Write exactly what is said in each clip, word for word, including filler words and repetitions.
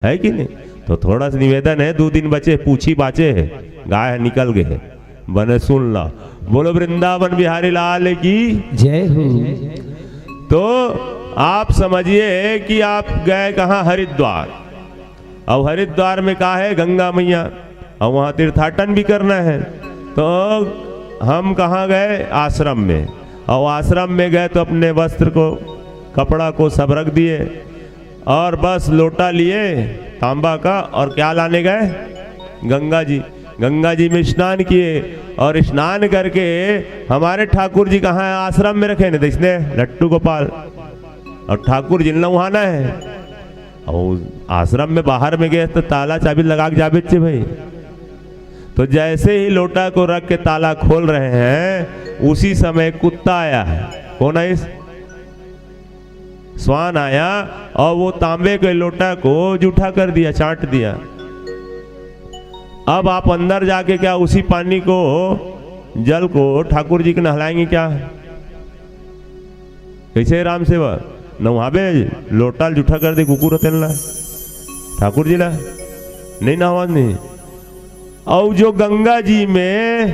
है कि नहीं? तो थोड़ा सा निवेदन है, दो दिन बचे, पूछी बाचे है, गाय है निकल गए है, बने सुन ला। बोलो वृंदावन बिहारी लाल की। जय हो। तो आप समझिए कि आप गए कहाँ? हरिद्वार। अब हरिद्वार में का है? गंगा मैया। और वहाँ तीर्थाटन भी करना है। तो हम कहाँ गए? आश्रम में। और आश्रम में गए तो अपने वस्त्र को, कपड़ा को सब रख दिए और बस लोटा लिए तांबा का, और क्या लाने गए? गंगा जी। गंगा जी में स्नान किए और स्नान करके हमारे ठाकुर जी कहाँ है? आश्रम में रखे ने, देखने लट्टू गोपाल। और ठाकुर जी ने नहाना है, और आश्रम में बाहर में गए तो ताला चाबी लगा के जाबे चे भाई। तो जैसे ही लोटा को रख के ताला खोल रहे हैं, उसी समय कुत्ता आया है। कौन है? इस स्वान आया और वो तांबे के लोटा को जूठा कर दिया, चाट दिया। अब आप अंदर जाके क्या उसी पानी को, जल को ठाकुर जी के नहलाएंगे क्या? कैसे राम सेवा नहाबे? लोटा ल जूठा कर दे कुकुर तेन ला, ठाकुर जी ला नहीं नहावा नहीं। और जो गंगा जी में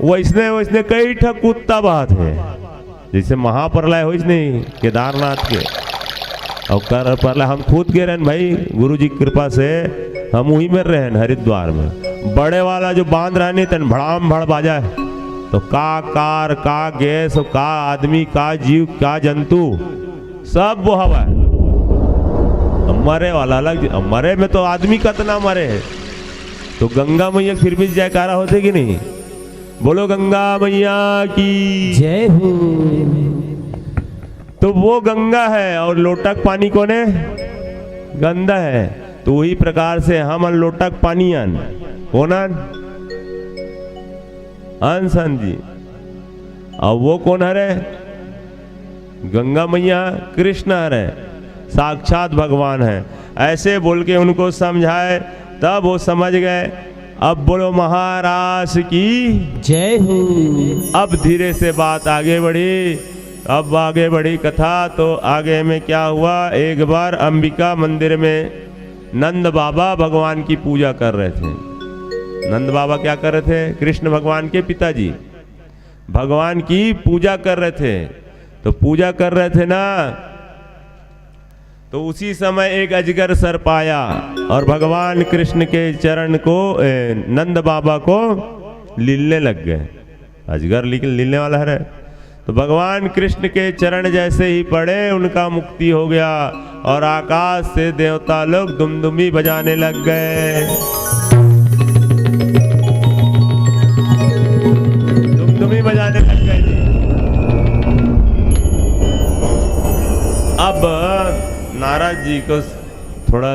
वैसने वैसने कई ठा कुत्ता बहत है, जैसे महाप्रलय होइस नहीं केदारनाथ के। और कर प्रलय हम खुद गे रहेन भाई, गुरु जी की कृपा से हम उही में रहेन हरिद्वार में। बड़े वाला जो बांध रहा नहीं, तेन भड़ाम भड़ बाजा है। तो का कार, का गैस, का आदमी, का जीव, का जंतु, सब वो हवा है। अब मरे वाला अलग, अब मरे में तो आदमी कतना मरे है। तो गंगा मैया फिर भी जयकारा होते कि नहीं? बोलो गंगा मैया की। जय हो। तो वो गंगा है और लोटा के पानी कोने? गंदा है। तो वही प्रकार से हमन लोटा के पानी अन, कोन अन? अंश अन जी। अब वो कोन हरे? गंगा मैया, कृष्ण हरे, साक्षात भगवान है। ऐसे बोल के उनको समझाए, तब वो समझ गए। अब बोलो महाराज की। जय हो। अब धीरे से बात आगे बढ़ी। अब आगे बढ़ी कथा, तो आगे में क्या हुआ? एक बार अंबिका मंदिर में नंद बाबा भगवान की पूजा कर रहे थे। नंद बाबा क्या कर रहे थे? कृष्ण भगवान के पिताजी भगवान की पूजा कर रहे थे। तो पूजा कर रहे थे ना, तो उसी समय एक अजगर सर्प आया और भगवान कृष्ण के चरण को, ए, नंद बाबा को लीलने लग गए। अजगर लील-, लीलने वाला है रे। तो भगवान कृष्ण के चरण जैसे ही पड़े, उनका मुक्ति हो गया और आकाश से देवता लोग दुमदुमी बजाने लग गए। दुमदुमी बजाने लग गए जी। अब नारद जी को थोड़ा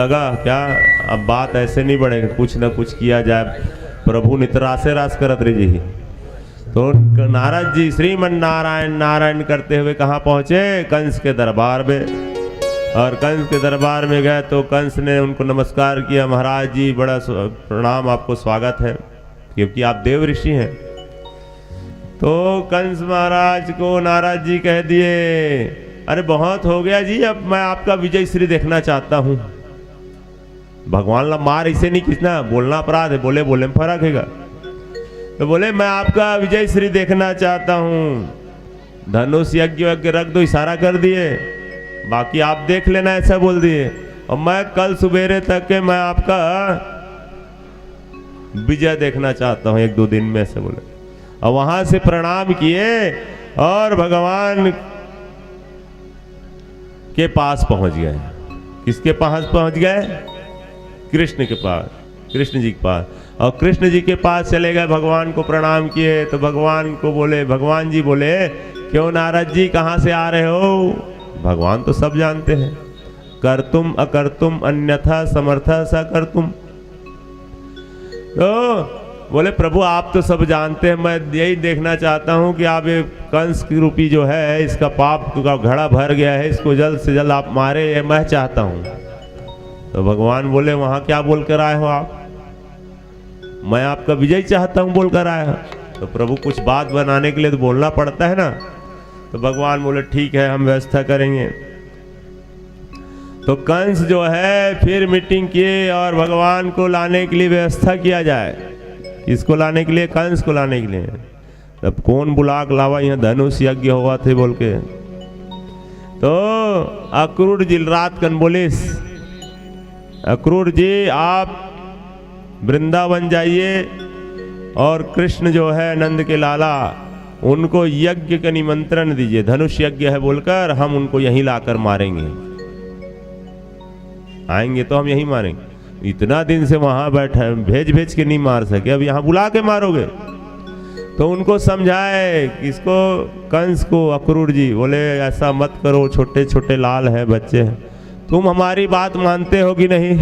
लगा क्या, अब बात ऐसे नहीं बढ़ेगा, कुछ ना कुछ किया जाए। प्रभु नित रासे रास करत रहे जी। तो नारद जी श्रीमन नारायण नारायण करते हुए कहाँ पहुँचे? कंस के दरबार में। और कंस के दरबार में गए तो कंस ने उनको नमस्कार किया, महाराज जी, बड़ा स्व-, प्रणाम, आपको स्वागत है, क्योंकि आप देव ऋषि हैं। तो कंस महाराज को नारद जी कह दिए, "अरे, बहुत हो गया जी, अब मैं आपका विजय श्री देखना चाहता हूँ।" भगवान ला मार इसे नहीं खींचना, बोलना अपराध है, बोले, बोले में फर्क हैगा। तो बोले, "मैं आपका विजय श्री देखना चाहता हूँ, धनुष यज्ञ वज्ञ रख दो, इशारा कर दिए, बाकी आप देख लेना," ऐसा बोल दिए। "और मैं कल सुबेरे तक के मैं आपका विजय देखना चाहता हूँ, एक दो दिन में," ऐसे बोले। और वहां से प्रणाम किए और भगवान के पास पहुंच गए। किसके पास पहुंच गए? कृष्ण के पास, कृष्ण जी के पास। और कृष्ण जी के पास चले गए, भगवान को प्रणाम किए, तो भगवान को बोले, भगवान जी बोले, "क्यों नारद जी, कहाँ से आ रहे हो?" भगवान तो सब जानते हैं, "कर्तुम अकर्तुम अन्यथा समर्थ स कर्तुम।" तो बोले, "प्रभु, आप तो सब जानते हैं, मैं यही देखना चाहता हूँ कि आप ये कंस की रूपी जो है, इसका पाप का घड़ा भर गया है, इसको जल्द से जल्द आप मारे, ये मैं चाहता हूँ।" तो भगवान बोले, "वहाँ क्या बोल कर आए हो आप? मैं आपका विजय चाहता हूँ बोल कर आया हूँ।" तो प्रभु कुछ बात बनाने के लिए तो बोलना पड़ता है ना। तो भगवान बोले, "ठीक है, हम व्यवस्था करेंगे।" तो कंस जो है फिर मीटिंग किए और भगवान को लाने के लिए व्यवस्था किया जाए। किसको लाने के लिए? कंस को लाने के लिए। तब कौन बुला के लावा, यहाँ धनुष यज्ञ होवत हे बोल के। तो अक्रूर जी ल रात कन बोलिस, अक्रूर जी, आप वृंदावन जाइए और कृष्ण जो है नंद के लाला, उनको यज्ञ का निमंत्रण दीजिए, धनुष यज्ञ है बोलकर हम उनको यहीं लाकर मारेंगे। आएंगे तो हम यहीं मारेंगे। इतना दिन से वहां बैठा है, भेज भेज के नहीं मार सके, अब यहाँ बुला के मारोगे? तो उनको समझाए, किसको? कंस को। अक्रूर जी बोले, ऐसा मत करो, छोटे छोटे लाल हैं, बच्चे हैं, तुम हमारी बात मानते हो कि नहीं?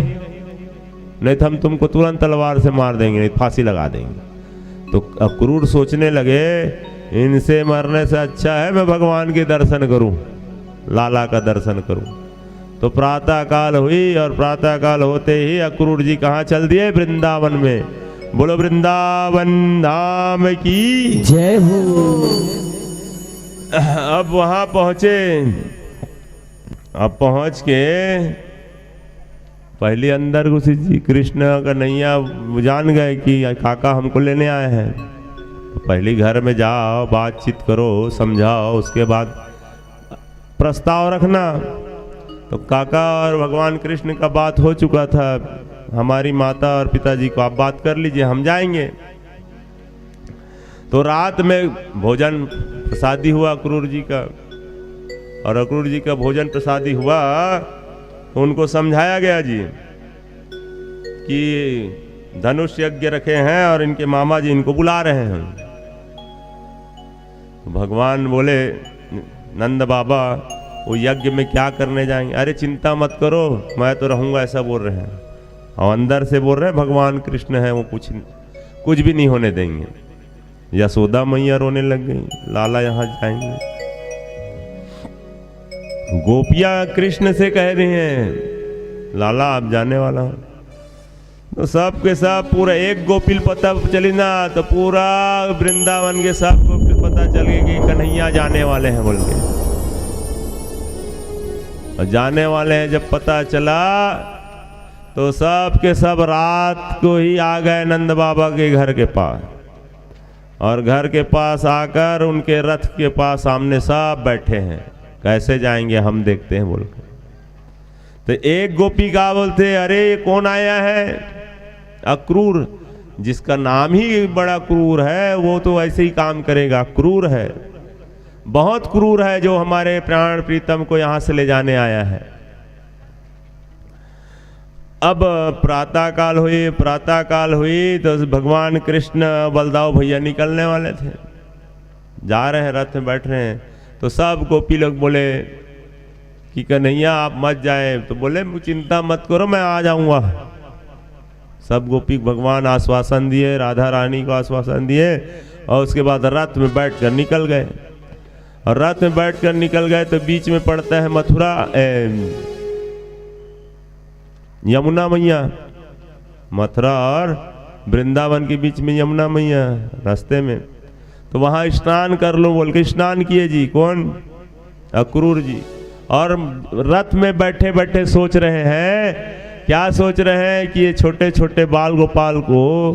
नहीं तो हम तुमको तुरंत तलवार से मार देंगे, नहीं फांसी लगा देंगे। तो अक्रूर सोचने लगे, इनसे मरने से अच्छा है मैं भगवान के दर्शन करूं, लाला का दर्शन करूं। तो प्रातः काल हुई और प्रातः काल होते ही अक्रूर जी कहाँ चल दिए? वृंदावन में। बोलो वृंदावन धाम की। जय हो। अब वहां पहुंचे। अब पहुंच के पहली अंदर घुसी जी, कृष्ण कन्हैया जान गए कि काका हमको लेने आए हैं। तो पहली घर में जाओ, बातचीत करो, समझाओ, उसके बाद प्रस्ताव रखना। तो काका और भगवान कृष्ण का बात हो चुका था, हमारी माता और पिताजी को आप बात कर लीजिए, हम जाएंगे। तो रात में भोजन प्रसादी हुआ अक्रूर जी का, और अक्रूर जी का भोजन प्रसादी हुआ तो उनको समझाया गया जी कि धनुष यज्ञ रखे हैं और इनके मामा जी इनको बुला रहे हैं। तो भगवान बोले, नंद बाबा, वो यज्ञ में क्या करने जाएंगे? अरे चिंता मत करो, मैं तो रहूंगा, ऐसा बोल रहे हैं। और अंदर से बोल रहे हैं, भगवान कृष्ण है, वो कुछ कुछ भी नहीं होने देंगे। यशोदा मैया रोने लग गई, लाला यहाँ जाएंगे। गोपियां कृष्ण से कह रही हैं, लाला आप जाने वाला हो। तो सब के सब पूरा एक गोपी ल पता चली ना, तो पूरा वृंदावन के सब गोपी ल पता चल गई कि कन्हैया जाने वाले हैं बोल के। और जाने वाले हैं जब पता चला, तो सब के सब रात को ही आ गए नंद बाबा के घर के पास। और घर के पास आकर उनके रथ के पास सामने सब बैठे हैं। कैसे जाएंगे हम, देखते हैं बोल के। तो एक गोपी का बोलते, अरे ये कौन आया है? अक्रूर। जिसका नाम ही बड़ा क्रूर है, वो तो ऐसे ही काम करेगा, क्रूर है, बहुत क्रूर है, जो हमारे प्राण प्रीतम को यहाँ से ले जाने आया है। अब प्रातः काल हुई, प्रातः काल हुई तो भगवान कृष्ण, बलदाव भैया निकलने वाले थे, जा रहे हैं, रथ में बैठ रहे हैं। तो सब गोपी लोग बोले कि कन्हैया आप मत जाए। तो बोले, चिंता मत करो, मैं आ जाऊंगा। सब गोपी भगवान आश्वासन दिए, राधा रानी को आश्वासन दिए, और उसके बाद रथ में बैठकर निकल गए। और रथ में बैठकर निकल गए तो बीच में पड़ता है मथुरा, ए, यमुना मैया। मथुरा और वृंदावन के बीच में यमुना मैया रास्ते में। तो वहां स्नान कर लो बोल के स्नान किए जी। कौन? अक्रूर जी। और रथ में बैठे बैठे सोच रहे हैं, क्या सोच रहे हैं कि ये छोटे छोटे बाल गोपाल को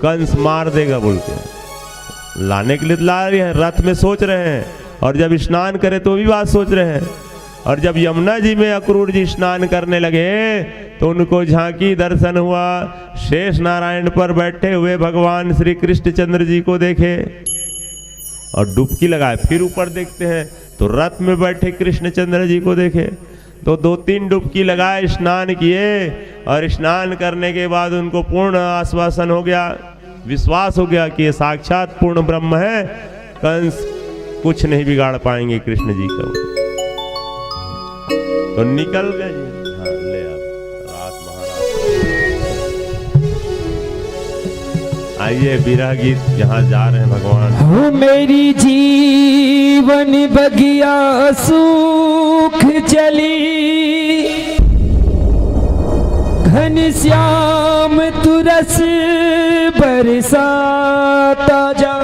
कंस मार देगा बोल के। लाने के लिए तो ला रहे हैं, रथ में सोच रहे हैं, और जब स्नान करे तो भी बात सोच रहे हैं। और जब यमुना जी में अक्रूर जी स्नान करने लगे तो उनको झांकी दर्शन हुआ, शेष नारायण पर बैठे हुए भगवान श्री कृष्णचंद्र जी को देखे और डुबकी लगाए। फिर ऊपर देखते हैं तो रथ में बैठे कृष्णचंद्र जी को देखे, तो दो तीन डुबकी लगाए, स्नान किए, और स्नान करने के बाद उनको पूर्ण आश्वासन हो गया, विश्वास हो गया कि ये साक्षात पूर्ण ब्रह्म है, कंस कुछ नहीं बिगाड़ पाएंगे कृष्ण जी का। तो निकल गए जी। हाँ, ले आप। रात महाराज। आइए, विरह गीत, जहाँ जा रहे हैं भगवान। हो मेरी जीवन बगिया सूख चली, घनश्याम तू रस बरसाता जा।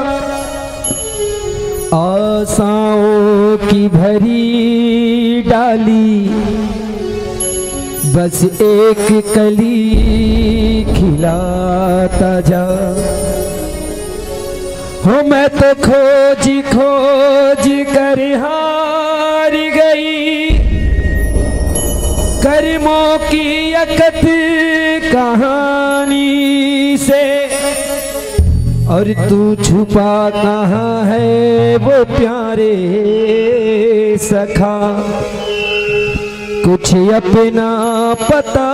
आशाओं की भरी डाली बस एक कली खिलाता जा। हो, मैं तो खोज खोज कर हार गई करमों की अकत कहानी से। और तू छुपा कहाँ है वो प्यारे सखा, कुछ अपना पता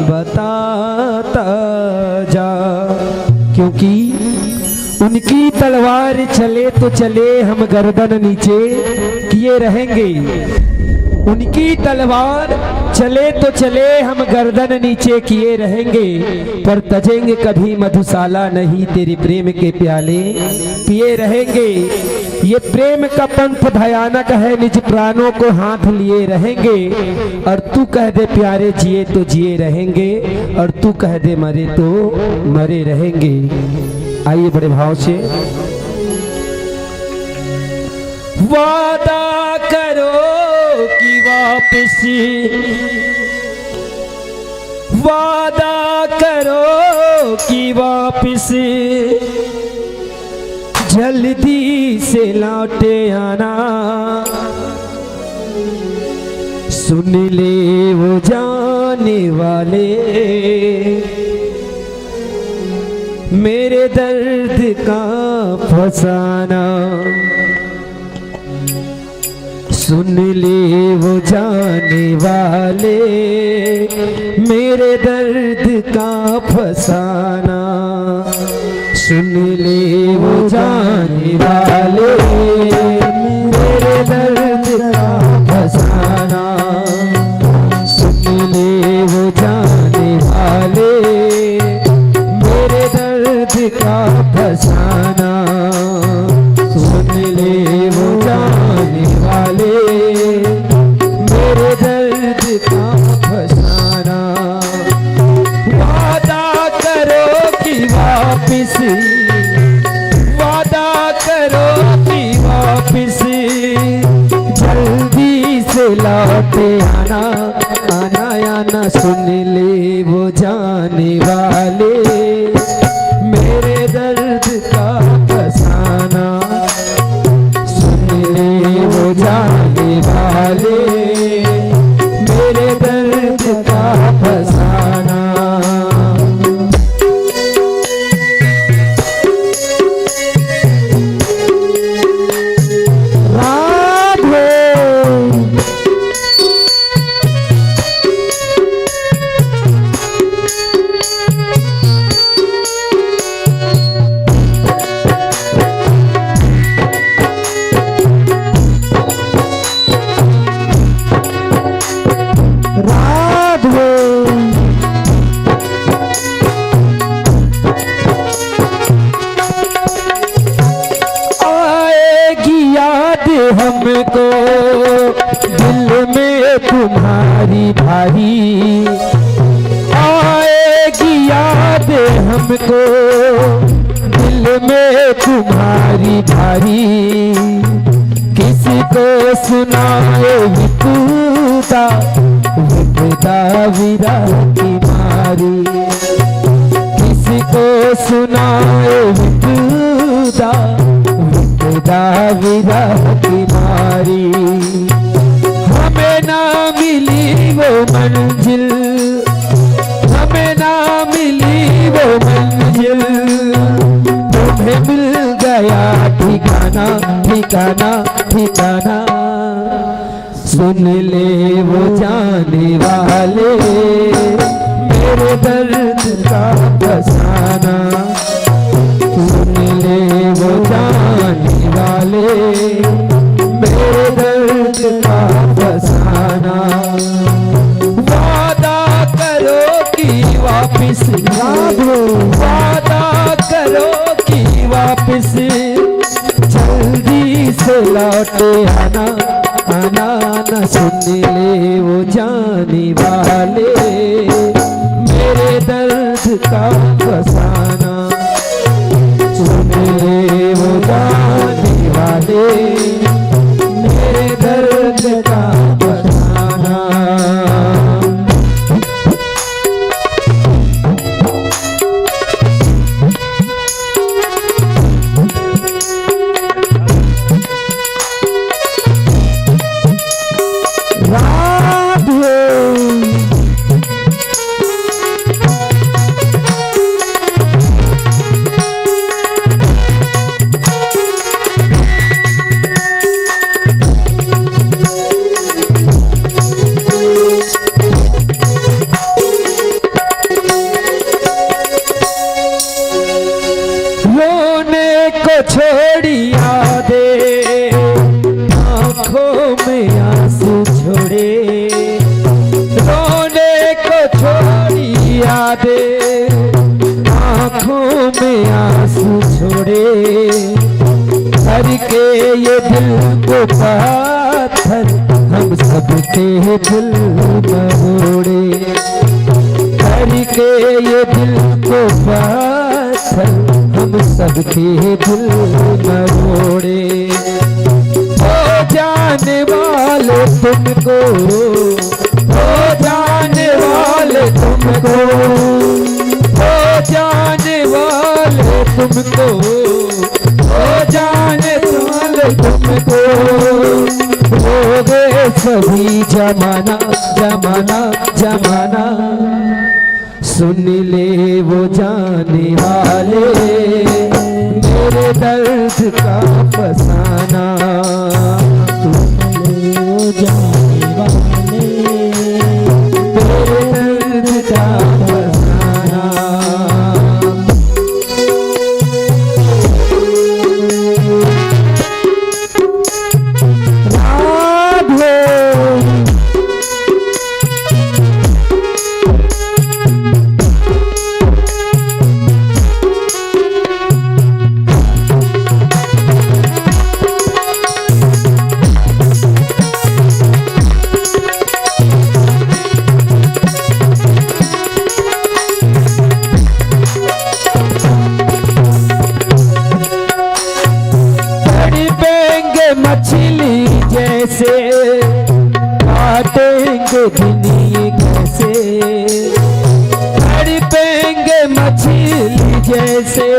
बताता जा। क्योंकि उनकी तलवार चले तो चले, हम गर्दन नीचे किए रहेंगे। उनकी तलवार चले तो चले, हम गर्दन नीचे किए रहेंगे, पर तजेंगे कभी मधुशाला नहीं, तेरे प्रेम के प्याले पिए रहेंगे। ये प्रेम का पंथ भयानक है, निज प्राणों को हाथ लिए रहेंगे। और तू कह दे प्यारे, जिए तो जिए रहेंगे, और तू कह दे मरे तो मरे रहेंगे। आइए बड़े भाव से। वादा करो कि वापस, वादा करो कि वापस जल्दी से लौटे आना। सुन ले वो जाने वाले, मेरे दर्द का फसाना। सुन ले वो जाने वाले, मेरे दर्द का फसाना। सुन ले वो जाने वाले, मेरे दर्द का फसाना। सुन ले वो जाने वाले, मेरे दर्द का फसाना। सुन ले वो जाने वाले, मेरे दर्द का फसाना। वादा करो कि वापस, वादा करो कि वापस जल्दी से लौट आना। आना, आना, सुन ले वो जाने वाले, मेरे दर्द का फसाना। सुन ले वो जाने वाले, मेरे दर्द का फसाना। राधे। राधे। आएगी याद हमको दिल में तुम्हारी भारी, आएगी याद हमको दिल में तुम्हारी भारी। किसको सुनाए विपदा, विपदा विरह की मारी। किसको सुनाए विपदा, विपदा विरह की मारी। हमें ना मिली वो मंजिल, हमें ना मिली वो मंजिल, तुम्हें मिल गया ठिकाना, ठिकाना, ठिकाना। सुन ले वो जाने वाले, मेरे दर्द का फसाना। सुन ले वो जाने वाले, मेरे दर्द का फसाना। वादा करो कि वापस, वादा करो कि वापस जल्दी से लौट आना। आना, आना, सुन ले वो जाने वाले, मेरे दर्द का फसाना। सुन ले वो जाने वाले, मेरे दर्द का फसाना। रे, करके ये दिल को पत्थर, हम सबके दिल मरोड़े। करके ये दिल को पत्थर, हम सबके दिल मरोड़े। ओ जाने वाले तुमको, ओ जाने वाले तुमको, ओ जाने वाले तुमको, ओ जाने वाले तुमको, रोगे सभी जमाना, जमाना, जमाना। सुन ले वो जाने वाले मेरे दर्द का फसाना। सुन ले वो जाने वाले मेरे दर्द का फसाना। राधे। तड़पेंगे मछली जैसे, काटेंगे दिन ये कैसे। तड़पेंगे मछली जैसे,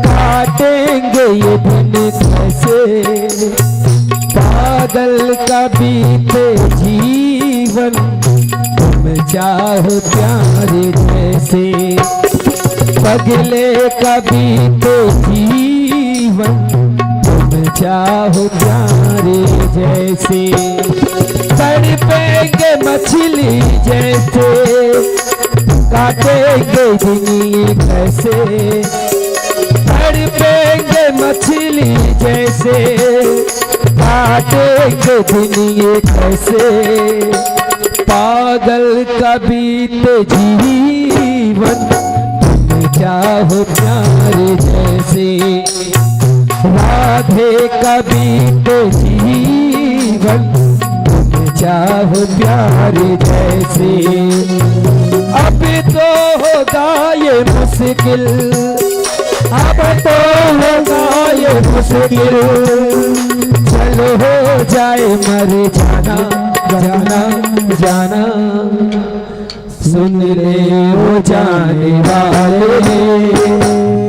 काटेंगे ये दिन कैसे। पागल का बीते जीवन, तुम चाहो प्यार जैसे। पगले का बीते जीवन, तुम चाहो प्यार जैसे। तड़पेंगे मछली जैसे, काटेंगे दिन ये कैसे। तड़पेंगे मछली जैसे, काटेंगे दिन ये कैसे। पागल का बीते जीवन, तुम चाहो प्यार जैसे। राधे का बीते जीवन, तुम चाहो प्यार जैसे। अब तो होगा ये मुश्किल, अब तो होगा ये मुश्किल, चलो हो जाए मर जाना, जाना, जाना। सुन ले वो जाने वाले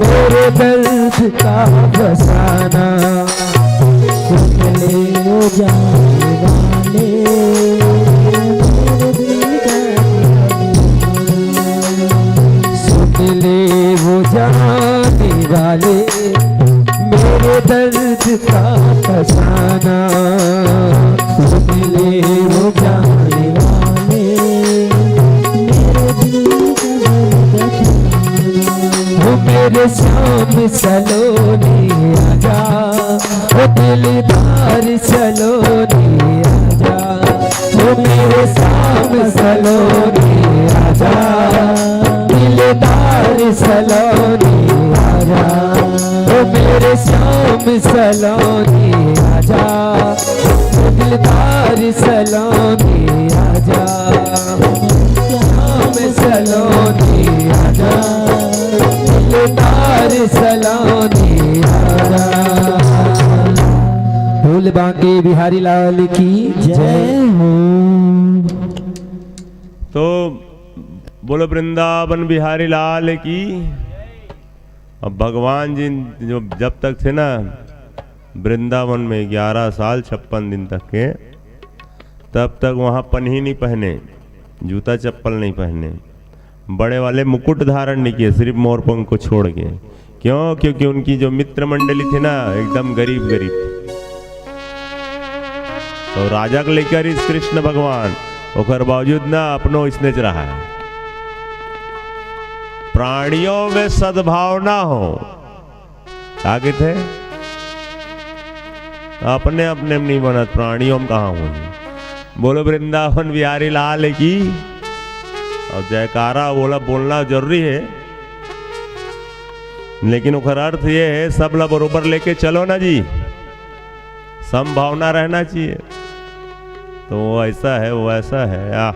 मेरे दर्द का फसाना। सुन ले वो जाने वाले मेरे दिल का फसाना। सुन ले वो जाने वाले मेरे दर्द का फसाना। सुन ले वो जाने वाले मेरे दिल का दर्द। ओ मेरे श्याम सलोनी आजा, ओ दिलदार सलोनी आजा। ओ मेरे श्याम सलोनी आजा, दिलदार सलोनी आजा। ओ मेरे श्याम सलोनी आजा, दिलदार सलोनी आजा। श्याम सलोनी आजा, दिलदार सलोनी आजा। बोल बांके बिहारी लाल की जय हो। तो बोलो वृंदावन बिहारी लाल की। अब भगवान जी जो जब तक थे ना वृंदावन में, ग्यारह साल छप्पन दिन तक के, तब तक वहाँ पन्ही नहीं पहने, जूता चप्पल नहीं पहने, बड़े वाले मुकुट धारण नहीं किए, सिर्फ मोरपंख को छोड़ के। क्यों? क्योंकि उनकी जो मित्र मंडली थी ना, एकदम गरीब गरीब थी। तो राजा के लेकर इस कृष्ण भगवान, ओकर बावजूद ना अपनो इसने च रहा है। प्राणियों में सद्भावना हो, का कहिथे? अपने अपने में नहीं बनत, प्राणियों में कहाँ होही? बोलो वृंदावन बिहारी लाल की। और जयकारा बोला, बोलना जरूरी है। लेकिन ओकर अर्थ ये है, सब ला बरोबर लेके चलो ना जी, समभावना रहना चाहिए। तो वो ऐसा है, वो ऐसा है। आ,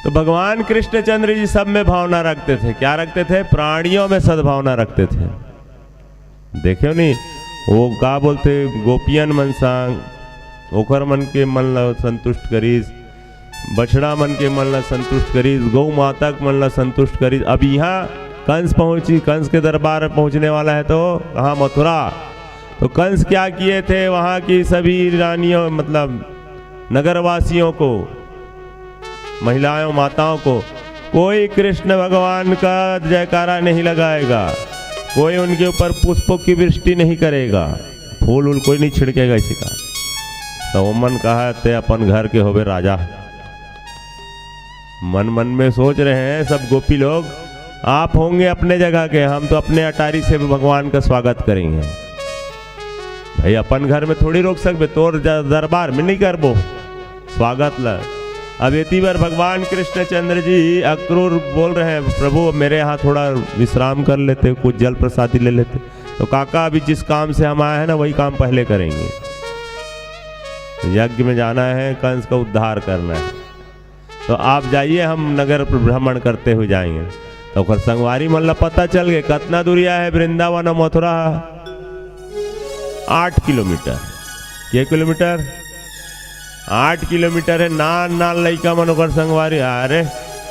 तो भगवान कृष्णचंद्र जी सब में भावना रखते थे। क्या रखते थे? प्राणियों में सद्भावना रखते थे। देखे नहीं, वो का बोलते, गोपियन मन संग, ओकर मन के मन ला संतुष्ट करिस, बछड़ा मन के मन ला संतुष्ट करिस, गौ माता के मन ला संतुष्ट करिस। अब यहाँ कंस पहुंची, कंस के दरबार में पहुंचने वाला है, तो कहाँ? मथुरा। तो कंस क्या किए थे? वहाँ की सभी रानियों, मतलब नगरवासियों को, महिलाओं, माताओं को, कोई कृष्ण भगवान का जयकारा नहीं लगाएगा, कोई उनके ऊपर पुष्पों की वृष्टि नहीं करेगा, फूल उल कोई नहीं छिड़केगा इसी का। तो ओमन कहा थे, अपन घर के होबे राजा। मन मन में सोच रहे हैं सब गोपी लोग, आप होंगे अपने जगह के, हम तो अपने अटारी से भी भगवान का स्वागत करेंगे। भाई, अपन घर में थोड़ी रोक सकबे, तोर ज-, दरबार में नहीं करबो स्वागत ला। अब एती बार भगवान कृष्णचंद्र जी अक्रूर बोल रहे हैं, प्रभु, मेरे यहाँ थोड़ा विश्राम कर लेते, कुछ जल प्रसादी ले लेते। तो काका, अभी जिस काम से हम आए हैं ना, वही काम पहले करेंगे। यज्ञ में जाना है, कंस का उद्धार करना है, तो आप जाइए, हम नगर भ्रमण करते हुए जाएंगे। तो ओकर संगवारी मन ला पता चल गए, कतना दूरिया है वृंदावन और मथुरा। आठ किलोमीटर। के किलोमीटर? आठ किलोमीटर है। नान नान लइका मन ओकर संगवारी, अरे,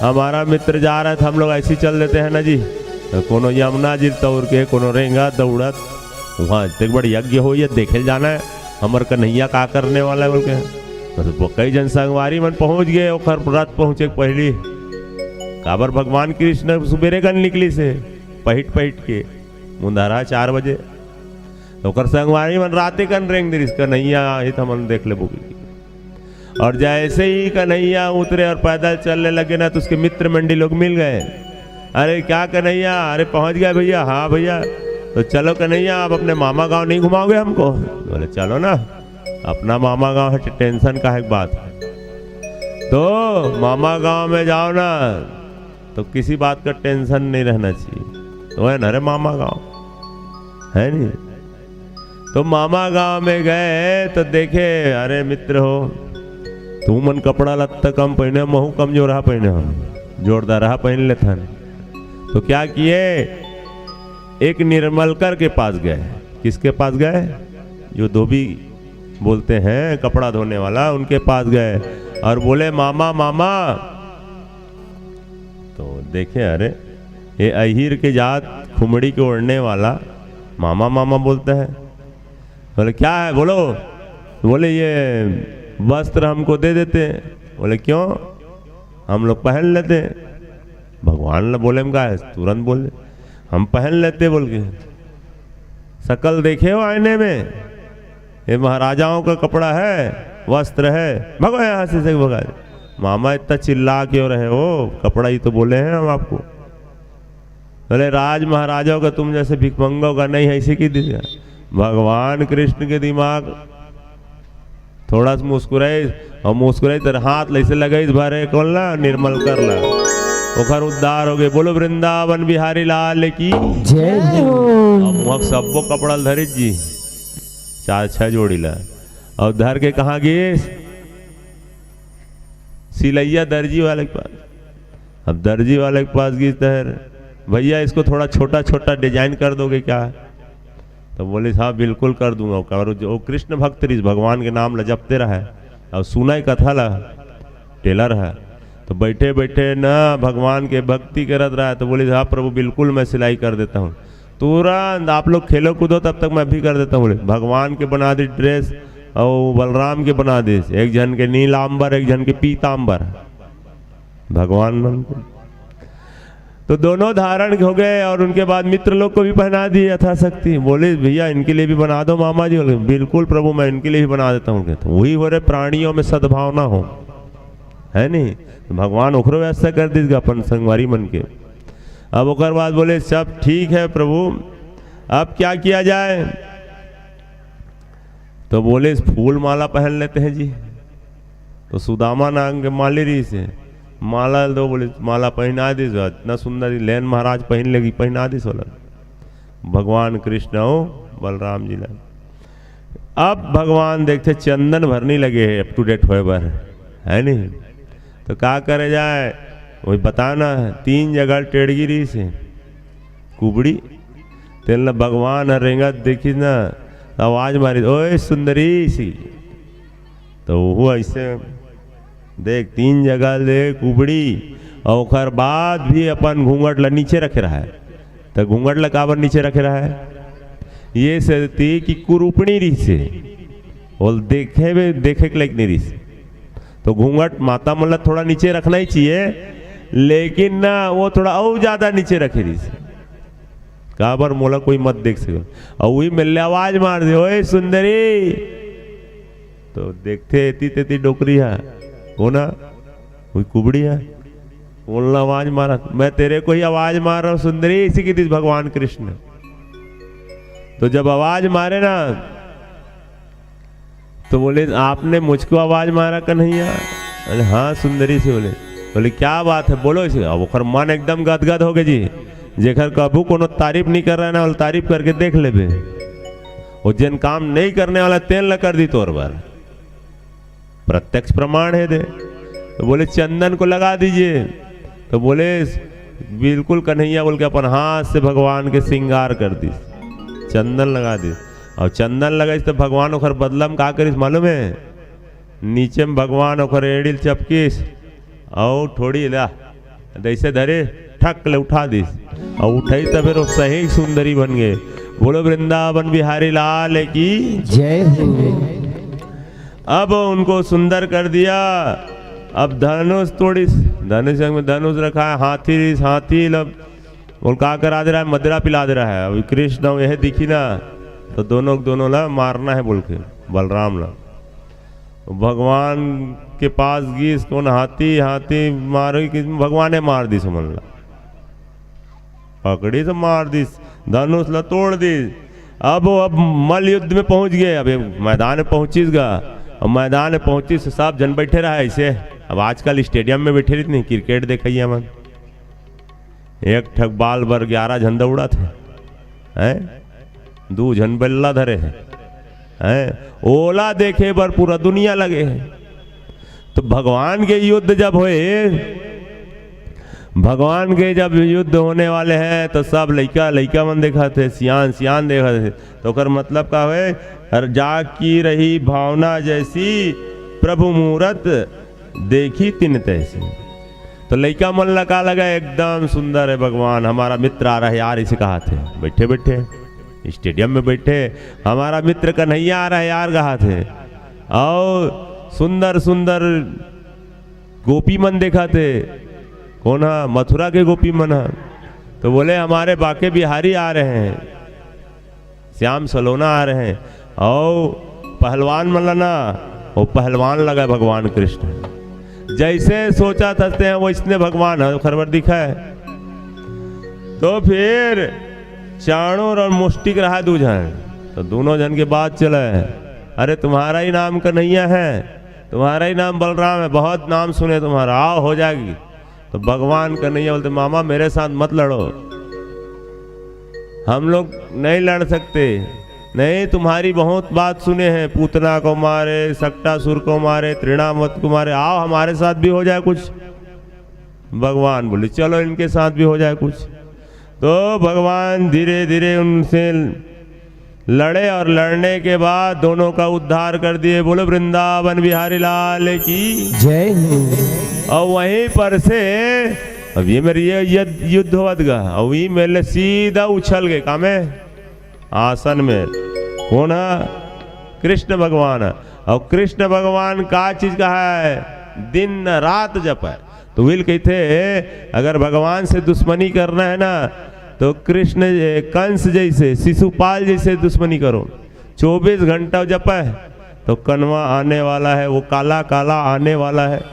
हमारा मित्र जा रहा है तो हम लोग ऐसे ही चल देते हैं ना जी। तो कोनो यमुना जी तौर के, कोनो रेंगा दौड़त, वहाँ इतने बड़ यज्ञ हो, ये देखे जाना है, हमर कन्हैया का करने वाला है बोल के। तो वो कई जन संगवारी मन पहुँच गए, ओकर रथ पहुँचे के पहली। काबर भगवान कृष्ण सुबेरे कन निकलिस हे, पहिट पहिट के, मुंधारा चार बजे। तो ओकर संगवारी मन राते कन रेंग दिस, कन्हैया आही त हमन देख लेबो कि। और जैसे ही कन्हैया उतरे और पैदल चलने लगे ना, तो उसके मित्र मंडली लोग मिल गए। अरे क्या कन्हैया, अरे पहुंच गया भैया? हाँ भैया। तो चलो कन्हैया, आप अपने मामा गांव नहीं घुमाओगे हमको? बोले चलो ना, अपना मामा गांव है, टेंशन का है बात है। तो मामा गांव में जाओ ना, तो किसी बात का टेंशन नहीं रहना चाहिए। तो है ना रे मामा गांव, है नहीं? तो मामा गांव में गए तो देखे, अरे मित्र हो, तुमन कपड़ा लत्ता कम पहने, महू कमजोर हा पहने, हम जोरदार हा पहन लेथन। तो क्या किए, एक निर्मलकर के पास गए। किसके पास गए? जो धोबी बोलते हैं, कपड़ा धोने वाला, उनके पास गए और बोले, मामा, मामा। तो देखे, अरे, ये अहीर के जात, खुमड़ी के ओढ़ने वाला, मामा, मामा बोलता है। बोले, क्या है, बोलो। बोले, ये वस्त्र हमको दे देते। बोले, क्यों? हम लोग पहन लेते। भगवान ने बोले, हम कहा है, तुरंत बोले, हम पहन लेते बोल के। शकल देखे हो आईने में? ये महाराजाओं का कपड़ा है, वस्त्र है, भगो यहाँ से, से भगा दे। मामा, इतना चिल्ला क्यों रहे हो? कपड़ा ही तो बोले हैं हम आपको। बोले, राज महाराजाओं का, तुम जैसे भिखमंगों का नहीं है, इसी की दिया। भगवान कृष्ण के दिमाग थोड़ा सा मुस्कुराई, और मुस्कुराई तेरे हाथ ले से लगाई, भरे कौन ला, निर्मल कर ला, ओखर उद्धार हो गए। बोलो वृंदावन बिहारी लाल की। जय हो। अब वहाँ सबको कपड़ा धरी जी, चार छह जोड़ी ला, और धर के कहाँ गए? सिलैया दर्जी वाले के पास। अब दर्जी वाले के पास गई, तहर, भैया, इसको थोड़ा छोटा छोटा डिजाइन कर दोगे क्या? तो बोले, हाँ, बिल्कुल कर दूंगा। और जो कृष्ण भक्त रही, भगवान के नाम ला जपते रहा है, और सुना ही कथा ला, टेलर है। तो बैठे बैठे ना भगवान के भक्ति करत रहा है, तो बोले, हाँ प्रभु, बिल्कुल मैं सिलाई कर देता हूँ। तुरंत आप लोग खेलो कूदो, तब तक मैं भी कर देता हूँ। बोले, भगवान के बना दी ड्रेस, और बलराम के बना दी, एक जन के नीलांबर, एक जन के पीतांबर। भगवान मन के। तो दोनों धारण हो गए और उनके बाद मित्र लोग को भी पहना दिए यथाशक्ति। बोले, भैया, इनके लिए भी बना दो मामा जी। बोले, बिल्कुल प्रभु, मैं इनके लिए भी बना देता हूँ। तो वही हो रहे प्राणियों में सद्भावना हो, है नहीं? तो भगवान ओकरो व्यवस्था कर दीजिएगा अपन संगवारी मन के। अब ओकर बाद बोले, सब ठीक है प्रभु, अब क्या किया जाए? तो बोले, फूल माला पहन लेते हैं जी। तो सुदामा नाम के माली रही से, माला दो, बोले, माला पहिना दिस, इतना सुंदर लेन महाराज पहिन लेगी, पहिना दिस ओला भगवान कृष्ण अउ बलराम जी ला। अब भगवान देखथे चंदन भरनी लगे हे up to date होय बर, है नहीं? तो का करे जाए, वही बताना, तीन जगह टेड़गी रहिस हे कुबड़ी, तेन ला भगवान ह रेंगत देखिस ना, त आवाज मारिस, "ओए सुंदरी सी।" तो वो ऐसे देख, तीन जगह ले कुबड़ी, अउ ओकर बाद भी अपन घूंघट ला नीचे रखे रहा है। तो घूंघट ला काबर नीचे रखे रहा है? ये सेती कि कुरूपणी रहिस हे, वो देखे में, देखे के लायक नहीं रहिस। तो घूंघट माता मन ला थोड़ा नीचे रखना ही चाहिए, लेकिन ना, वो थोड़ा अउ ज्यादा नीचे रखे रहिस। काबर मोला कोई मत देख सके। अउ वही मेर ले आवाज मार दे, "ओए सुंदरी।" तो देखथे एती तेती डोकरी हा, वो ना, वही कुबड़ी हा, बोलना आवाज मारा, "मैं तेरे को ही आवाज मार रहा हूँ सुंदरी," इसी की दिस भगवान कृष्ण। तो जब आवाज मारे ना, तो बोले, "आपने मुझको आवाज मारा कन्हैया?" अरे हाँ सुंदरी से बोले। बोले, "क्या बात है, बोलो इसे।" अब ओकर मन एकदम गदगद हो गए जी, जेकर कभू कोनो तारीफ नहीं कर रहा है ना, बोले, "तारीफ करके देख लेबे।" वो जेन काम नहीं करने वाला, तेन ला कर दी तोर बर। प्रत्यक्ष प्रमाण है दे। तो बोले, "चंदन को लगा दीजिए।" तो बोले, "बिल्कुल कन्हैया," बोल के अपन हाथ से भगवान के श्रृंगार कर दी, चंदन लगा दी। और चंदन लगाइस तो भगवान ओकर बदला में का करिस मालूम है? नीचे में भगवान ओकर एड़ी ल चपकिस, अउ ठोड़ी ला जैसे धरे, ठक ले उठा दिस। अउ उठाई त फिर वो सही सुंदरी बन गए। बोलो वृंदावन बिहारी लाल की। जय हो। अब उनको सुंदर कर दिया। अब धनुष तोड़िस, धनुष संग में धनुष रखा है, हाथी रिस, हाथी लब बोल का करा दे रहा है, मदिरा पिला दे रहा है। अभी कृष्ण यह दिखी ना, तो दोनों दोनों ला मारना है बोल के, बलराम ला। भगवान के पास गिस, कौन हाथी, हाथी मारो कि भगवान ने मार दिस मन ला, पकड़ी तो मार दिस, धनुष ला तोड़ दिस। अब वो, अब मल्ल युद्ध में पहुंच गए, अब ये मैदान में पहुंचिस गा। अब मैदान में पहुंचिस, सब जन बैठे रहा ऐसे। अब आजकल स्टेडियम में बैठे रही नहीं, क्रिकेट देखइया मन, एक ठक बाल बर ग्यारह झन दौड़त हे, हैं? दू झन बल्ला धरे हे, हैं? ओला देखे बर पूरा दुनिया लगे हे। तो भगवान के युद्ध जब होए, भगवान के जब युद्ध होने वाले हैं, तो सब लइका, लइका मन देखत हे, सियान, सियान देखत हे। तो ओकर मतलब का होए? "हर जा की रही भावना जैसी, प्रभु मूरत देखी तिन तैसी।" तो लइका मन ला का लगा, "एकदम सुंदर है भगवान, हमारा मित्र आ रहा है यार," इसे कहा थे, बैठे बैठे स्टेडियम में बैठे, "हमारा मित्र कन्हैया आ रहा है यार," कहा थे। और सुंदर सुंदर गोपी मन देखा थे, कौन हा? मथुरा के गोपी मन हा। तो बोले, "हमारे बाके बिहारी आ रहे हैं, श्याम सलोना आ रहे हैं, और पहलवान मन ला ना," वो पहलवान लगा भगवान कृष्ण। जैसे सोचा था, वैसने भगवान है, खरबर दिखा है। तो फिर चाणूर और मुष्टिक रहा दू झन, तो दोनों झन के बात चले, "अरे, तुम्हारा ही नाम कन्हैया है, तुम्हारा ही नाम बलराम है, बहुत नाम सुने तुम्हारा, आओ, हो जाएगी।" तो भगवान कन्हैया बोलते, "मामा, मेरे साथ मत लड़ो, हम लोग नहीं लड़ सकते, नहीं, तुम्हारी बहुत बात सुने हैं, पूतना को मारे, सक्टासुर को मारे, तृणावत को मारे, आओ, हमारे साथ भी हो जाए कुछ।" भगवान बोले, "चलो, इनके साथ भी हो जाए कुछ।" तो भगवान धीरे धीरे उनसे लड़े और लड़ने के बाद दोनों का उद्धार कर दिए। बोलो वृंदावन बिहारी लाल की। जय हो। और वहीं पर से अब ये मेरे ये युद्ध, युद्ध होवत गा, और वही मेले सीधा उछल गए, का में? आसन में। कौन है? कृष्ण भगवान। और कृष्ण भगवान का चीज कहा है? दिन रात जप है। तो विल कहते, अगर भगवान से दुश्मनी करना है ना, तो कृष्ण, ए, कंस जैसे, शिशुपाल जैसे दुश्मनी करो। चौबीस घंटा जपे, तो कनवा आने वाला है, वो काला काला आने वाला है।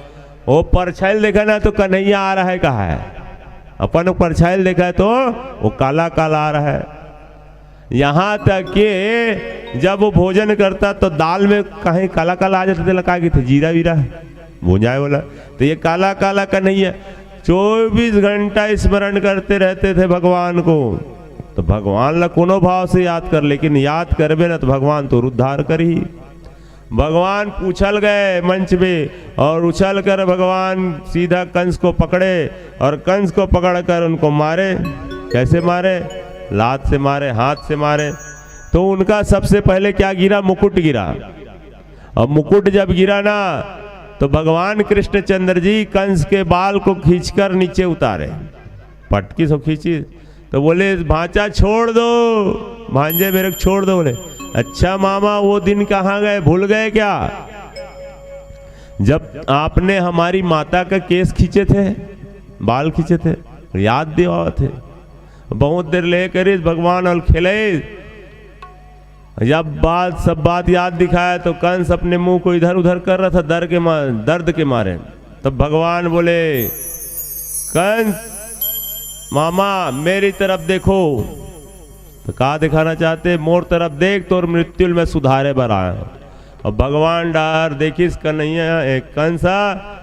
वो परछाई देखा ना, तो कन्हैया आ रहा है, कहा है। अपन परछाई देखा है, तो वो काला काला आ रहा है। यहाँ तक कि जब वो भोजन करता, तो दाल में कहीं काला काला आ जाता, तो लगा के थे जीरा वीरा। भुंजाए वाला। तो ये काला काला कन्हैया चौबीस घंटा स्मरण करते रहते थे भगवान को। तो भगवान ला कोनो भाव से याद कर, लेकिन याद करबे ना तो भगवान तो उद्धार करही। भगवान उछल गए मंच पे और उछल कर भगवान सीधा कंस को पकड़े और कंस को पकड़कर उनको मारे। कैसे मारे? लात से मारे, हाथ से मारे। तो उनका सबसे पहले क्या गिरा? मुकुट गिरा। और मुकुट जब गिरा ना, तो भगवान कृष्णचंद्र जी कंस के बाल को खींचकर नीचे उतारे। पटकी सब खींची तो बोले, "भांचा, छोड़ दो, भांजे मेरे को छोड़ दो।" बोले, "अच्छा मामा, वो दिन कहाँ गए, भूल गए क्या, जब आपने हमारी माता का केस खींचे थे, बाल खींचे थे, याद दिलाए थे?" बहुत देर ले करिस भगवान और खेले। जब बात, सब बात याद दिखाया तो कंस अपने मुंह को इधर उधर कर रहा था दर्द के मा-, दर्द के मारे। तब भगवान बोले, "कंस मामा, मेरी तरफ देखो।" तो का दिखाना चाहते? "मोर तरफ देख, तोर मृत्यु ल मैं सुधारे बर आया हूं।" और भगवान डार देखिस कन्हैया, ए, कंसा,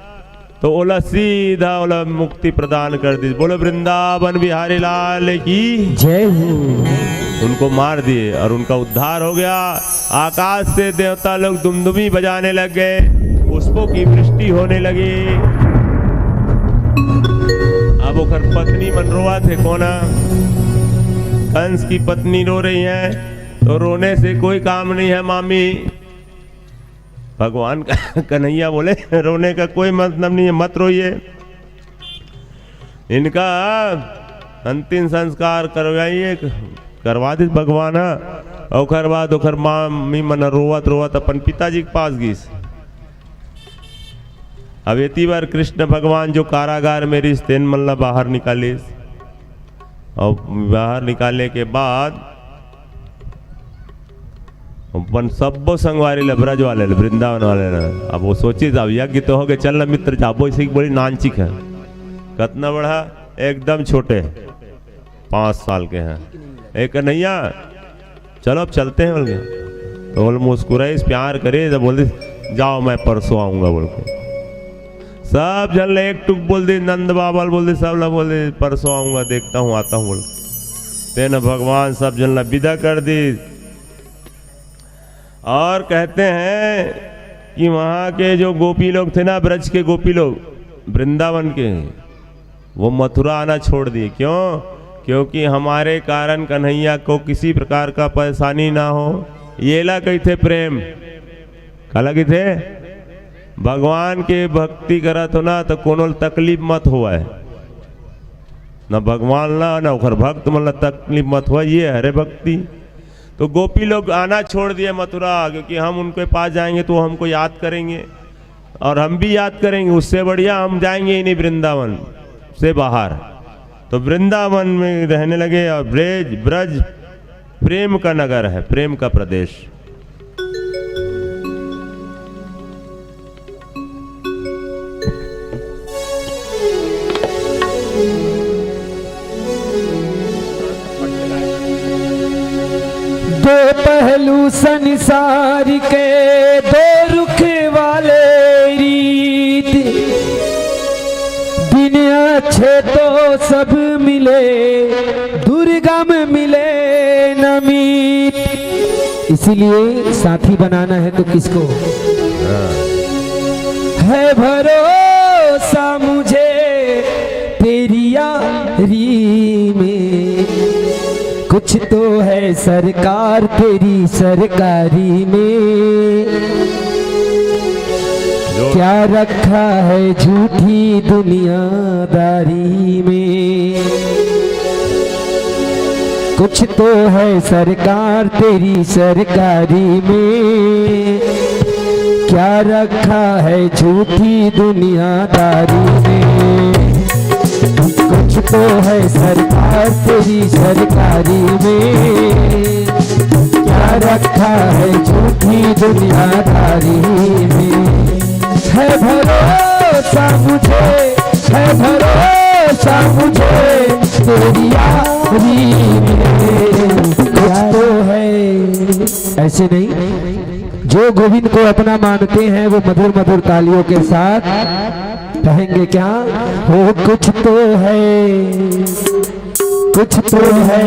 तो ओला सीधा ओला मुक्ति प्रदान कर दी। बोलो वृंदावन बिहारी लाल की। जय हो। उनको मार दिए और उनका उद्धार हो गया। आकाश से देवता लोग दुमदुमी बजाने लग गए, पुष्पों की वृष्टि होने लगी। अब ओकर पत्नी मन रोवत हे, कोना कंस की पत्नी रो रही है, तो रोने से कोई काम नहीं है मामी। भगवान का कन्हैया बोले, "रोने का कोई मतलब नहीं है, मत रोइए।" इनका अंतिम संस्कार करवाइए, करवा दिस भगवान ह। ओकर बाद ओकर मामी मन रोवत रोवत अपन पिताजी के पास गिस। अब एती बार कृष्ण भगवान जो कारागार में रिस, तेन मन ला बाहर निकालिस। और बाहर निकालने के बाद अपन सब्बो संगवारी ले, ब्रज वाले ले, वृंदावन वाले ले, अब वो सोचिस, अब यज्ञ तो हो गए, चल ना मित्र, जाबो, इसी की बड़ी नानचिक है। कतना बड़ा? एकदम छोटे, पाँच साल के हैं। एक कन्हैया, "चलो अब चलते हैं," बोल के। तो बोल मुस्कुराइस, प्यार करिस, बोल दिस, "जाओ, मैं परसों आऊंगा," बोल के। सब झन ला एक टुक बोल दिस, नंद बाबा ल बोल दिस, सब ला बोल दिस, "परसों आऊंगा, देखता हूँ, आता हूँ," बोल के। तेन भगवान सब झन ला विदा कर दिस। और कहते हैं कि वहाँ के जो गोपी लोग थे ना, ब्रज के गोपी लोग, वृंदावन के, वो मथुरा आना छोड़ दिए। क्यों? क्योंकि हमारे कारण कन्हैया को किसी प्रकार का परेशानी ना हो। येला कहिथे प्रेम। काला कहिथे? भगवान के भक्ति करत हो ना, तो कोनो ल तकलीफ मत होवय। ना भगवान ला, ना ओकर भक्त मन ला तकलीफ मत होवय। ये हरे भक्ति। तो गोपी लोग आना छोड़ दिए मथुरा, क्योंकि हम उनके पास जाएंगे तो वो हमको याद करेंगे और हम भी याद करेंगे। उससे बढ़िया हम जाएंगे ही नहीं वृंदावन से बाहर। तो वृंदावन में रहने लगे और ब्रज, ब्रज प्रेम का नगर है, प्रेम का प्रदेश। दो पहलू संसार के, दो रुख वाले रीत। दिन अच्छे तो सब मिले, दुर्गम मिले न मीत। इसीलिए साथी बनाना है तो किसको? है भरोसा मुझे तेरी यारी में, कुछ तो है सरकार तेरी सरकारी में। क्या रखा है झूठी दुनियादारी में? कुछ तो है सरकार तेरी सरकारी में, क्या रखा है झूठी दुनियादारी में? कुछ तो है सरकार तेरी सरकारी में, क्या रखा है झूठी दुनियादारी में? है भरोसा मुझे, है भरोसा मुझे तेरी यारी में। कुछ तो है, ऐसे नहीं, जो गोविंद को अपना मानते हैं, वो मधुर मधुर तालियों के साथ कहेंगे क्या? हो कुछ तो है, कुछ तो है,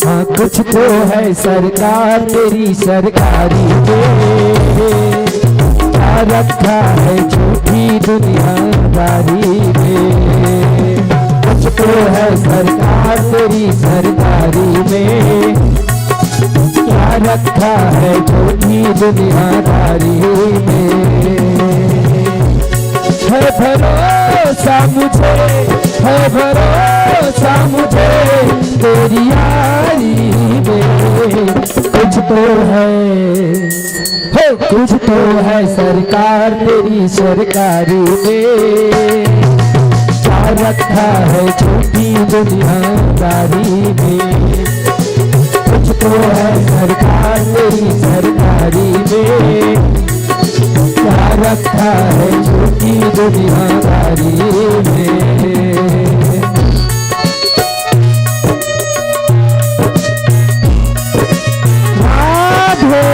हाँ कुछ तो है सरकार तेरी सरकारी में। क्या रखा है झूठी दुनियादारी में? कुछ तो है सरकार तेरी सरकारी में। क्या रखा है झूठी दुनियादारी में? है भरोसा मुझे, है भरोसा मुझे तेरी यारी में। कुछ तो है, हो कुछ तो है सरकार तेरी सरकारी में। क्या रखा है झूठी दुनियादारी में? कुछ तो है सरकार तेरी सरकारी में। क्या रखा है झूठी दुनियादारी में? राधे।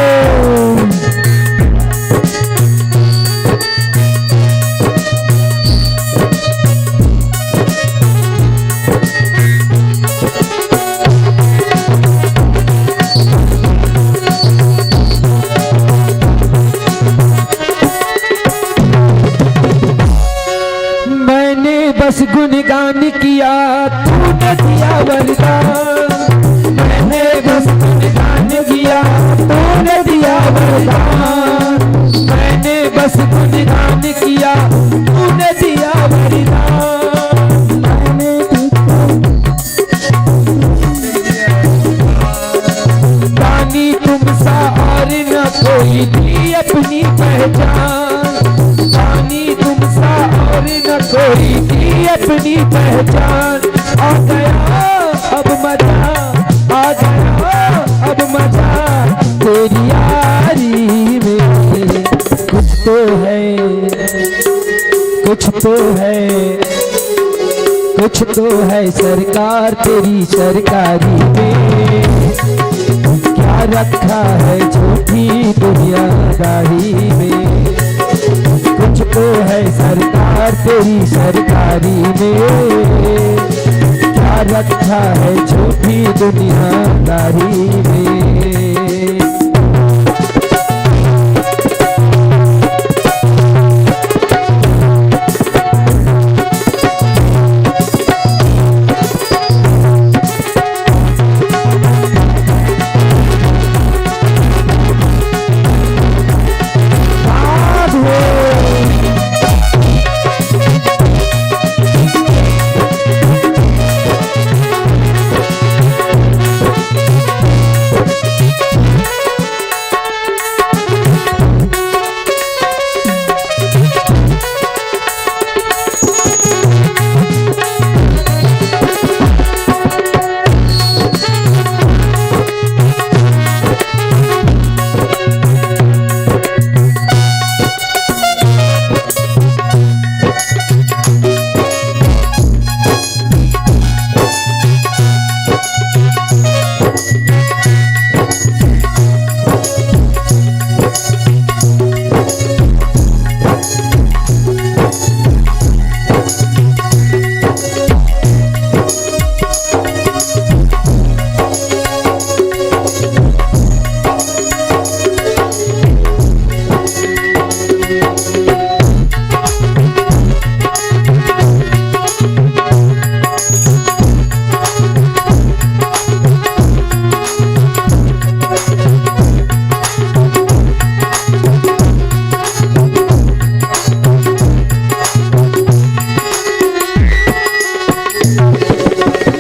मैंने बस गुणगान किया, तूने दिया वरदान। मैंने बस गुणगान किया, तूने दिया वरदान। मैंने बस गुणगान किया, तूने दिया वरदान। मैंने तुझको दानी तुम सा और न कोई थी अपनी पहचान। दानी तुम सा और न कोई थी अपनी पहचान। आ गया अब मजा, आ गया अब मजा तेरी यारी में। कुछ तो है, कुछ तो है, कुछ तो है सरकार तेरी सरकारी में। क्या रखा है झूठी दुनियादारी में? कुछ तो है सरकार तेरी सरकारी में। क्या रखा है झूठी दुनियादारी में?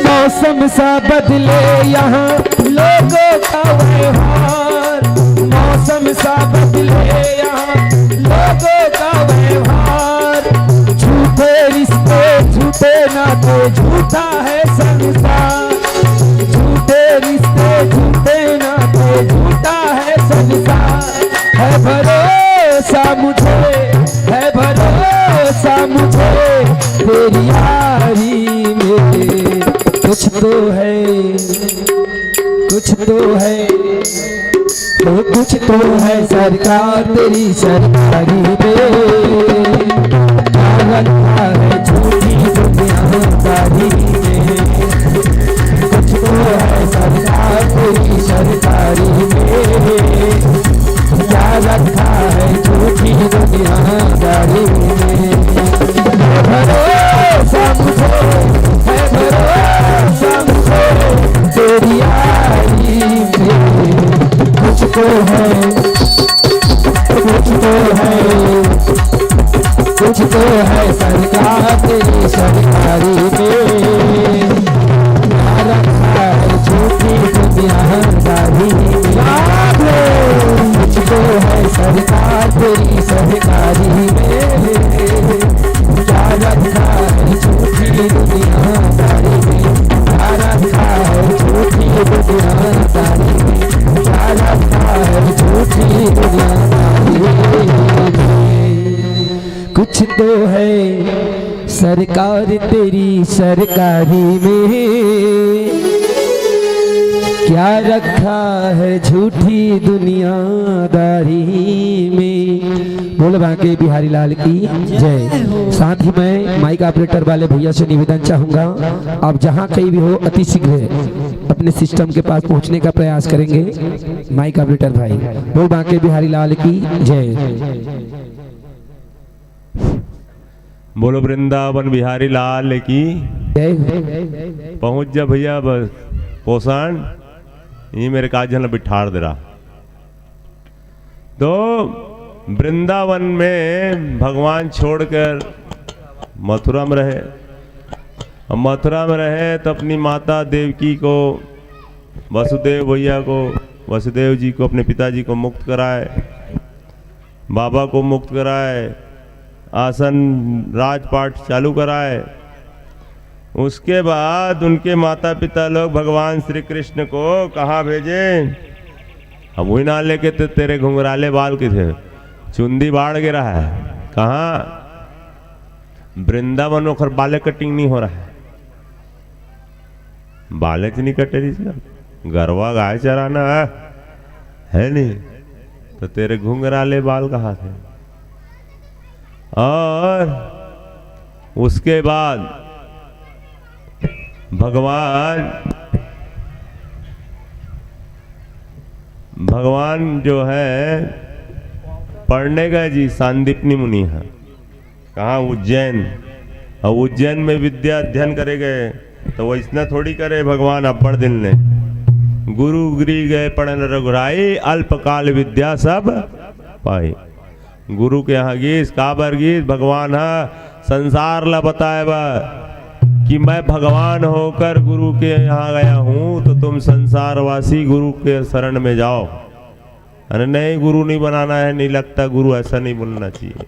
मौसम सा बदले यहाँ लोगों का व्यवहार। मौसम सा बदले यहाँ लोगों का व्यवहार। झूठे रिश्ते, झूठे नाते, झूठा है संसार। झूठे रिश्ते, झूठे नाते, झूठा है संसार। है भरोसा मुझे, है भरोसा मुझे तेरी यारी में। कुछ तो है, कुछ तो है, तो कुछ तो सरकार तेरी सरकारी में क्या रखा है झूठी दुनियादारी में। कुछ तो है सरकार तेरी सरकारी में, क्या रखा है झूठी दुनियादारी में। है भरोसा मुझे, है भरोसा मुझे तेरी यारी में। कुछ तो है, कुछ तो है, कुछ तो है सरकार तेरी सरकारी में। क्या रखा है झूठी दुनियादारी में। कुछ तो है सरकार तेरी सरकारी में। क्या रखा है झूठी दुनियादारी में। क्या रखा है झूठी दुनियादारी में। क्या रखा है झूठी दुनियादारी में। कुछ तो है सरकार तेरी सरकारी में, क्या रखा है झूठी दुनियादारी में। बोल बांके बिहारी लाल की जय। साथ ही मैं माइक ऑपरेटर वाले भैया से निवेदन चाहूंगा, आप जहां कहीं भी हो, अति शीघ्र अपने सिस्टम के पास पहुंचने का प्रयास करेंगे। माइक ऑपरेटर भाई, बोल बांके बिहारी लाल की जय। बोलो वृंदावन बिहारी लाल की। जय। पहुंच जा भैया, बस पोषण, ये मेरे काज झन बिठार दे रहा। तो वृंदावन में भगवान छोड़कर मथुरा में रहे। अब मथुरा में रहे तो अपनी माता देवकी को, वसुदेव भैया को, वसुदेव जी को, अपने पिताजी को मुक्त कराए, बाबा को मुक्त कराए, आसन राजपाट चालू कराए। उसके बाद उनके माता पिता लोग भगवान श्री कृष्ण को कहाँ भेजे? अब वही ना लेके तो तेरे घुंघराले बाल किथे चुंदी बाढ़ गिरा है। कहाँ? वृंदावन में ओखर बाले कटिंग नहीं हो रहा है। बाले तो नहीं कटे रही इसका, गरवा गाय चराना है, है नहीं? तो तेरे घुंघराले बाल कहाँ थे? और उसके बाद भगवान, भगवान जो है पढ़ने गए जी, सांदीपनी मुनि है। कहाँ? उज्जैन। और उज्जैन में विद्या अध्ययन करे गए, तो वैसना थोड़ी करे भगवान अब्बड़ दिन ले। गुरु गृह गए पढ़न रघुराई, अल्पकाल विद्या सब पाई। गुरु के यहाँ गीस, काबर गीस? भगवान हा संसार ला बताए बा कि मैं भगवान होकर गुरु के यहाँ गया हूँ, तो तुम संसारवासी गुरु के शरण में जाओ। अरे नहीं, गुरु नहीं बनाना है, नहीं लगता गुरु, ऐसा नहीं बोलना चाहिए।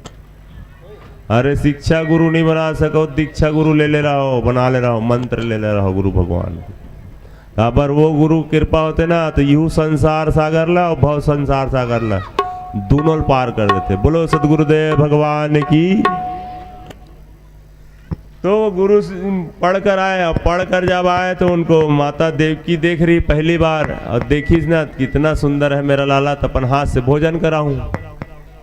अरे शिक्षा गुरु नहीं बना सको, दीक्षा गुरु ले ले रहो, बना ले रहो, मंत्र ले ले रहो गुरु भगवान के। काबर वो गुरु कृपा होते ना, तो यू संसार सागर ला और भव संसार सागर ला दोनों पार कर देते। बोलो सतगुरुदेव भगवान की। तो वो गुरु स-, पढ़कर आए। अब पढ़कर जब आए तो उनको माता देवकी देख रही पहली बार, और देखिस ना कितना सुंदर है मेरा लाला, तो अपन हाथ से भोजन कराऊं।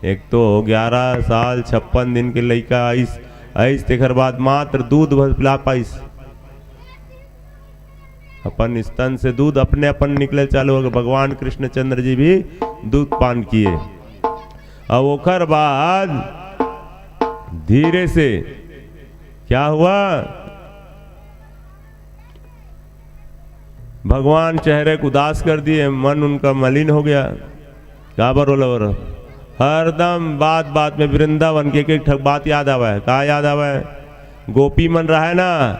एक तो ग्यारह साल छप्पन दिन के लइका आइस, आइस तेकर बाद मात्र दूध भर पिला पाइस। अपन स्तन से दूध अपने अपन निकले चालू हो गए। भगवान कृष्णचंद्र जी भी दूध पान किए। अब ओकर बाद धीरे से क्या हुआ, भगवान चेहरे को उदास कर दिए, मन उनका मलिन हो गया। काबर बोला? हरदम बात बात में वृंदावन के एक एक ठक बात याद आवे। का याद आवे? गोपी मन रहे ना,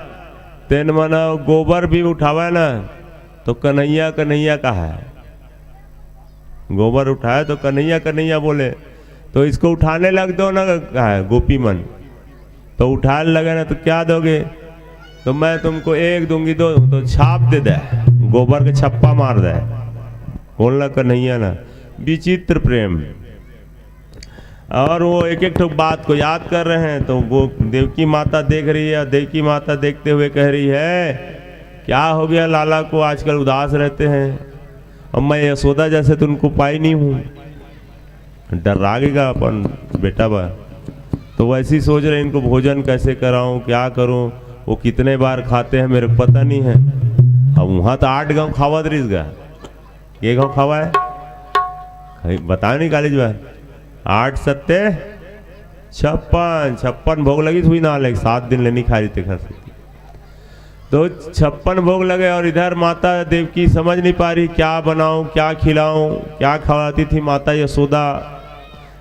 तेन मन गोबर भी उठावे ना, तो कन्हैया कन्हैया कहे। गोबर उठाए तो कन्हैया कन्हैया बोले, तो इसको उठाने लग दो ना, कहे गोपी मन। तो उठाने लगे ना, तो क्या दोगे? तो मैं तुमको एक दूंगी, दो, तो छाप दे दे, गोबर के छप्पा मार दे। बोलना कन्हैया ना, विचित्र प्रेम। और वो एक एक ठो बात को याद कर रहे हैं, तो वो देवकी माता देख रही है, और देवकी माता देखते हुए कह रही है, क्या हो गया लाला को, आजकल उदास रहते हैं, और मैं यशोदा जैसे तो उनको पाई नहीं हूँ। डर लागेगा अपन बेटा बा। तो वैसी सोच रहे, इनको भोजन कैसे कराऊं, क्या करूं, वो कितने बार खाते हैं मेरे को पता नहीं है। अब वहाँ तो आठ गांव खावत रहिस गा, ये गांव खावा है, बता नहीं कॉलेज बा, आठ सत्ते छप्पन, छप्पन भोग लगिस हुई ना, लेकिन सात दिन ले नहीं खा रही थे घर से। तो छप्पन भोग लगे और इधर माता देवकी समझ नहीं पा रही, क्या बनाऊं, क्या खिलाऊं, क्या खवाती थी माता यशोदा,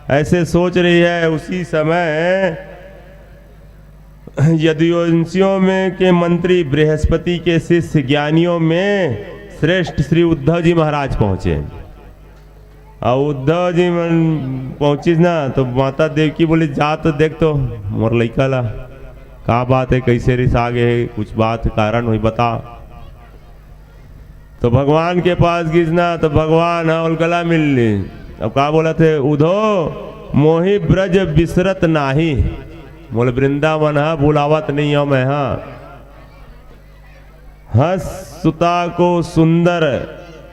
ऐसे सोच रही है। उसी समय यदुवंशियों में के मंत्री बृहस्पति के शिष्य ज्ञानियों में श्रेष्ठ श्री उद्धव जी महाराज पहुंचे। और उद्धव जी मन पहुंचिस ना, तो माता देवकी बोली, "जा तो देख तो मोर लइका ला, का बात है, कैसे रिसा गे हे, कुछ बात कारण हुई बता।" तो भगवान के पास गिस ना, तो भगवान ह ओला गला मिल ली। अब का बोलत हे, "उधो मोहि ब्रज बिसरत नाही, मोला वृंदावन ह भुलावत नहीं हो मैं ह। हंस सुता को सुंदर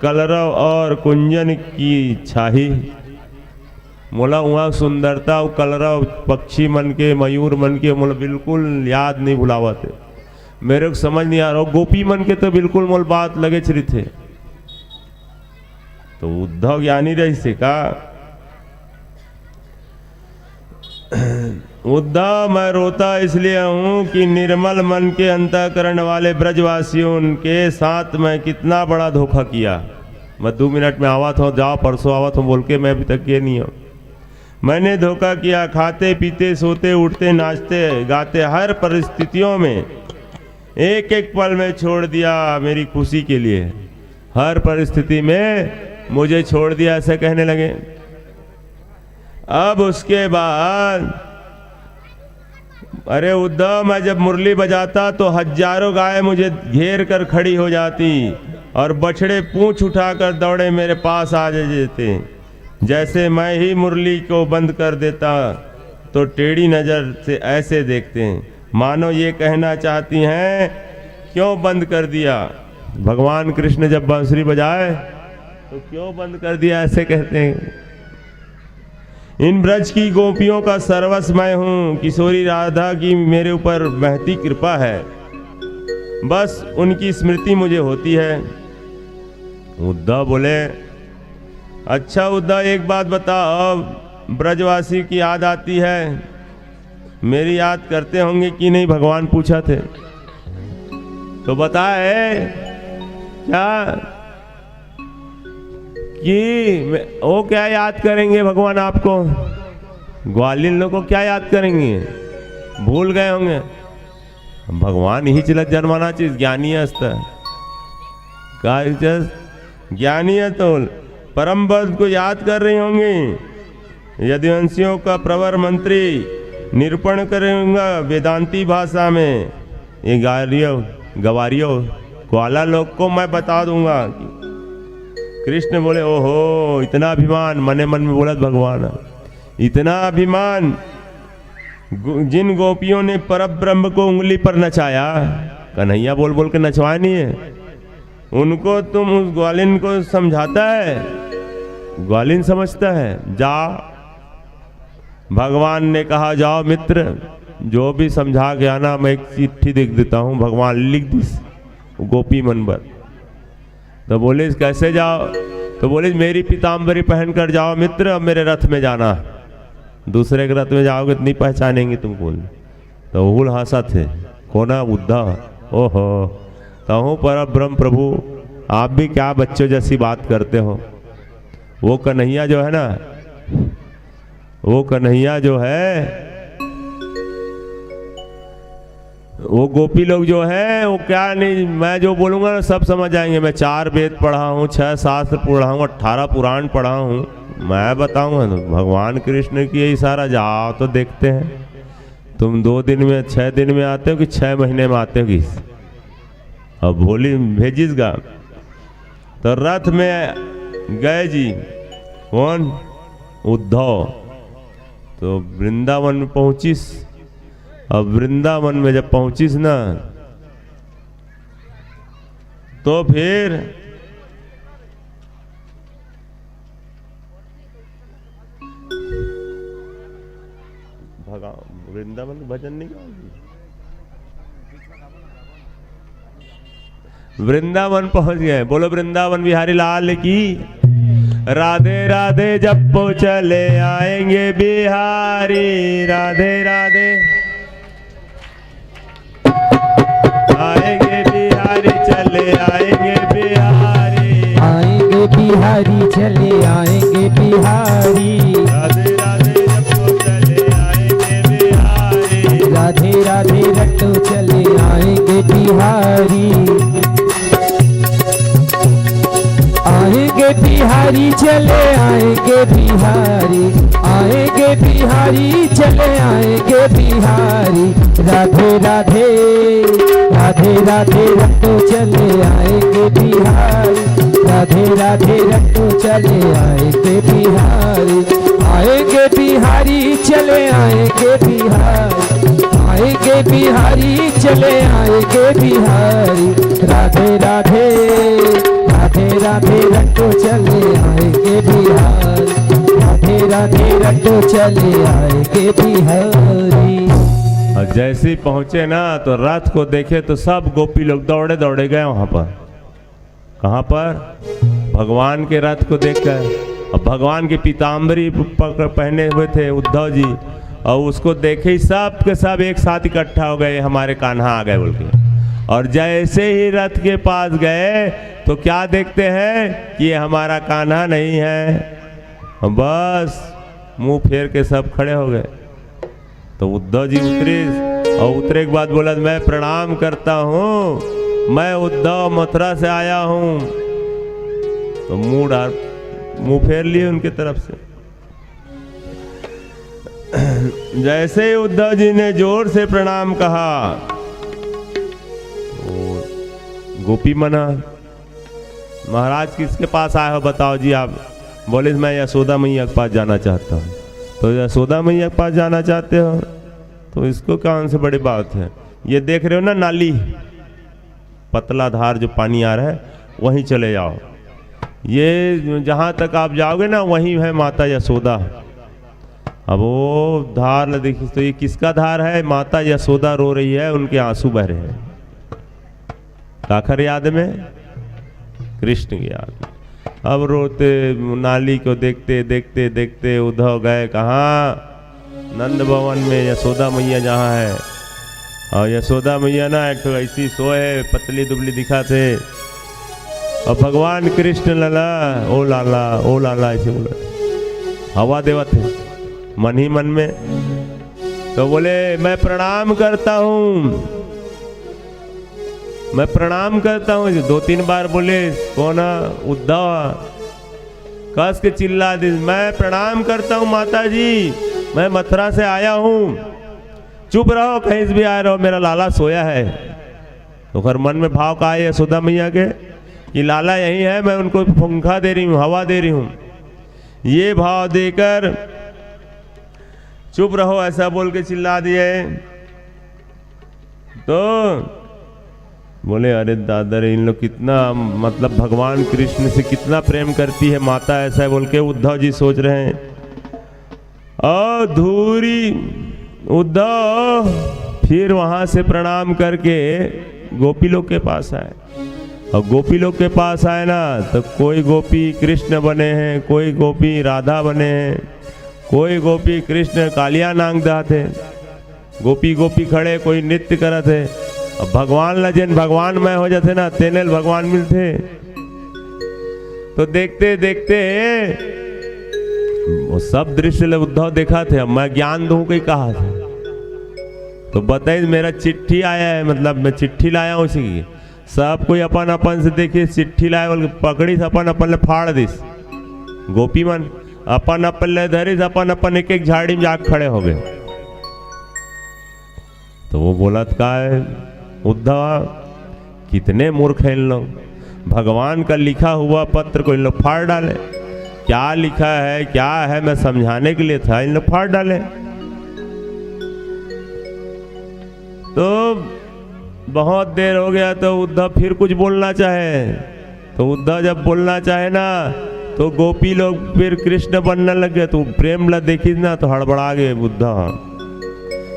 कलरव और कुंजन की छाही।" मोला वहाँ सुंदरता और कलरव, पक्षी मन के, मयूर मन के मोला बिल्कुल याद नहीं भुलावत हे। मेरे को समझ नहीं आ रहा, गोपी मन के तो बिल्कुल मोला बात लगेच रहिथे। तो उद्धव ज्ञानी रहिसे का? "उद्धव, मैं रोता इसलिए हूँ कि निर्मल मन के अंतःकरण वाले ब्रजवासियों के साथ मैं कितना बड़ा धोखा किया। मैं दो मिनट में आवत हूँ, जाओ, परसों आवत हूँ बोल के मैं अभी तक गए नहीं हूँ। मैंने धोखा किया, खाते पीते, सोते उठते, नाचते गाते, हर परिस्थितियों में एक एक पल में छोड़ दिया मेरी खुशी के लिए। हर परिस्थिति में मुझे छोड़ दिया", ऐसे कहने लगे। अब उसके बाद, "अरे उद्धव, मैं जब मुरली बजाता तो हजारों गाय मुझे घेर कर खड़ी हो जाती और बछड़े पूंछ उठाकर दौड़े मेरे पास आ जाते। जैसे मैं ही मुरली को बंद कर देता तो टेढ़ी नजर से ऐसे देखते, मानो ये कहना चाहती हैं, क्यों बंद कर दिया?" भगवान कृष्ण जब बांसुरी बजाए तो क्यों बंद कर दिया, ऐसे कहते हैं। "इन ब्रज की गोपियों का सर्वस्व मैं हूँ, किशोरी राधा की मेरे ऊपर महती कृपा है, बस उनकी स्मृति मुझे होती है।" उद्धव बोले, "अच्छा उद्धव, एक बात बताओ, ब्रजवासी की याद आती है? मेरी याद करते होंगे कि नहीं?" भगवान पूछा थे तो बताए क्या कि मैं, वो क्या याद करेंगे भगवान आपको? ग्वालिन लोग को क्या याद करेंगे? भूल गए होंगे। भगवान ही चिलत जन्माना चीज ज्ञानी हस्त का चीज? ज्ञानी है तो परम पद को याद कर रही होंगी। यदुवंशियों का प्रवर मंत्री निरूपण करूंगा वेदांती भाषा में। ये गारियो, गवारियो, ग्वाला लोग को मैं बता दूंगा कि कृष्ण बोले, "ओहो, इतना अभिमान", मने मन में बोलत भगवान, "इतना अभिमान।" गो-, जिन गोपियों ने परब्रह्म को उंगली पर नचाया, कन्हैया बोल बोल के नचवाए नहीं है, उनको तुम उस ग्वालिन को समझाता है, ग्वालिन समझता है? जा, भगवान ने कहा, "जाओ मित्र, जो भी समझा के आना, मैं एक चिट्ठी लिख देता हूँ।" भगवान लिख दिस गोपी मन बर। तो बोलिस, "कैसे जाओ?" तो बोलिस, "मेरी पीताम्बरी पहनकर जाओ मित्र, अब मेरे रथ में जाना, दूसरे के रथ में जाओगे तो नहीं पहचानेंगे तुमको।" तो उहुल हंसत हे, "कोना बुद्धा?" "ओहो, तहूँ पर ब्रह्म प्रभु, आप भी क्या बच्चों जैसी बात करते हो?" वो कन्हैया जो है ना, वो कन्हैया जो है, वो गोपी लोग जो है, वो क्या नहीं, मैं जो बोलूंगा ना, सब समझ जाएंगे। मैं चार वेद पढ़ा हूँ, छह शास्त्र पढ़ा हूँ, अठारह पुराण पढ़ा हूँ, मैं बताऊंगा तो भगवान कृष्ण की यही सारा, जाओ तो देखते हैं, तुम दो दिन में, छह दिन में आते हो कि छह महीने में आते हो कि? अब भोली भेजिस गा, तो रथ में गए जी, कौन? उद्धव। तो वृंदावन में पहुंचिस। अब वृंदावन में जब पहुंचिस ना, तो फिर भगा-, वृंदावन के भजन नहीं गाओगी? वृंदावन पहुंच गए। बोलो वृंदावन बिहारी लाल की। राधे राधे जप्पो चले आएंगे बिहारी। राधे राधे। आएंगे बिहारी चले आएंगे बिहारी। आएंगे बिहारी चले आएंगे बिहारी। राधे राधे जप्पो चले आएंगे बिहारी। राधे राधे रटो चले आएंगे बिहारी। आएंगे बिहारी चले आएंगे बिहारी। आएंगे बिहारी चले आएंगे बिहारी। राधे राधे। राधे राधे रटो चले आएंगे बिहारी। राधे राधे रटो चले आएंगे बिहारी। आएंगे बिहारी चले आएंगे बिहारी। आएंगे बिहारी चले आएंगे बिहारी। राधे राधे। राधे राधे रटो चले आएंगे बिहारी। राधे राधे रटो चले आएंगे बिहारी। और जैसे ही पहुंचे ना, तो रथ को देखे तो सब गोपी लोग दौड़े दौड़े गए वहां पर। कहां पर? भगवान के रथ को देखकर। और भगवान के पीताम्बरी पकड़ पहने हुए थे उद्धव जी, और उसको देखे ही सब के सब एक साथ इकट्ठा हो गए, "हमारे कान्हा आ गए" बोल के। और जैसे ही रथ के पास गए, तो क्या देखते हैं कि ये हमारा कान्हा नहीं है। बस मुंह फेर के सब खड़े हो गए। तो उद्धव जी उतरे, और उतरे के बाद बोला, "मैं प्रणाम करता हूँ, मैं उद्धव मथुरा से आया हूँ।" तो मुंह डाल, मुंह फेर लिए उनके तरफ से। जैसे ही उद्धव जी ने जोर से प्रणाम कहा, वो गोपी मना, "महाराज, किसके पास आए हो, बताओ जी आप?" बोले, "मैं यशोदा मैया के पास जाना चाहता हूँ।" "तो यशोदा मैया के पास जाना चाहते हो, तो इसको कौन सी बड़ी बात है? ये देख रहे हो ना नाली, पतला धार जो पानी आ रहा है, वहीं चले जाओ। ये जहाँ तक आप जाओगे ना, वहीं है माता यशोदा।" अब वो धार ल देखिस, तो ये किसका धार है? माता यशोदा रो रही है, उनके आंसू बह रहे हैं। काखर याद में? कृष्ण की याद में। अब रोते, नाली को देखते देखते देखते उद्धव गए कहाँ? नंद भवन में, यशोदा मैया जहाँ है। और यशोदा मैया ना एक ठो ऐसी सोए है, पतली दुबली दिखा थे। और भगवान कृष्ण लाला, "ओ लाला, ओ लाला", ऐसे बोले, हवा देवत है मन ही मन में। तो बोले, "मैं प्रणाम करता हूँ, मैं प्रणाम करता हूँ।" दो तीन बार बोले, कौन? उद्धव। कस के चिल्ला दिस, "मैं प्रणाम करता हूँ माता जी, मैं मथुरा से आया हूँ।" "चुप रहो, कहीं से भी आए रहो, मेरा लाला सोया है।" तो ओकर मन में भाव का है यशोदा मैया के कि लाला यहीं है, मैं उनको पंखा दे रही हूँ, हवा दे रही हूँ। ये भाव देकर "चुप रहो" ऐसा बोल के चिल्ला दिए। तो बोले, "अरे दादा रे, इन लोग कितना, मतलब, भगवान कृष्ण से कितना प्रेम करती है माता", ऐसा बोल के उद्धव जी सोच रहे हैं। और धूरी उद्धव फिर वहां से प्रणाम करके गोपी लोग के पास आए। और गोपी लोग के पास आए ना, तो कोई गोपी कृष्ण बने हैं, कोई गोपी राधा बने हैं, कोई गोपी कृष्ण कालिया नांग दात है। गोपी गोपी खड़े, कोई नृत्य करत है। अब भगवान ला जेन भगवान मय हो जाथे ना, तेने ल भगवान मिलथे। तो देखते देखते वो सब दृश्य ले उद्धव देखा थे, "अब मैं ज्ञान दूं," कही कहा थे। तो बताइए, "मेरा चिट्ठी आया है, मतलब, मैं चिट्ठी लाया हूं इसी की।" सब कोई अपन अपन से देखिस, चिट्ठी लाए बोल के पकड़िस, अपन अपन ले फाड़ दिस। गोपी मन अपन अपन ले धरिस, अपन अपन एक एक झाड़ी में जाके खड़े हो गए। तो वो बोलत का है, "उद्धव, कितने मूर्ख हैं इन लोग, भगवान का लिखा हुआ पत्र को इन लोग फाड़ डाले। क्या लिखा है, क्या है, मैं समझाने के लिए था, इन लोग फाड़ डाले।" तो बहुत देर हो गया, तो उद्धव फिर कुछ बोलना चाहे। तो उद्धव जब बोलना चाहे ना, तो गोपी लोग फिर कृष्ण बनने लग गए। तो प्रेम ला देखिस ना, तो हड़बड़ा गए उद्धव।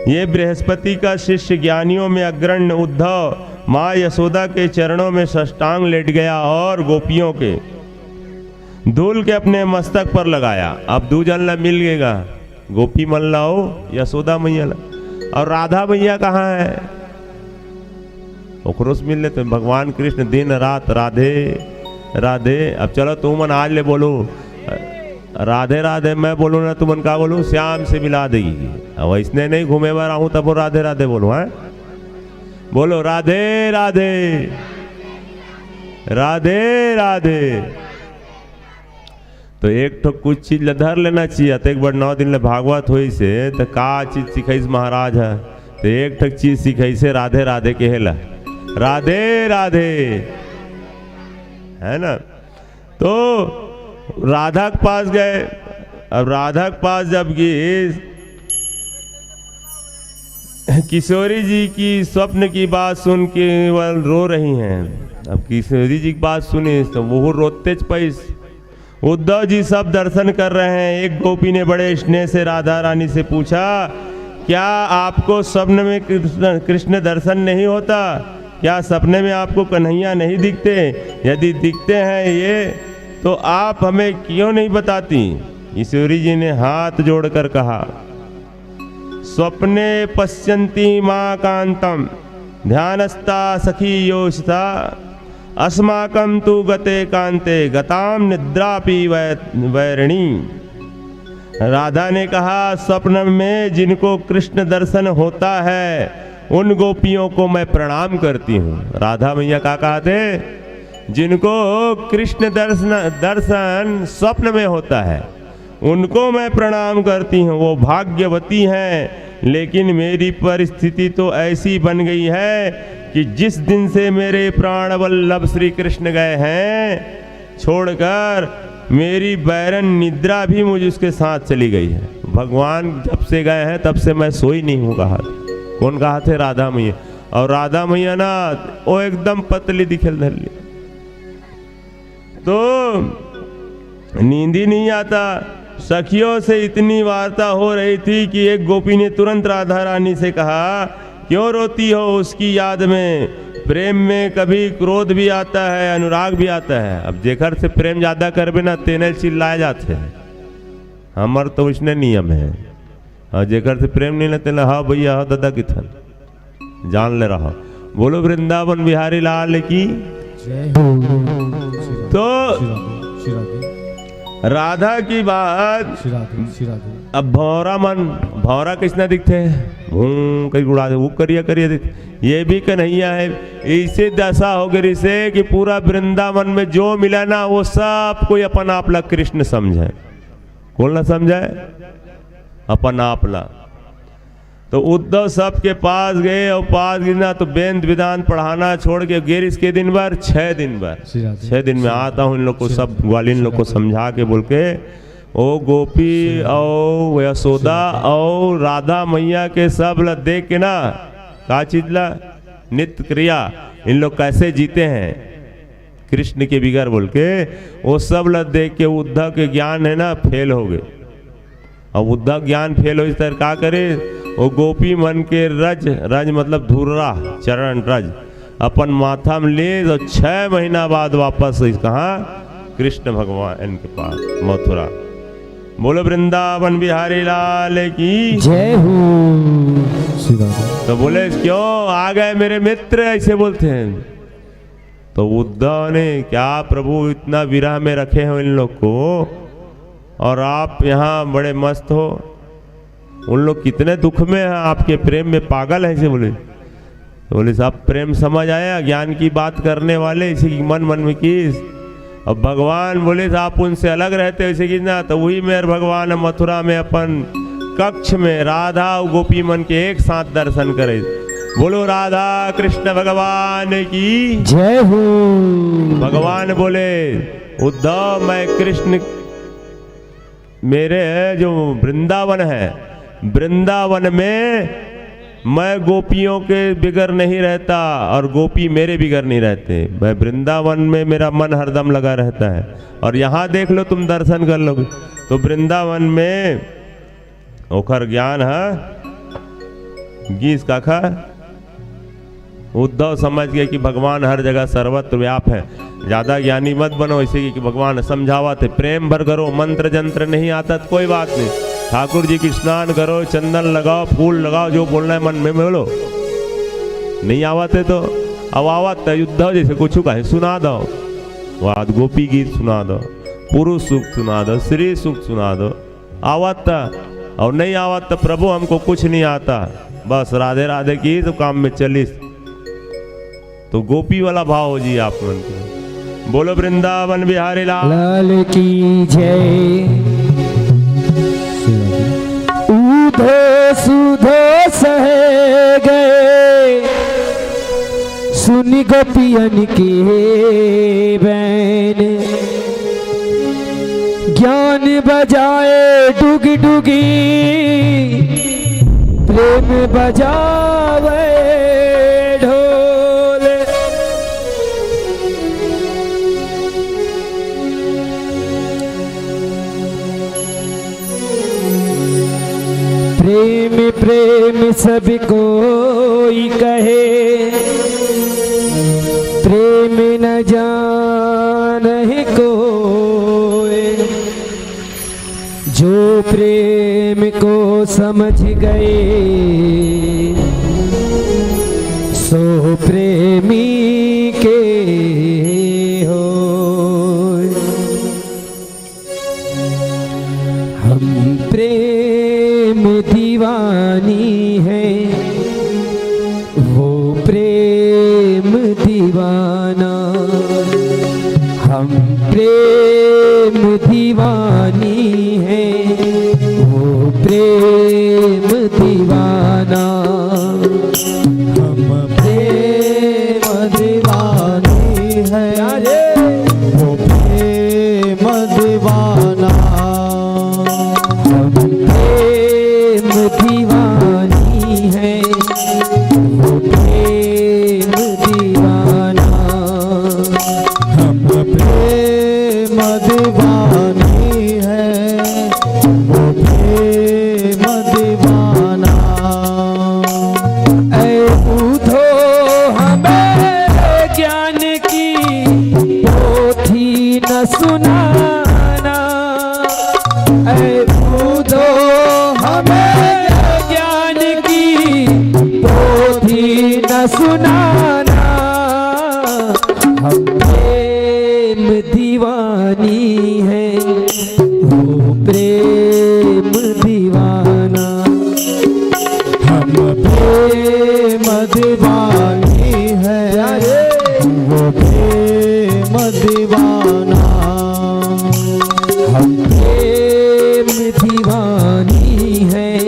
ये बृहस्पति का शिष्य, ज्ञानियों में अग्रण्य उद्धव, माँ यशोदा के चरणों में साष्टांग लेट गया और गोपियों के धूल के अपने मस्तक पर लगाया। अब दू जन ला मिल गेगा, गोपी मन ला अउ यशोदा मैया ला। और राधा मैया कहाँ है? ओकरो से मिल लेते। भगवान कृष्ण दिन रात राधे राधे। अब चलो, तुमन आज ले बोलो राधे राधे, मैं बोलूँ ना, तुमन का बोलूँ, श्याम से मिला देगी। अब ऐसने नहीं घूमे बर आहूँ तब वो राधे राधे बोलूँ, हैं? बोलो राधे राधे, राधे राधे। तो एक ठो कुछ चीज ला धर लेना चाहिए। अतेक बड़ नौ दिन ले भागवत होइस हे, तो का चीज सिखाइस महाराज ह? तो एक ठो चीज सिखाइस हे, राधे राधे कहे ला, राधे राधे, है ना? तो राधा के पास गए। अब राधा के पास जब गए, किशोरी जी की स्वप्न की बात सुन के वह रो रही हैं। अब किशोरी जी की बात सुनी तो वो रोते च पैस। उद्धव जी सब दर्शन कर रहे हैं। एक गोपी ने बड़े स्नेह से राधा रानी से पूछा, क्या आपको स्वप्न में कृष्ण, कृष्ण दर्शन नहीं होता? क्या सपने में आपको कन्हैया नहीं दिखते? यदि दिखते हैं ये, तो आप हमें क्यों नहीं बताती? किशोरी जी ने हाथ जोड़कर कहा, स्वप्ने पश्यन्ति मां कान्तं ध्यानस्था सखी योषिता। अस्माकं तु गते कान्ते गतां निद्रापि वै-, वैरिणी। राधा ने कहा, स्वप्न में जिनको कृष्ण दर्शन होता है, उन गोपियों को मैं प्रणाम करती हूँ। राधा मैया का कहते, जिनको कृष्ण दर्शन, दर्शन स्वप्न में होता है, उनको मैं प्रणाम करती हूँ, वो भाग्यवती हैं। लेकिन मेरी परिस्थिति तो ऐसी बन गई है कि जिस दिन से मेरे प्राण वल्लभ श्री कृष्ण गए हैं छोड़कर, मेरी बैरन निद्रा भी मुझ उसके साथ चली गई है। भगवान जब से गए हैं तब से मैं सोई नहीं हूँ, कहा। कौन कहा थे? राधा मैया। और राधा मैया ना, वो एकदम पतली दिखेल धर ली। तो नींद ही नहीं आता। सखियों से इतनी वार्ता हो रही थी कि एक गोपी ने तुरंत राधा रानी से कहा, क्यों रोती हो उसकी याद में? प्रेम में कभी क्रोध भी आता है, अनुराग भी आता है। अब जेकर से प्रेम ज्यादा करबे ना, तेने चिल्लाए जाते हैं। हमर तो उसने नियम है। और जेकर से प्रेम नहीं लेते ना, हाँ भैया, हाँ दादा की थन। जान ले रहा। बोलो वृंदावन बिहारी लाल की। जय हो। श्री राधे, तो श्री राधे, श्री राधे। राधा की बात। श्री राधे, श्री राधे। अब भौरा मन, भौरा किसना दिखते हैं? हूं, कहीं उड़ा दे, वो करिया, करिया दिखते। ये भी कन्हैया है। ऐसे दशा हो गई से कि पूरा वृंदावन में जो मिला ना, वो सब कोई अपन आप ला कृष्ण समझे। कौन ला समझे? अपन आप ला। तो उद्धव सबके पास गए और पास गिरना तो वेद वेदांत पढ़ाना छोड़ के गेरिस के दिन भर, छह दिन भर, श्री राधे। छह दिन में श्री आता हूँ इन लोग को श्री सब राधे। ग्वालिन लोग को श्री राधे। समझा के बोल के, ओ गोपी श्री राधे। और यशोदा श्री राधे। और राधा मैया के सब ला देख के ना, का चीज ला, नित्य क्रिया, इन लोग कैसे जीते हैं कृष्ण के बिगर बोल के, वो सब ला देख के उद्धव के ज्ञान है ना, फेल हो गए। अब उद्धव ज्ञान फेल हो, इस तरह का करे? वो गोपी मन के रज, रज मतलब धुर्रा, चरण रज, अपन माथा में ले, तो छह महीना बाद वापस इस कहाँ? कृष्ण भगवान के पास, मथुरा। बोलो वृंदावन बिहारी लाल की। जय हो। श्री राधे। तो बोले, क्यों आ गए मेरे मित्र, ऐसे बोलते हैं। तो उद्धव ने, क्या प्रभु इतना विरह में रखे हो इन लोग को और आप यहाँ बड़े मस्त हो? उन लोग कितने दुख में हैं, आपके प्रेम में पागल है, ऐसे बोले। तो बोले, साहब, प्रेम समझ आया, ज्ञान की बात करने वाले, इसी की मन मन में किस। अब भगवान बोले, साहब, आप उनसे अलग रहते हो, इसी की ना, तो वही मेरे भगवान मथुरा में अपन कक्ष में राधा और गोपी मन के एक साथ दर्शन करे। बोलो राधा कृष्ण भगवान की। जय हो। भगवान बोले, उद्धव, मैं कृष्ण, मेरे जो वृंदावन है, वृंदावन में मैं गोपियों के बिगर नहीं रहता और गोपी मेरे बिगर नहीं रहते। मैं वृंदावन में, मेरा मन हरदम लगा रहता है। और यहाँ देख लो, तुम दर्शन कर लोगे तो वृंदावन में ओखर ज्ञान है। गीस काखर? उद्धव समझ गए कि भगवान हर जगह सर्वत्र व्याप है। ज्यादा ज्ञानी मत बनो, ऐसे कि भगवान समझावत हे, प्रेम भर करो, मंत्र जंत्र नहीं आता तो कोई बात नहीं, ठाकुर जी की स्नान करो, चंदन लगाओ, फूल लगाओ, जो बोलना है मन में बोलो। नहीं आवत हे तो, अब आवत हे, उद्धव जैसे कुछ कहे सुना दो, वाद गोपी गीत सुना दो, पुरुष सूक्त सुना दो, श्री सूक्त सुना दो, आवत हे, और नहीं आवत हे, प्रभु हमको कुछ नहीं आता, बस राधे राधे की तो काम में चलिस। तो गोपी वाला भाव हो जी आप मन के। बोलो वृंदावन बिहारी लाल। लाल की जय। ऊधो सुधो सहे गए, सुनि गोपियन के बैन। ज्ञान बजाए डुग डुगी, प्रेम बजावे ढोल। प्रेम प्रेम सब कोई कहे, प्रेम न जानहि कोय। जो प्रेम को समझ गए, सो प्रेमी के होय। हम प्रेम दीवानी हैं, वो प्रेम दीवाना। हम प्रेम दीवानी हैं, वो प्रेम दीवाना। हम प्रेम दीवानी हैं, वो प्रेम दीवाना। हम प्रेम दीवानी हैं, वो प्रेम दीवाना। हम प्रेम दीवानी हैं, वो प्रेम दीवाना। ऐ ऊधो हमें ज्ञान की पोथी न सुनाना। ऐ ऊधो हमें ज्ञान की पोथी न सुनाना। हम प्रेम दीवानी हैं, वो प्रेम दीवाना। हम प्रेम दीवानी हैं, वो प्रेम दीवाना। हम प्रेम दीवानी हैं,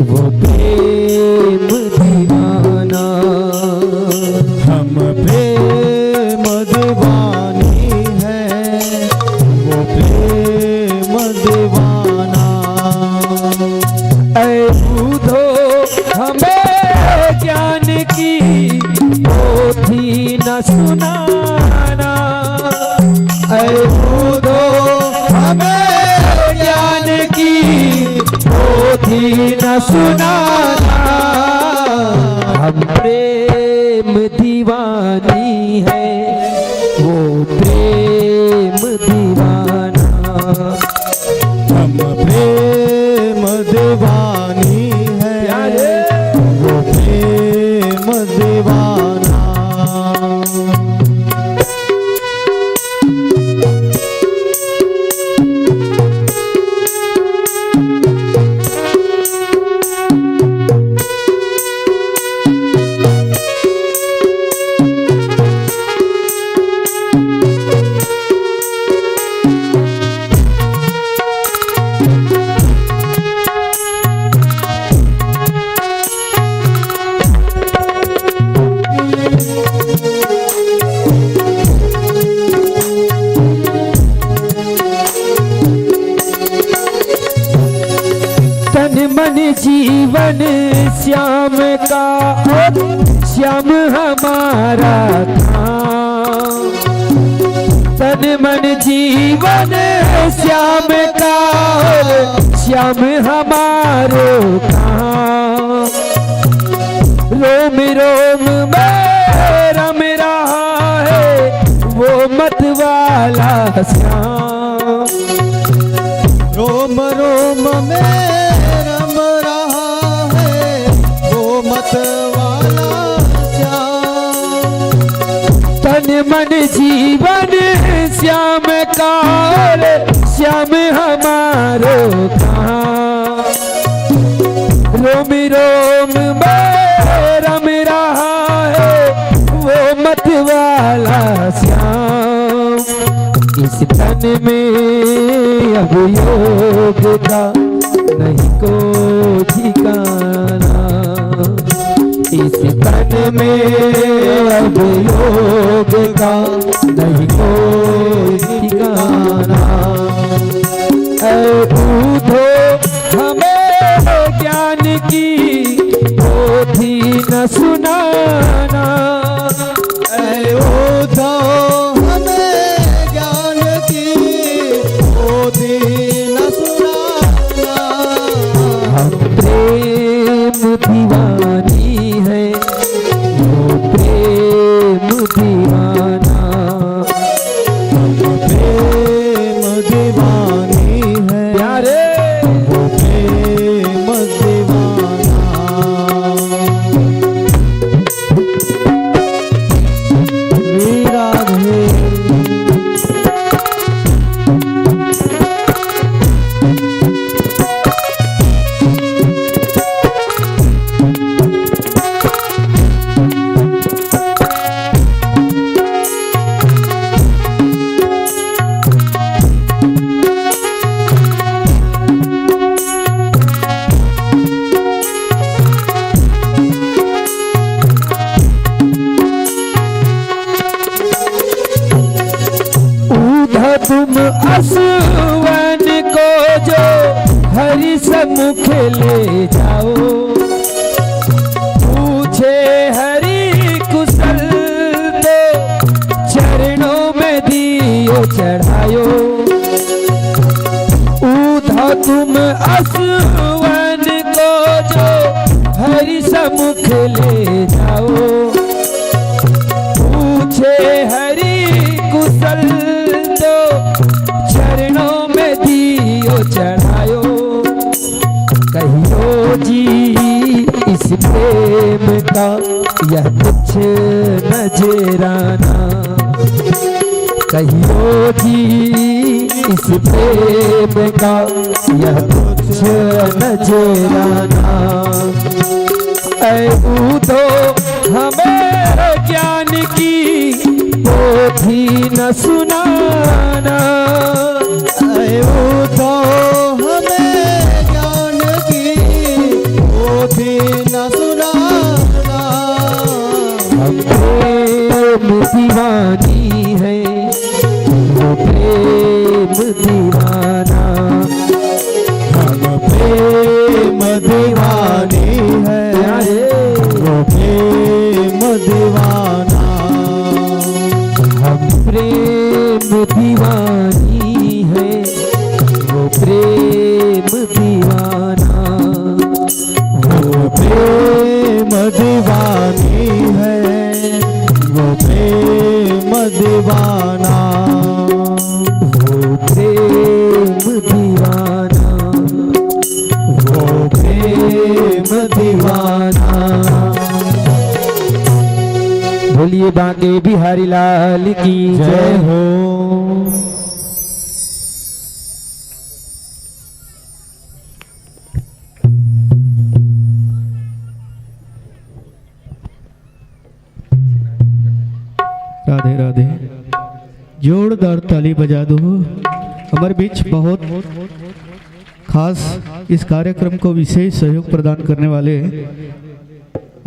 वो प्रेम दीवाना। हम प्रेम दीवानी हैं, वो प्रेम दीवाना। ऐ ऊधो हमें ज्ञान की पोथी न सुनाना। ऐ ऊधो हमें ज्ञान की पोथी न सुनाना। हम प्रेम दीवानी हैं, वो प्रेम दीवाना। हम प्रेम दीवानी हैं, वो प्रेम दीवाना। तन मन जीवन श्याम का, श्याम हमारा था। तन मन जीवन श्याम का, श्याम हमारो कहाँ। मन जीवन श्याम का, श्याम हमारो कहाँ। रोम रोम में रम रहा है वो मत वाला श्याम। इस तन में अब योग का नहीं को ठिकाना। इस तन में अब योग का नहीं कोई ठिकाना। ऐ बूढ़ो, हमें ज्ञान की पोथी न सुनाना। ऐ बूढ़ो, हमें ज्ञान की पोथी न सुनाना। हम प्रेम दीवानी है, वो प्रेम दीवाना। हम प्रेम दीवानी है, प्यारे। वो प्रेम दीवाना। राधे। ऊधा तुम असुवन को जो हरि सम्मुख ले जाओ, पूछे हरि कुशल तो चरणों में दियो चढ़ायो। ऊधा तुम असुवन को जो हरि सम्मुख ले जाओ, पूछे हरि कुशल तो चरणों में दियो चढ़ायो। कहियो जी इस प्रेम का यह तुच्छ नजराना। कहियो जी इस प्रेम का यह तुच्छ नजराना। ऐ ऊधो हमें ज्ञान की पोथी न सुनाना। ऐ ऊधो हमें ज्ञान की पोथी न सुनाना। हम प्रेम दीवानी है, वो प्रेम दीवाना। हम प्रेम दीवानी है, प्यारे। वो प्रेम दीवाना। हम प्रेम दीवानी है, वो प्रेम दीवाना। वो प्रेम दीवानी है, वो प्रेम दीवाना। वो प्रेम दीवाना, वो प्रेम दीवाना। बोलिए बांके बिहारी लाल की जय हो। राधे राधे। जोरदार ताली बजा दो। हमारे बीच बहुत खास इस कार्यक्रम को विशेष सहयोग प्रदान करने वाले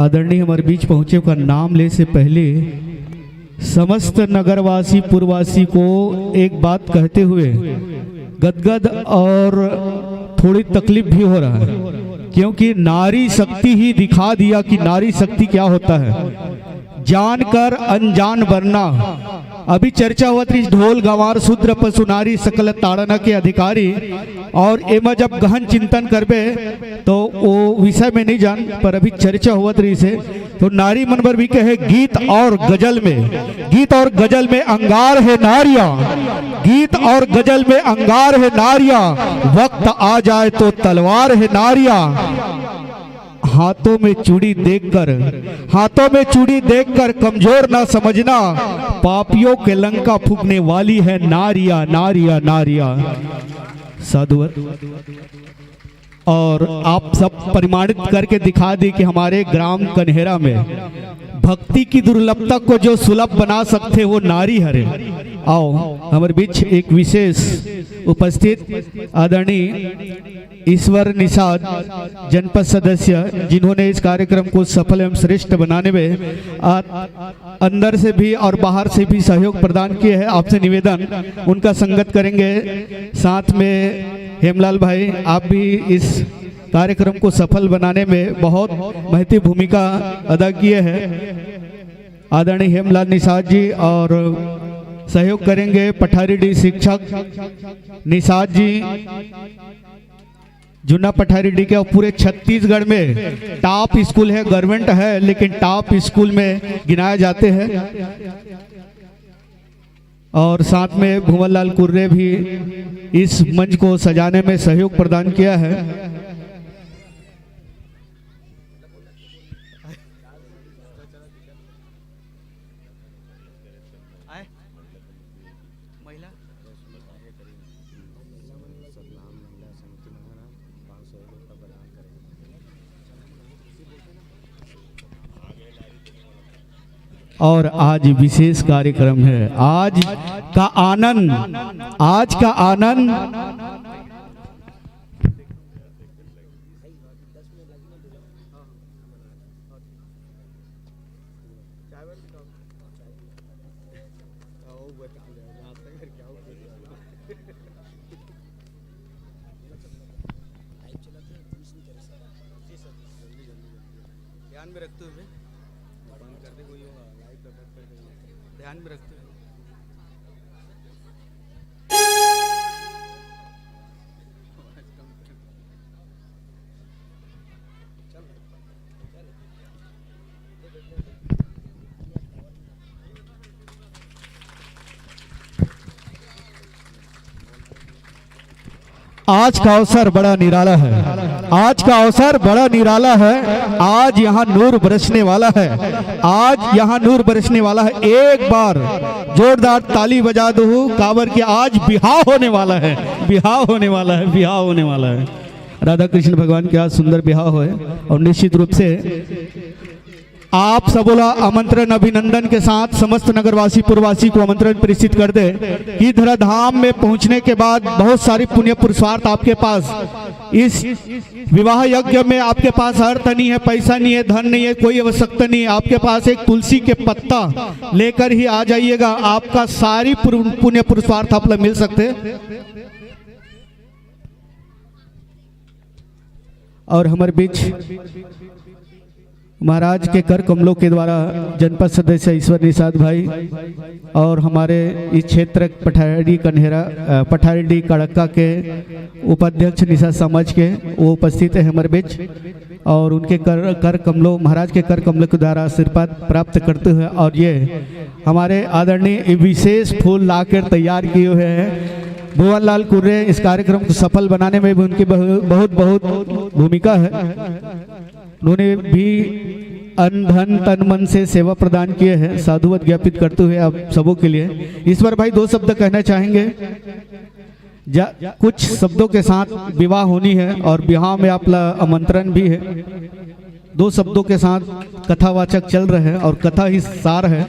आदरणीय हमारे बीच पहुंचे का नाम ले से पहले समस्त नगरवासी पुरवासी को एक बात कहते हुए गदगद और थोड़ी तकलीफ भी हो रहा है, क्योंकि नारी शक्ति ही दिखा दिया कि नारी शक्ति क्या होता है। जानकर अनजान बनना। अभी चर्चा होवत रहिस ढोल गंवार शूद्र पशु नारी सकल ताड़ना के अधिकारी, और एमा जब गहन चिंतन करबे तो वो विषय में नहीं जान, पर अभी चर्चा होवत रहिस हे तो नारी मन बर भी कहे, गीत और गजल में, गीत और गजल में अंगार है नारियां, गीत और गजल में अंगार है नारियां, वक्त आ जाए तो तलवार है नारियां। हाथों में चूड़ी देखकर, हाथों में चूड़ी देखकर कमजोर ना समझना, पापियों के लंका फूकने वाली है नारिया, नारिया, नारिया। साधुवत। और आप सब प्रमाणित करके दिखा दी कि हमारे ग्राम कन्हेरा में भक्ति की दुर्लभता को जो सुलभ बना सकते, वो नारी हरे। आओ, हमारे बीच एक विशेष उपस्थित आदरणीय ईश्वर निषाद, जनपद सदस्य, जिन्होंने इस कार्यक्रम को सफल एवं श्रेष्ठ बनाने में आ, अंदर से भी और बाहर से भी सहयोग प्रदान किए हैं। आपसे निवेदन, उनका संगत करेंगे। साथ में हेमलाल भाई, आप भी इस कार्यक्रम को सफल बनाने में बहुत महती भूमिका अदा किए हैं। आदरणीय हेमलाल निषाद जी और सहयोग करेंगे पठारी डी शिक्षक निषाद जी, जुन्ना पठारी डी के। और पूरे छत्तीसगढ़ में टॉप स्कूल है, गवर्नमेंट है, लेकिन टॉप स्कूल में गिनाए जाते हैं। और साथ में भुवन लाल कुर्रे भी इस मंच को सजाने में सहयोग प्रदान किया है। आए महिला। और आज विशेष कार्यक्रम है, आज का आनंद, आज का आनंद। ध्यान में रखते हुए, ध्यान में रखते हुए। आज का अवसर बड़ा निराला है, आज का अवसर बड़ा निराला है। आज यहाँ नूर बरसने वाला है, आज यहाँ नूर बरसने वाला है। एक बार जोरदार ताली बजा दो, काबर कि आज बिहाव होने वाला है, बिहाव होने वाला है, बिहाव होने वाला है। राधा कृष्ण भगवान के आज सुंदर बिहाव होय और निश्चित रूप से आप सबोला आमंत्रण अभिनंदन के साथ समस्त नगरवासी पुरवासी को आमंत्रण प्रेषित कर दे कि धराधाम में पहुंचने के बाद बहुत सारी पुण्य पुरुषार्थ आपके पास इस विवाह यज्ञ में आपके पास अर्थ नहीं है, पैसा नहीं है, धन नहीं है, कोई आवश्यकता नहीं है। आपके पास एक तुलसी के पत्ता लेकर ही आ जाइएगा, आपका सारी पुरु-, पुण्य पुरुषार्थ आप लोग मिल सकते हैं। और हमारे बीच महाराज के कर कमलों के द्वारा जनपद सदस्य ईश्वर निषाद भाई और हमारे इस क्षेत्र पठारी कन्हेरा, अ, पठारी डी कड़क्का के उपाध्यक्ष निषाद समाज के, वो उपस्थित है हमारे बीच। और उनके कर, कर कमलों, महाराज के कर कमलों के द्वारा आशीर्वाद प्राप्त करते हुए और ये हमारे आदरणीय विशेष फूल लाकर तैयार किए हुए हैं भुवन लाल कुर्रे। इस कार्यक्रम को सफल बनाने में भी उनकी बहु-, बहुत, बहुत भूमिका है। उन्होंने भी अन धन तन मन से सेवा प्रदान किए हैं। साधुवाद ज्ञापित करते हुए आप सबों के लिए ईश्वर भाई दो शब्द कहना चाहेंगे। जा, कुछ शब्दों के साथ विवाह होनी है और विवाह में आपला आमंत्रण भी है। दो शब्दों के साथ कथावाचक चल रहे हैं और कथा ही सार है।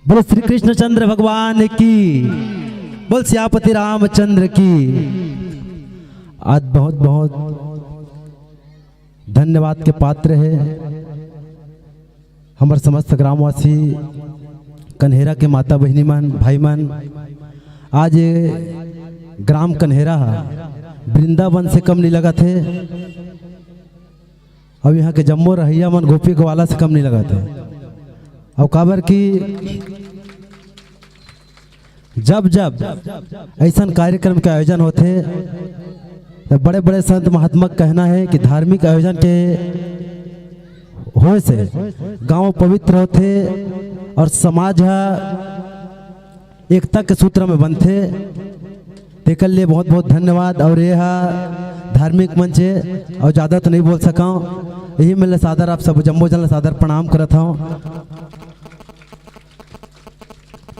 बोल श्री कृष्णचंद्र भगवान की, बोल सियापति रामचंद्र की। आज बहुत बहुत धन्यवाद के पात्र है हमर समस्त ग्रामवासी, कन्हेरा के माता बहिनी मन, भाई मन। आज ये ग्राम कन्हेरा ह वृंदावन से कम नहीं लगत हे। अब यहाँ के जम्मो रहैया मन गोपी ग्वाला से कम नहीं लगत हे। अउ काबर कि जब जब ऐसन कार्यक्रम के आयोजन होथे, तो बड़े बड़े संत महात्मा के कहना है कि धार्मिक आयोजन के होए से गांव पवित्र होथे और समाज ह एकता के सूत्र में बनथे। तेकर लिए बहुत बहुत धन्यवाद। और ये हा धार्मिक मंच है और ज़्यादा तो नहीं बोल सका। यही मेर ले सादर आप सब जम्मो झन ला सादर प्रणाम करत हव।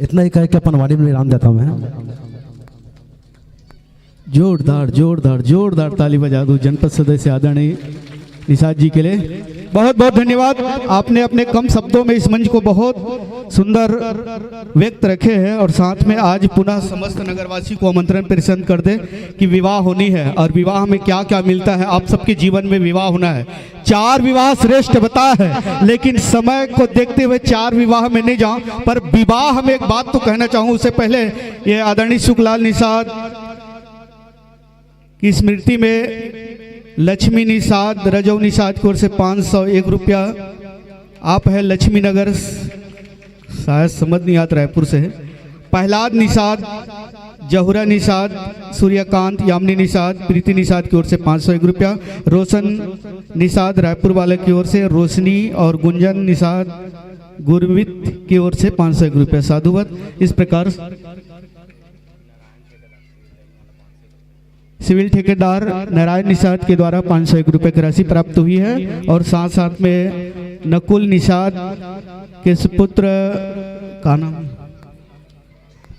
इतना ही कह के अपन वाणी में विराम देता हूँ मैं। जोरदार, जोरदार, जोरदार ताली बजा दो जनपद सदस्य आदरणीय निषाद जी के लिए। बहुत बहुत धन्यवाद, आपने अपने कम शब्दों में इस मंच को बहुत सुंदर व्यक्त रखे हैं और साथ में आज पुनः समस्त नगरवासी को आमंत्रण प्रेषण कर दे कि विवाह होनी है और विवाह में क्या क्या मिलता है। आप सबके जीवन में विवाह होना है, चार विवाह श्रेष्ठ बता है, लेकिन समय को देखते हुए चार विवाह में नहीं जाऊं, पर विवाह में एक बात तो कहना चाहूं। उससे पहले ये आदरणीय सुखलाल निषाद की स्मृति में लक्ष्मी निषाद, रजौ निषाद की ओर से पाँच सौ एक रुपया। आप है लक्ष्मी नगर, शायद समझ नहीं आता, रायपुर से है। प्रहलाद निषाद, जहुरा निषाद, सूर्यकांत, यामिनी निषाद, प्रीति निषाद की ओर से पाँच सौ एक रुपया। रोशन निषाद रायपुर वाले की ओर से, रोशनी और गुंजन निषाद गुरवित की ओर से पाँच सौ एक रुपया। साधुवत। इस प्रकार सिविल ठेकेदार नारायण निषाद के द्वारा पाँच सौ एक रुपये की राशि प्राप्त हुई है और साथ साथ में नकुल निषाद के सुपुत्र का नाम,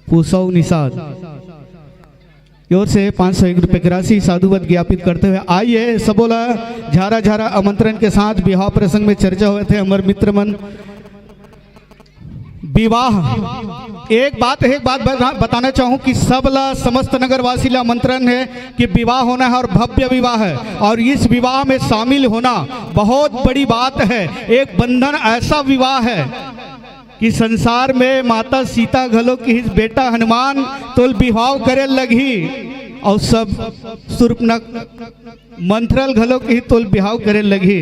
पूसव निषाद की ओर से पाँच सौ एक रुपये की राशि साधुवत ज्ञापित करते हुए आइए सबोला झारा झारा आमंत्रण के साथ विवाह प्रसंग में चर्चा हुए थे। हमारे मित्र मन विवाह, एक बात, एक बात बता-, बताना चाहूं कि सब ला, समस्त नगरवासी ला आमंत्रण है कि विवाह होना है और भव्य विवाह है और इस विवाह में शामिल होना बहुत बड़ी बात है। एक बंधन ऐसा विवाह है कि संसार में माता सीता घलो किहिस बेटा हनुमान तोल बिहाव करे लगही और सब सुर्पनख मंथरा ल घलो किहिस तोल बिहाव करे लगही।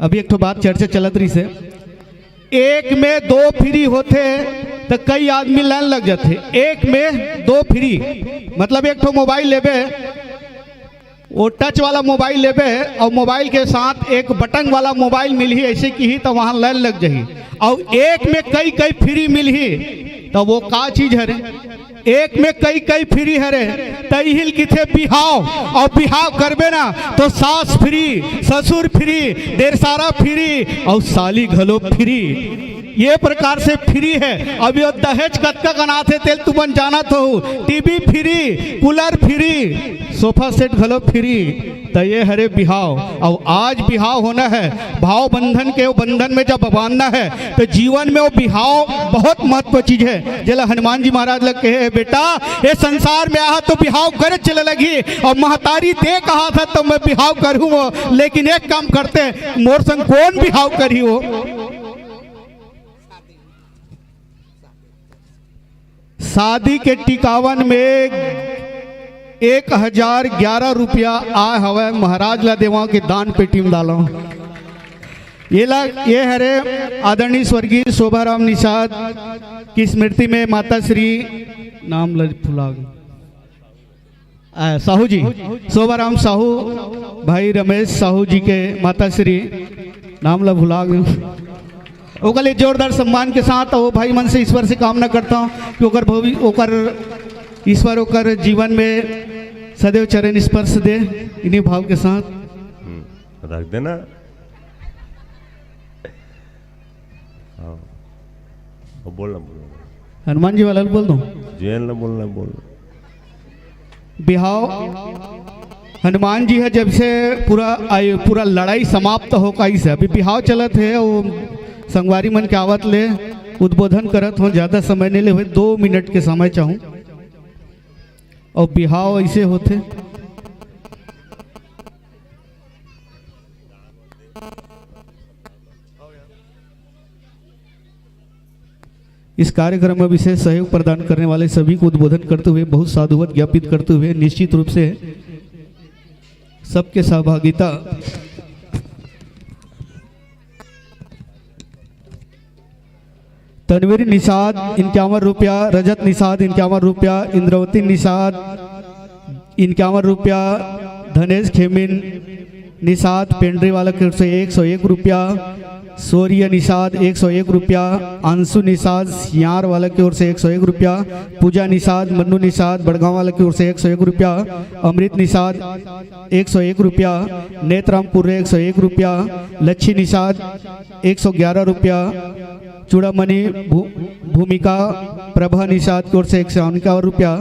अभी एक ठो बात चर्चा चलत रहिस हे, एक में दो फ्री होथे त कई आदमी लाइन लग जाथे। एक में दो फ्री मतलब एक ठो मोबाइल लेबे, वो टच वाला मोबाइल लेबे और मोबाइल के साथ एक बटन वाला मोबाइल मिलही, ऐसे किही त वहां लाइन लग जाही। और एक में कई कई फ्री मिलही त वो का चीज हरे? एक में कई कई फ्री हरे, त इही ल किथे बिहाव। और बिहाव करबे ना तो सास फ्री, ससुर फ्री, डेरसारा फ्री और साली घलो फ्री। ये प्रकार से फ्री है। अब ये दहेज कतका कनाथे तेल तुमन जानत हो, TV free, cooler free, sofa set घलो फ्री। त ये हरे बिहाव। और आज बिहाव होना है, भाव बंधन के वो बंधन में जब बांधना है तो जीवन में वो बिहाव बहुत महत्व चीज है। जेला हनुमान जी महाराज लग कहे, "बेटा, ये संसार में आहा तो बिहाव करे चले लगी और महतारी दे कहा था तो मैं बिहाव करूं वो, लेकिन एक काम करते, मोर संग कौन बिहाव करही वो?" शादी के टिकावन में एक हजार ग्यारह रुपया आय हवय, महाराज ला देवा के दान पेटी में डालो। ये ला, ये हरे आदरणीय स्वर्गीय शोभाराम निषाद की स्मृति में माता श्री नाम ल भुला गे। आ, साहू जी, शोभाराम साहू, भाई रमेश साहू जी के माता श्री नाम ला भुला गे। ओकर लिए जोरदार सम्मान के साथ वो भाई मन से ईश्वर से कामना करता हूँ कि ओकर भवि-, ओकर ईश्वर ओकर जीवन में सदैव चरण स्पर्श दे। इन्हीं भाव के साथ हम्म, रख देना। हाँ। अब बोलना, बोलना। हनुमान जी वाला बोल दो। जैन ला बोलना, बोल। बिहाव हनुमान जी है, जब से पूरा आयु, पूरा लड़ाई समाप्त हो काई से, अभी बिहाव चलत है, वो संगवारी मन के आवत ले उद्बोधन करत हो, ज्यादा समय नहीं ले हुए, दो मिनट के समय चाहूँ। और बिहाव ऐसे होते। इस कार्यक्रम में विशेष सहयोग प्रदान करने वाले सभी को उद्बोधन करते हुए बहुत साधुवाद ज्ञापित करते हुए निश्चित रूप से सबके सहभागिता तनवीर निषाद इक्यावन रुपया, रजत निषाद इक्यावन रुपया, इंद्रवती निषाद इक्यावन रुपया, धनेश खेमिन निषाद पेंड्री वाला के ओर से एक सौ एक रुपया, शौर्य निषाद एक सौ एक रुपया, अंशु निषाद सियार वाला की ओर से एक सौ एक रुपया, पूजा निषाद मन्नू निषाद बड़गांव वाला की ओर से एक सौ एक रुपया, अमृत निषाद एक सौ एक रुपया, नेत्राम कुर्रे एक सौ एक रुपया, लच्छी निषाद एक सौ ग्यारह रुपया, चूड़ामणि भू-, भूमिका प्रभा निषाद की ओर से एक सौ इक्यावन रुपया,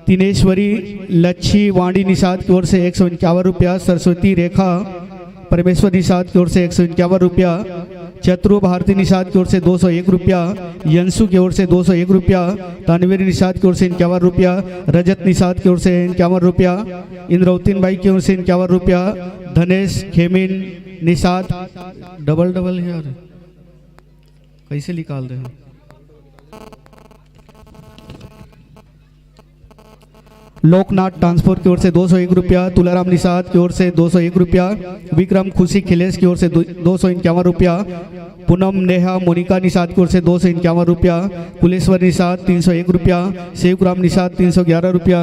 तिनेश्वरी लच्छी वाणी निषाद की ओर से एक सौ इक्यावन रुपया, सरस्वती रेखा परमेश्वर निषाद की ओर से एक सौ इक्यावन रुपया, चतुर भारती निषाद की ओर से दो सौ एक रुपया, यंशु की ओर से दो सौ एक रुपया, तानवीर निषाद की ओर से इक्यावन रुपया, रजत निषाद की ओर से इक्यावन रुपया, इंद्रौतीन बाई की ओर से इक्यावन रुपया, धनेश खेमिन निषाद, डबल डबल है यार, कैसे निकाल रहे हो? लोकनाथ ट्रांसपोर्ट की ओर से दो सौ एक रुपया, तुलाराम निषाद की ओर से दो सौ एक रुपया, विक्रम खुशी खिलेश की ओर से दो सौ इक्यावन रुपया, पूनम नेहा मोनिका निषाद की ओर से दो सौ इक्यावन रुपया, कुलेश्वर निषाद तीन सौ एक रुपया, शिवराम निषाद तीन सौ ग्यारह रुपया,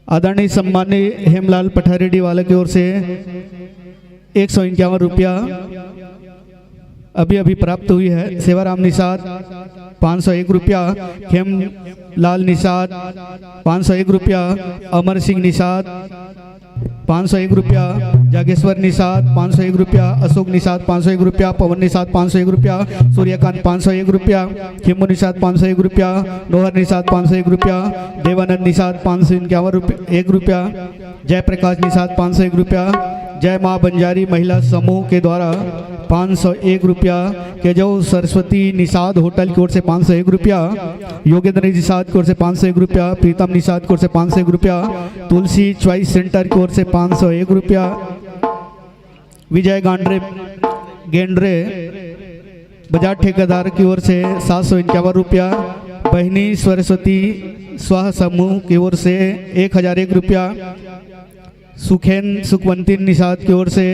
आदरणीय सम्माननीय हेमलाल पठारेड्डी वाले की ओर से एक सौ इक्यावन रुपया अभी अभी प्राप्त हुई है। सेवाराम निषाद पाँच सौ एक रुपया, खेमलाल निषाद पाँच सौ एक रुपया, अमर सिंह निषाद पाँच सौ एक रुपया, जागेश्वर निषाद पाँच सौ एक रुपया, अशोक निषाद पाँच सौ एक रुपया, पवन निषाद पाँच सौ एक रुपया, सूर्यकांत पाँच सौ एक रुपया, खेमू निषाद पाँच सौ एक रुपया, नोहर निषाद पाँच सौ एक रुपया, देवानंद निषाद पाँच सौ इक्यावन रुपया, एक रुपया, जयप्रकाश निषाद पाँच सौ एक रुपया, जय माँ बंजारी महिला समूह के द्वारा पाँच सौ एक रुपया, केजौ सरस्वती निषाद होटल की ओर से पाँच सौ एक रुपया, योगेंद्र निषाद की ओर से पाँच सौ एक रुपया, प्रीतम निषाद की ओर से पाँच सौ एक रुपया, तुलसी चॉइस सेंटर की ओर से पाँच सौ एक रुपया, विजय गांडरे गेंडरे बाजार ठेकेदार की ओर से सात सौ इक्यावन रुपया, बहिनी सरस्वती स्वाहा समूह की ओर से एक हजार एक रुपया, सुखेन सुखवंती निषाद की ओर से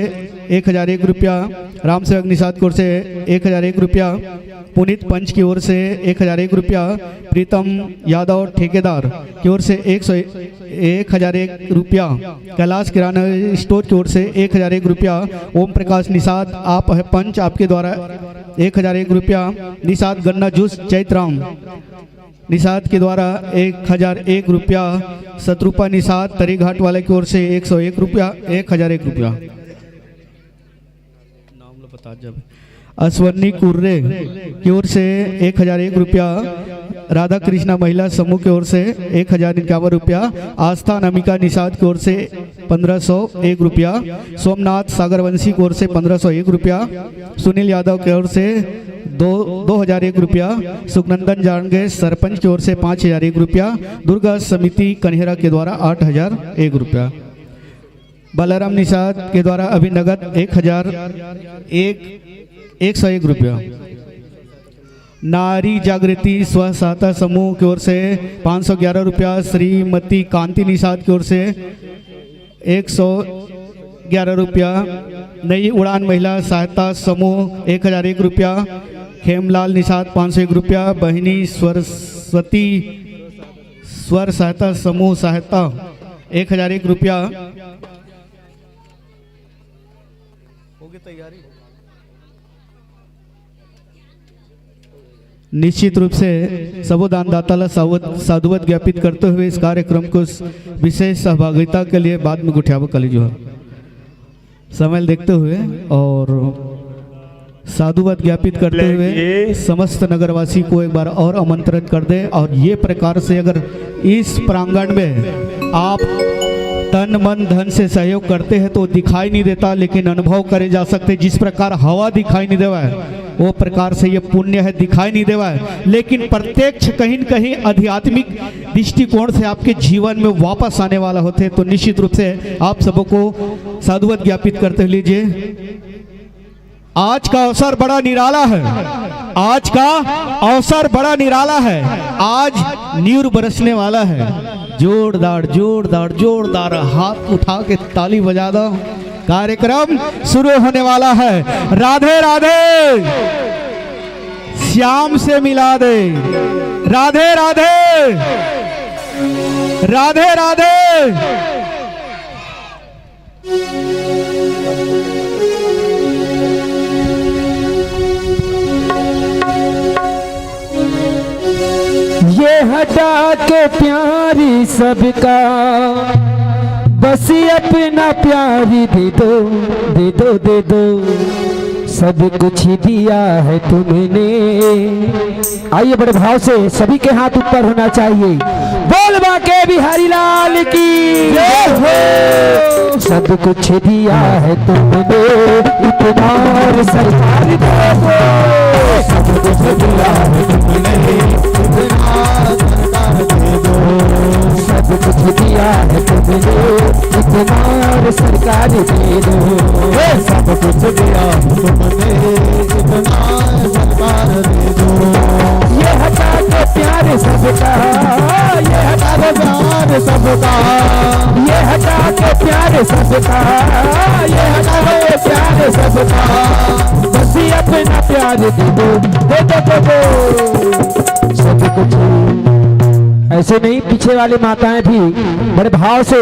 एक हजार एक रुपया, रामसेवक निषाद की ओर से एक हजार एक रुपया, पुनीत पंच की ओर से एक हजार एक रुपया, प्रीतम यादव ठेकेदार की ओर से एक सौ एक हजार एक रुपया, कैलाश किराना स्टोर की ओर से एक हजार एक रुपया, ओम प्रकाश निषाद आप है पंच, आपके द्वारा एक हजार एक रुपया, निषाद गन्ना जूस चैतराम निषाद के द्वारा एक हजार एक रुपया, शत्रुपा निषाद तरीघाट वाले की ओर से एक सौ एक रुपया, एक हजार एक रुपया। नाम लो बता जब। अश्वनी कुर्रे की ओर से एक हजार एक रुपया, राधा कृष्णा महिला समूह की ओर से एक हजार इक्यावन रुपया, आस्था अनामिका निषाद की ओर से पन्द्रह सौ एक रुपया, सोमनाथ सागरवंशी की ओर से पन्द्रह सौ एक रुपया, सुनील यादव की ओर से दो दो हजार एक रुपया, सुखनंदन जांगे सरपंच की ओर से पाँच हजार एक रुपया, दुर्गा समिति कन्हेरा के द्वारा आठ हजार एक रुपया, बलराम निषाद के द्वारा अभी नगद एक हजार एक एक सौ एक रुपया, नारी जागृति स्व सहायता समूह की ओर से पाँच सौ ग्यारह रुपया, श्रीमती कांति निषाद की ओर से एक सौ ग्यारह रुपया, नई उड़ान महिला सहायता समूह एक हजार एक रुपया, खेमलाल निषाद पाँच सौ एक रुपया, बहिनी सरस्वती स्वर सहायता समूह सहायता एक हजार एक रुपया। होगी तैयारी। निश्चित रूप से सबो दानदाता ला सावध-, साधुवाद ज्ञापित करते हुए इस कार्यक्रम को स-, विशेष सहभागिता के लिए बाद में गुठियाबो कली जो है। समय देखते हुए और साधुवाद ज्ञापित करते हुए समस्त नगरवासी को एक बार और आमंत्रित कर दें। और ये प्रकार से अगर इस प्रांगण में आप तन मन धन से सहयोग करते हैं तो दिखाई नहीं देता, लेकिन अनुभव करे जा सकते। जिस प्रकार हवा दिखाई नहीं देवा है, वो प्रकार से ये पुण्य है, दिखाई नहीं देवा है, लेकिन प्रत्यक्ष कहीं न कहीं आध्यात्मिक दृष्टिकोण से आपके जीवन में वापस आने वाला होते। तो निश्चित रूप से आप सबों को साधुवाद ज्ञापित करते हुए लीजिए। आज का अवसर बड़ा निराला है, आज का अवसर बड़ा निराला है। आज नीर बरसने वाला है। जोरदार, जोरदार, जोरदार हाथ उठा के ताली बजा दो। कार्यक्रम शुरू होने वाला है। राधे राधे। श्याम से मिला दे। राधे राधे। राधे राधे। हटा के प्यार सबका, बस अपना प्यार दे दो, दे दो, दे दो। सब कुछ दिया है तुमने। आइए, बड़े भाव से सभी के हाथ ऊपर होना चाहिए। बोल बांके बिहारी लाल की जय हो। सब कुछ दिया है तुमने, इतना और सरकार दे दो। सब कुछ दिया है तुमने, इतना सरकार दे दो। सब कुछ दिया है तुमने, इतना और सरकार दे दो। हे, सब कुछ दिया तुमने, इतना सरकार दे दो। ये हटा के प्यार सबका, ये हटा के प्यार सबका, ये हटा के प्यार सबका, ये हटा के प्यार सबका, बस ये अपना प्यार दे दो, दे दो, दे दो। सब कुछ ऐसे नहीं, पीछे वाले माताएं भी बड़े भाव से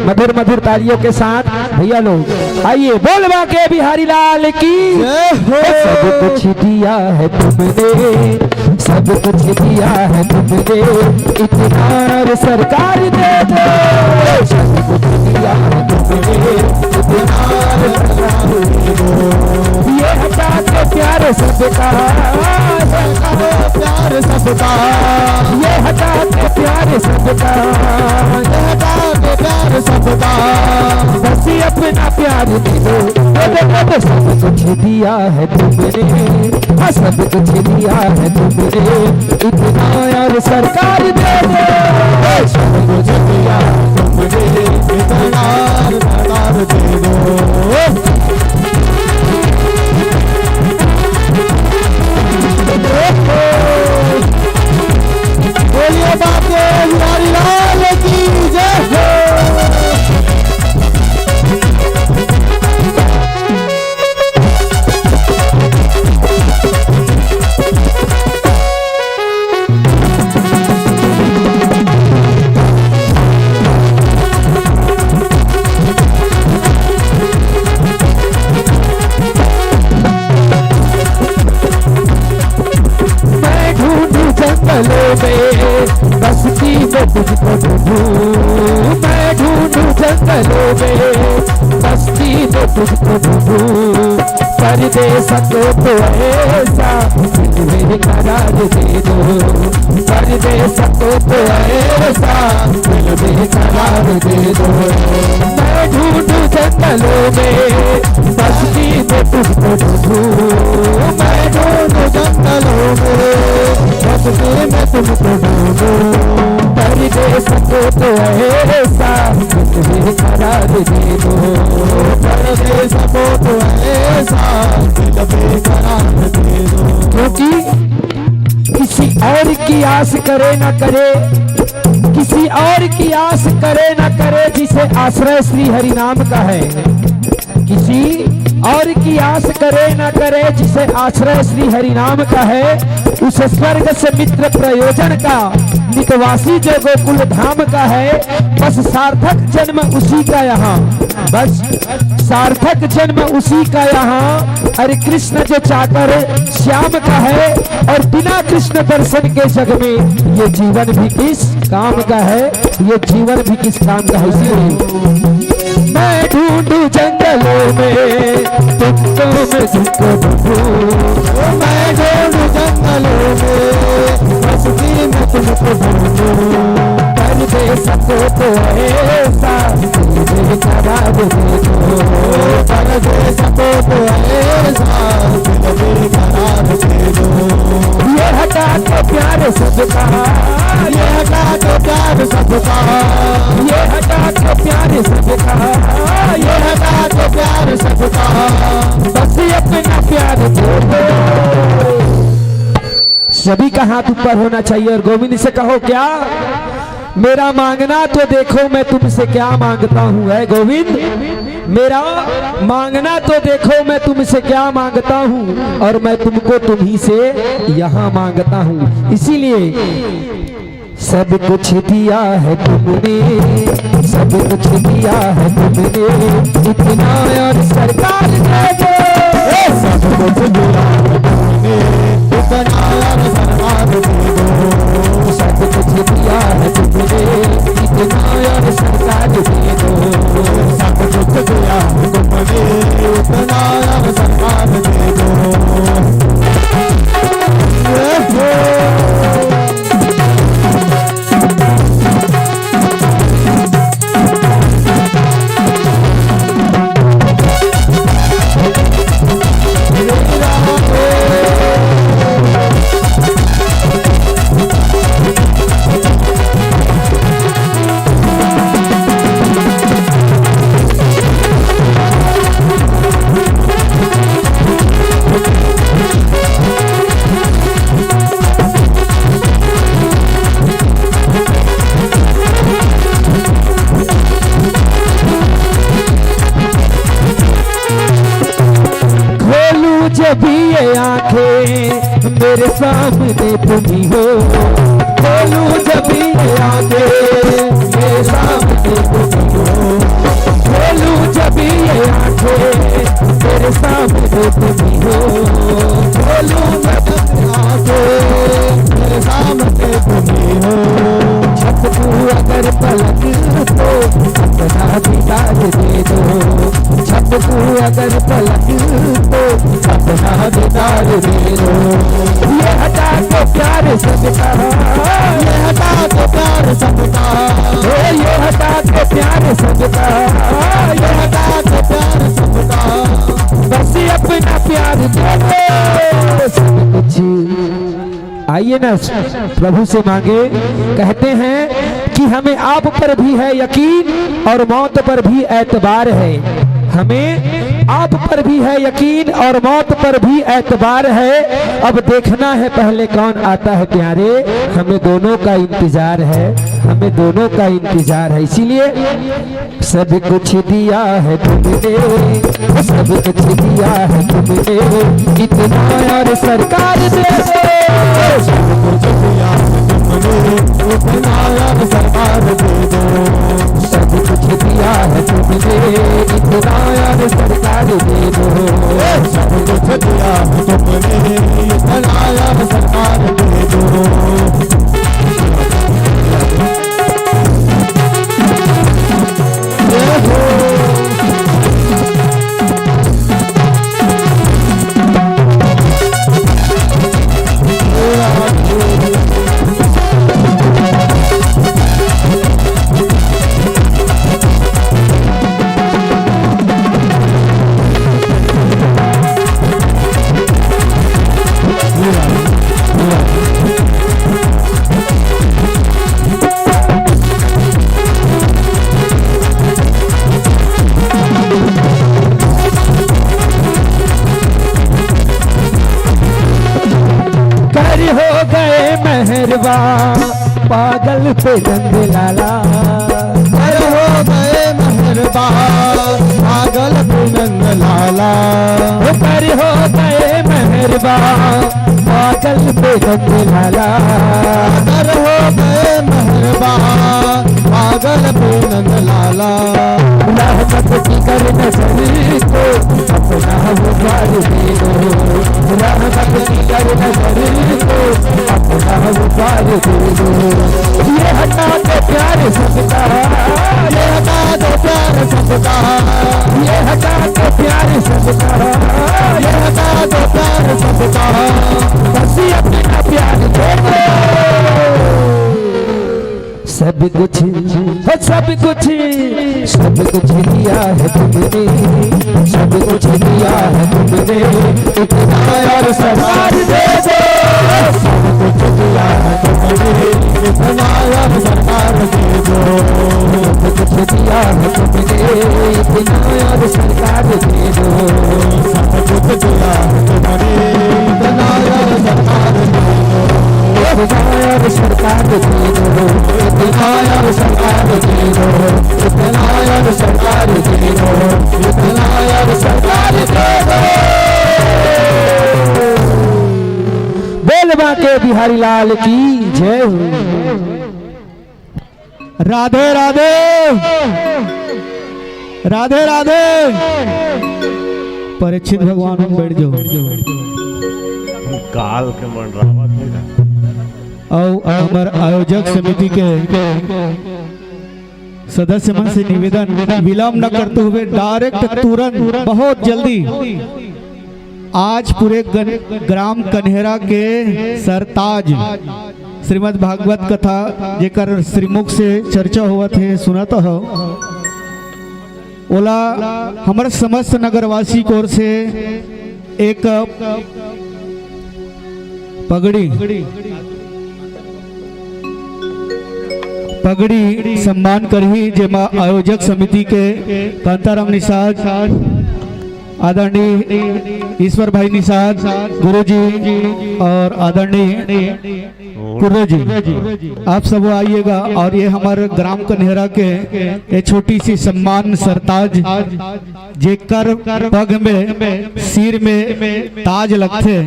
मधुर मधुर तालियों के साथ, भैया लोग आइए, बोल बांके बिहारी लाल की जय हो। सब कुछ दिया है तुमने, सब कुछ दिया है तुमने, इतना और सरकार दे दो। सब कुछ दिया है तुमने, इतना और सरकार दे दो। ये हटा के प्यार सबका, ये हटा के प्यार सबका, ये हटा के प्यार सबका, ये हटा के प्यार सबका, बस ये अपना प्यार दे दो, दे दो, दे दो। सब कुछ दिया है तुमने, हाँ, सब कुछ दिया है तुमने, इतना और सरकार दे दो। सब कुछ दिया है तुमने, इतना और सरकार दे दो। बोलिए बांके बिहारी लाल की जय हो। मैं ढूंढूं जंगलों में बस्ती में तुझको ढूंढूं, मैं ढूंढूं जंगलों में बस्ती में तुझको ढूंढूं। परदेस को तो ऐसा दिल में करार दे दो, परदेस को तो ऐसा दिल में करार दे दो। मैं ढूंढूं जंगलों में बस्ती में तुझको ढूंढूं, मैं ढूंढूं जंगलों में बस्ती में तुझको ढूंढूं। परदेस को तो ऐसा दिल में करार दे दो, परदेस को तो ऐसा दिल में करार दे दो। क्योंकि किसी और की आस करे ना करे, किसी और की आस करे ना करे, जिसे आश्रय श्री हरि नाम का है। किसी और की आस करे ना करे, जिसे आश्रय श्री हरि नाम का है, उसे स्वर्ग से मित्र प्रयोजन का निवासी जो गोकुल धाम का है, बस सार्थक जन्म उसी का यहाँ, बस सार्थक जन्म उसी का यहाँ। अरे कृष्ण जो चाकर श्याम का है, और बिना कृष्ण दर्शन के जग में ये जीवन भी किस काम का है, ये जीवन भी किस काम का है। इसलिए मैं ढूंढूं जंगलों में तुमको, मैं तुमको ढूंढूं। मैं ढूंढूं जंगलों में बस्ती में तुमको ढूंढूं। परदेस को तो ऐसा दिल में करार दे दो, परदेस को तो ऐसा दिल में करार दे दो। ये हटा के प्यार सबका, ये हटा के प्यार सबका, ये हटा के प्यार सबका, ये हटा के प्यार सबका, बस ये अपना प्यार दे दो। सभी का हाथ ऊपर होना चाहिए और गोविंद से कहो क्या, मेरा मांगना तो देखो मैं तुमसे क्या मांगता हूँ, है गोविंद। मेरा मांगना तो देखो मैं तुमसे क्या मांगता हूँ, और मैं तुमको तुम्ही से यहाँ मांगता हूँ। इसीलिए सब कुछ दिया है तुमने, सब कुछ दिया है तुमने, इतना और सरकार दे दो। ए, सब कुछ दिया है तुमने, इतना और सरकार दे दो। सब कुछ दिया है तुमने, इतना यार सरकार दे दो। सब कुछ दिया है तुमने, इतना यार सरकार दे दो। ये हो। खोलूं जब ये आंखें, मेरे सामने तुम ही हो। खोलूं जब ये आंखें, मेरे सामने तुम ही हो। खोलूं जब ये आंखें, मेरे सामने तुम ही हो। खोलूं मैं जब आंखें, मेरे सामने तुम ही हो। झपकूं अगर पलक तो अपना दीदार दे दो। झपकूं अगर पलक तो अपना दीदार दे दो। ये हटा के प्यार सबका, ये हटा के प्यार सबका, ओ ये हटा के प्यार सबका, ये हटा के प्यार सबका। बस ये अपना प्यार दे दो। सब कुछ आइए ना, प्रभु से मांगे। कहते हैं कि हमें आप पर भी है यकीन और मौत पर भी एतबार है। हमें आप पर भी है यकीन और मौत पर भी एतबार है। अब देखना है पहले कौन आता है प्यारे, हमें दोनों का इंतजार है, हमें दोनों का इंतजार है। इसीलिए सब कुछ दिया है तुमने, सब कुछ दिया है तुमने, इतना यार सरकार दे दो। सब कुछ दिया है तुमने, इतना यार सरकार दे दो। सब कुछ दिया है तुमने, इतना यार सरकार दे दो। सब कुछ दिया है तुमने, इतना यार सरकार दे दो। कर हो गए मेहरबा पागल पे नंद लाला। कर हो गए मेहरबा पागल पे नंद लाला। ओ कर हो गए मेहरबा पागल पे नंद लाला। कर हो गए मेहरबा पागल पे नंद लाला। रहमत की कर नजर को अपना उबार दे दो। रहमत की कर नजर को अपना उबार दे दो। ये हटा दो प्यार सबका, ये हटा दो प्यार सबका, ये हटा दो प्यार सबका, ये हटा दो प्यार सबका। बस ये अपना प्यार दे दो। सब कुछ, हो सब कुछ, सब कुछ दिया है तुमने, सब कुछ दिया है तुमने, इतना यार सरकार दे दो। सब कुछ दिया है तुमने, इतना यार सरकार दे दो। सब कुछ दिया है तुमने, इतना यार सरकार दे दो। सब कुछ दिया है तुमने, इतना यार सरकार दे दो। इतना यार सरकार दे दो, इतना यार सरकार दे दो, इतना यार सरकार दे दो, इतना यार सरकार दे दो। बोल बांके बिहारी लाल की जय हो। राधे राधे, राधे राधे। परीक्षित भगवान, हम बैठ जाओ। काल के मंडरावत हे। अउ हमर आयोजक समिति के सदस्य मन से निवेदन, विलंब न करते हुए डायरेक्ट, तुरंत, बहुत जल्दी आज पूरे गन-, ग्राम कन्हेरा के सरताज श्रीमद् भागवत कथा, जेकर श्रीमुख से चर्चा होवत हे, सुनत हो, ओला हमर समस्त नगरवासी कोर से एक पगड़ी, पगड़ी सम्मान करही, जेमा आयोजक समिति के कांताराम निषाद, आदरणीय ईश्वर भाई निषाद गुरुजी और आदरणीय कुर्रे जी, आप सब आइएगा। और ये हमारे ग्राम कन्हेरा के ये छोटी सी सम्मान सरताज, जेकर पग में, सिर में ताज लगथे,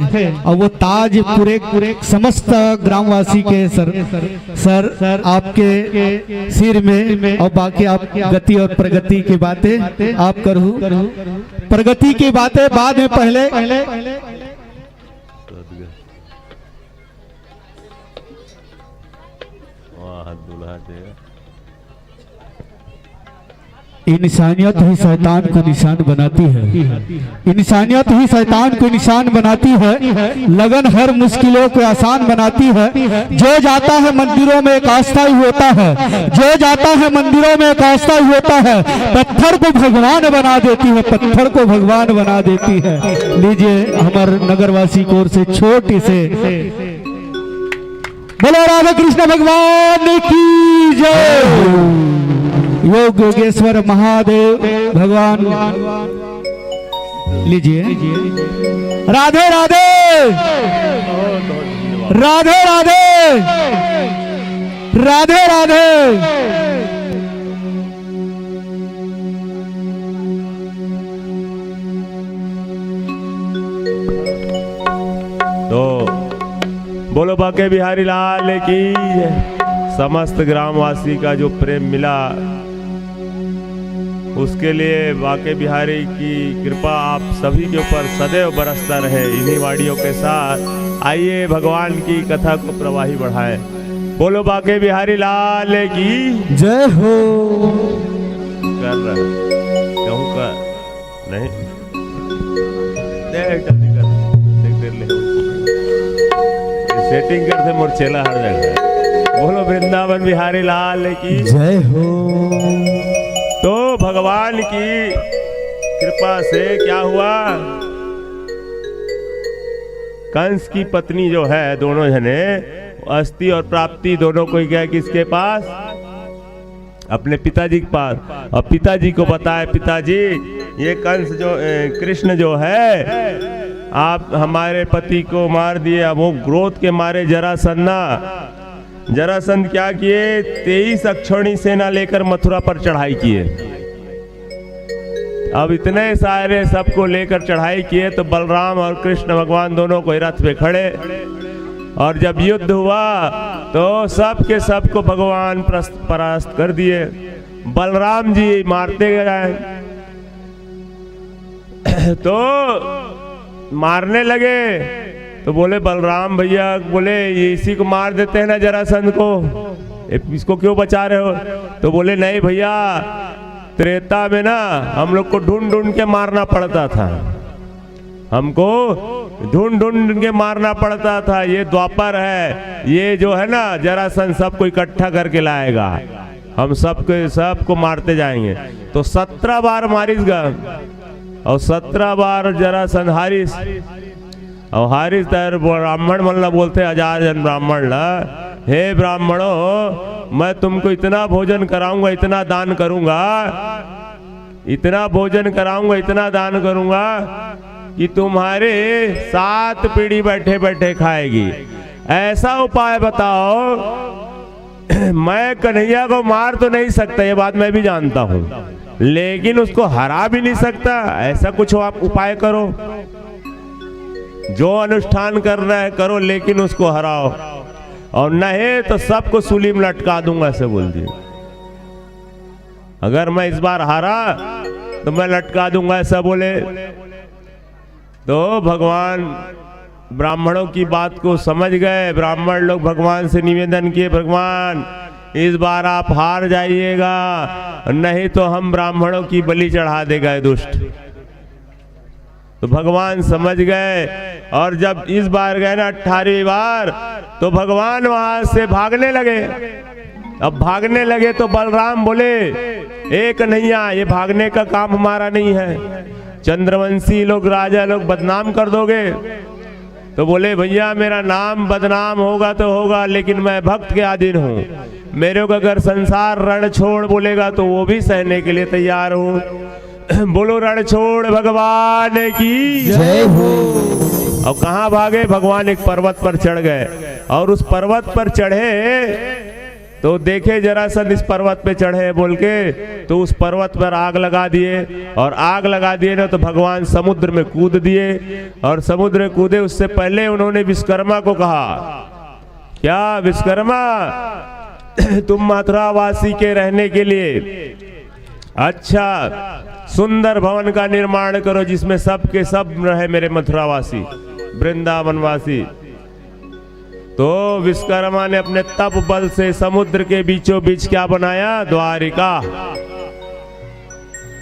और वो ताज पूरे समस्त ग्रामवासी के सर, सर आपके सिर में, और बाकी आप गति और प्रगति की बातें आप करू। प्रगति की बातें बाद में, पहले वाह, दूल्हा दे। इंसानियत ही शैतान को निशान बनाती है, इंसानियत ही शैतान को निशान बनाती है। लगन हर मुश्किलों को आसान बनाती है। जो जाता है मंदिरों में एक अस्थाई होता है, जो जाता है मंदिरों में एक अस्थाई होता है, पत्थर को भगवान बना देती है, पत्थर को भगवान बना देती है। लीजिए, हमारे नगरवासी की ओर से छोटी से बोलो राधा कृष्ण भगवान की जय। योग योगेश्वर महादेव भगवान, लीजिए। राधे राधे, राधे राधे, राधे राधे। तो बोलो बांके बिहारी लाल की जय। समस्त ग्रामवासी का जो प्रेम मिला, उसके लिए बांके बिहारी की कृपा आप सभी के ऊपर सदैव बरसता रहे। इन्हीं वाणियों के साथ आइए, भगवान की कथा को प्रवाही बढ़ाएं। बोलो बांके बिहारी लाल की जय हो। कर रहा कहूँ का नहीं। देख, जल्दी कर। देख, देर ले। सेटिंग करते मोर चेला हर जगह। बोलो वृंदावन बिहारी लाल की जय हो। तो भगवान की कृपा से क्या हुआ, कंस की पत्नी जो है, दोनों जने, अस्थि और प्राप्ति दोनों को गया किसके पास? अपने पिताजी के पास। और पिताजी को बताए, पिताजी, ये कंस जो, ए, कृष्ण जो है, आप हमारे पति को मार दिए। अब वो क्रोध के मारे जरासंध ना, जरासंध क्या किए, तेईस अक्षौणी सेना लेकर मथुरा पर चढ़ाई किए। अब इतने सारे सबको लेकर चढ़ाई किए तो बलराम और कृष्ण भगवान दोनों को रथ पे खड़े, और जब युद्ध हुआ तो सब के सब को भगवान प्रस-, परास्त कर दिए। बलराम जी मारते गए तो मारने लगे तो बोले, बलराम भैया, बोले, ये इसी को मार देते हैं ना जरासंध को, ये इसको क्यों बचा रहे हो? तो बोले, नहीं भैया, त्रेता में ना हम लोग को ढूंढ ढूंढ के मारना पड़ता था, हमको ढूंढ ढूंढ के मारना पड़ता था। ये द्वापर है, ये जो है ना जरासंध सबको इकट्ठा करके लाएगा, हम सबके सबको मारते जाएंगे। तो सत्रह बार मारिस गा, और सत्रह बार जरासंध हारिस। और हारिस तर ब्राह्मण मन ला बोलते, हजार जन ब्राह्मण ला, हे ब्राह्मणों, मैं तुमको इतना भोजन कराऊंगा, इतना दान करूंगा, इतना भोजन कराऊंगा, इतना दान करूंगा कि तुम्हारे सात पीढ़ी बैठे बैठे खाएगी। ऐसा उपाय बताओ। मैं कन्हैया को मार तो नहीं सकता, ये बात मैं भी जानता हूं, लेकिन उसको हरा भी नहीं सकता। ऐसा कुछ आप उपाय करो, जो अनुष्ठान करना है करो, लेकिन उसको हराओ, और नहीं तो सबको सूली में लटका दूंगा, ऐसे बोल दिए। अगर मैं इस बार हारा तो मैं लटका दूंगा, ऐसा बोले। तो भगवान ब्राह्मणों की बात को समझ गए। ब्राह्मण लोग भगवान से निवेदन किए, भगवान, इस बार आप हार जाइएगा, नहीं तो हम ब्राह्मणों की बलि चढ़ा देगा ये दुष्ट। तो भगवान समझ गए, और जब इस बार गए ना अठारहवीं बार, तो भगवान वहां से भागने लगे। अब भागने लगे तो बलराम बोले, "ए कन्हैया, ये भागने का काम हमारा नहीं है, चंद्रवंशी लोग, राजा लोग बदनाम कर दोगे।" तो बोले, "भैया, मेरा नाम बदनाम होगा तो होगा, लेकिन मैं भक्त के अधीन हूँ। मेरे को अगर संसार रण छोड़ बोलेगा तो वो भी सहने के लिए तैयार हूँ।" बोलो रण छोड़ भगवान की। जय हो। और कहाँ भागे? भगवान एक पर्वत पर चढ़ गए, और उस पर्वत पर चढ़े तो देखे जरासंध इस पर्वत पे चढ़े बोल के, तो उस पर्वत पर आग लगा दिए, और आग लगा दिए ना तो भगवान समुद्र में कूद दिए, और समुद्र में कूदे। उससे पहले उन्होंने विश्वकर्मा को कहा, "क्या विश्वकर्मा, तुम मथुरावासी के रहने के लिए अच्छा सुंदर भवन का निर्माण करो, जिसमें सब के सब रहे मेरे मथुरावासी, वृंदावनवासी।" तो विश्वकर्मा ने अपने तप बल से समुद्र के बीचों बीच क्या बनाया? द्वारिका।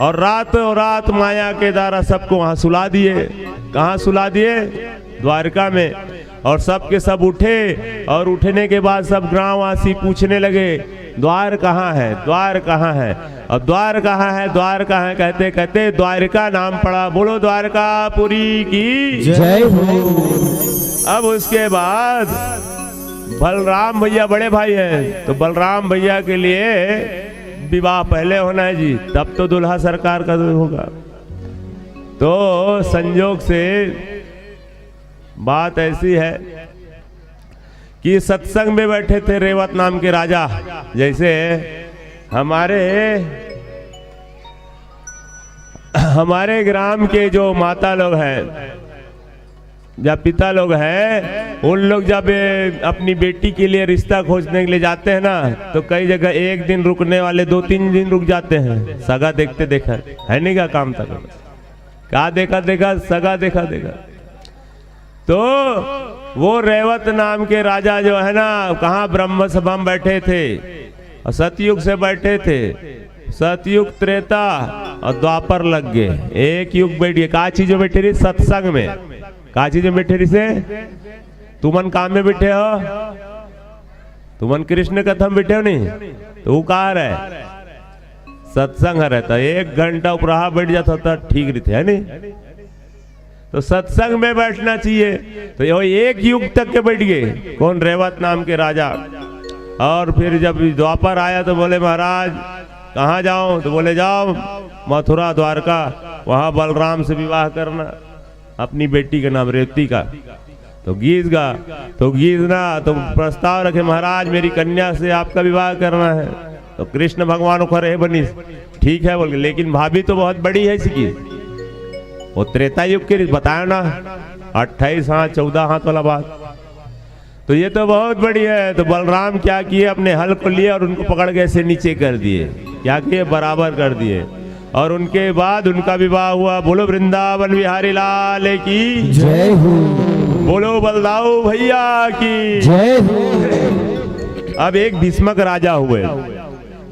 और रातों रात माया के द्वारा सबको वहां सुला दिए। कहाँ सुला दिए? द्वारिका में। और सब के सब उठे, और उठने के बाद सब ग्रामवासी पूछने लगे, "द्वार कहाँ है? द्वार कहाँ है?" और "द्वार कहाँ है? द्वार कहाँ है?" कहते कहते द्वारिका नाम पड़ा। बोलो द्वारकापुरी की। जय हो। अब उसके बाद बलराम भैया बड़े भाई हैं, तो बलराम भैया के लिए विवाह पहले होना है जी, तब तो दूल्हा सरकार का होगा। तो संजोग से बात ऐसी है कि सत्संग में बैठे थे रेवत नाम के राजा। जैसे हमारे हमारे ग्राम के जो माता लोग हैं या पिता लोग हैं, उन लोग जब अपनी बेटी के लिए रिश्ता खोजने के लिए जाते हैं ना, तो कई जगह एक दिन रुकने वाले दो तीन दिन रुक जाते हैं। सगा देखते देखा है नहीं क्या काम तक, क्या देखा देखा, सगा देखा देखा। तो वो रेवत नाम के राजा जो है ना, कहाँ ब्रह्म सभा में बैठे थे और सतयुग से बैठे थे। सतयुग, त्रेता और द्वापर लग गए, एक युग बैठ गए। का चीज में बैठे रही? सत्संग में। का चीज में बैठे रही से? तुमन काम में बैठे हो, तुमन कृष्ण कथा में बैठे हो नहीं, तो वो कहा रहे सत्संग है रहता, एक घंटा उपराहा बैठ जाता था, ठीक रहते है नहीं। तो सत्संग में बैठना चाहिए। तो ये एक युग तक के बैठ गए। कौन? रेवत नाम के राजा। और फिर जब द्वापर आया तो बोले, "महाराज, कहाँ जाओ?" तो बोले, "जाओ मथुरा द्वारका, वहाँ बलराम से विवाह करना अपनी बेटी के नाम रेवती का।" तो गीस गा, तो गीस ना, तो प्रस्ताव रखे, "महाराज, मेरी कन्या से आपका विवाह करना है।" तो कृष्ण भगवान ओखर रहे बनिस, "ठीक है," बोल के, "लेकिन भाभी तो बहुत बड़ी है इसकी।" वो त्रेता युग के बताया ना, अट्ठाईस हाथ, चौदह हाथ वाला बात। तो ये तो बहुत बड़ी है। तो बलराम क्या किए, अपने हल को लिए और उनको पकड़ के ऐसे नीचे कर दिए। क्या किए? बराबर कर दिए। और उनके बाद उनका विवाह हुआ। बोलो वृंदावन बिहारी लाल की। जय हो। बोलो बलदाऊ भैया की। जय हो। अब एक भीष्मक राजा हुए।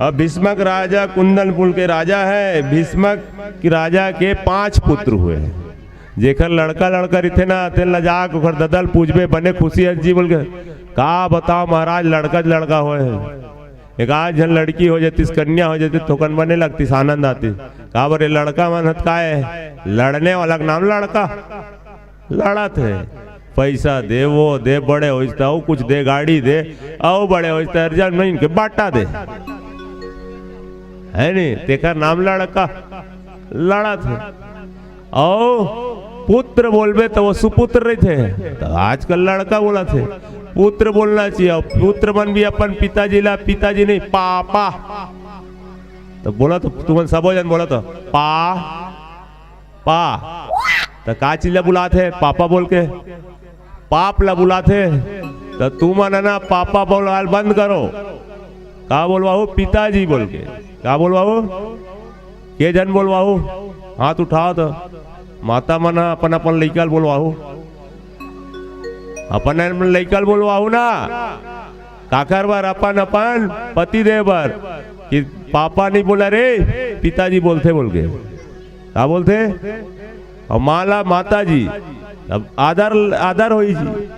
अब भीष्मक राजा कुंदनपुर के राजा है। भीष्मक राजा के पांच पुत्र हुए। जेकर लड़का लड़का रहिथे ना, तेन ला जाके ओकर ददा ल पूछबे, बने खुशी हस जी बोल के। का बताओ महाराज, लड़का च लड़का होए हे। एक आध झन लड़की हो जातिस, कन्या हो जातिस, थोकन बने लगतिस, आनंद आतिस। काबर ये लड़का मन हत काय हे? लड़ने वाला के नाम लड़का। लड़त हे, पैसा दे, वो दे, बड़े होइस त अउ कुछ दे, गाड़ी दे, अउ बड़े होइस त अर्जन में इनके बांटा दे, है नी? तेकर नाम लड़का। लड़त हे। अउ पुत्र बोलबे त वो सुपुत्र रहिथे, त आजकल लड़का बोलत हे। पुत्र बोलना चाहिए। अउ पुत्र मन भी अपन पिताजी ला पिताजी नहीं, पापा। त बोला तो तुमन सबो जन बोला तो पा पा। त का चीज ला बुलात हे? पापा बोल के। पाप ला बुलात हे। त तुमन हे ना, पापा बोलवाल बंद करो। का बोलवाहू? पिताजी बोल के। का बोलवाहू? के जन बोलवाहू? हाथ उठाओ तो। माता मन ह अपन अपन लइका ल बोलवाहू। अपन लइका ल बोलवाहू ना, काकर बर? अपन अपन पति देव बर। कि पापा नहीं बोला रे, पिताजी बोलथे बोल के। का बोलथे? अउ माँ ला माता जी। अब आदर, आदर होई जी।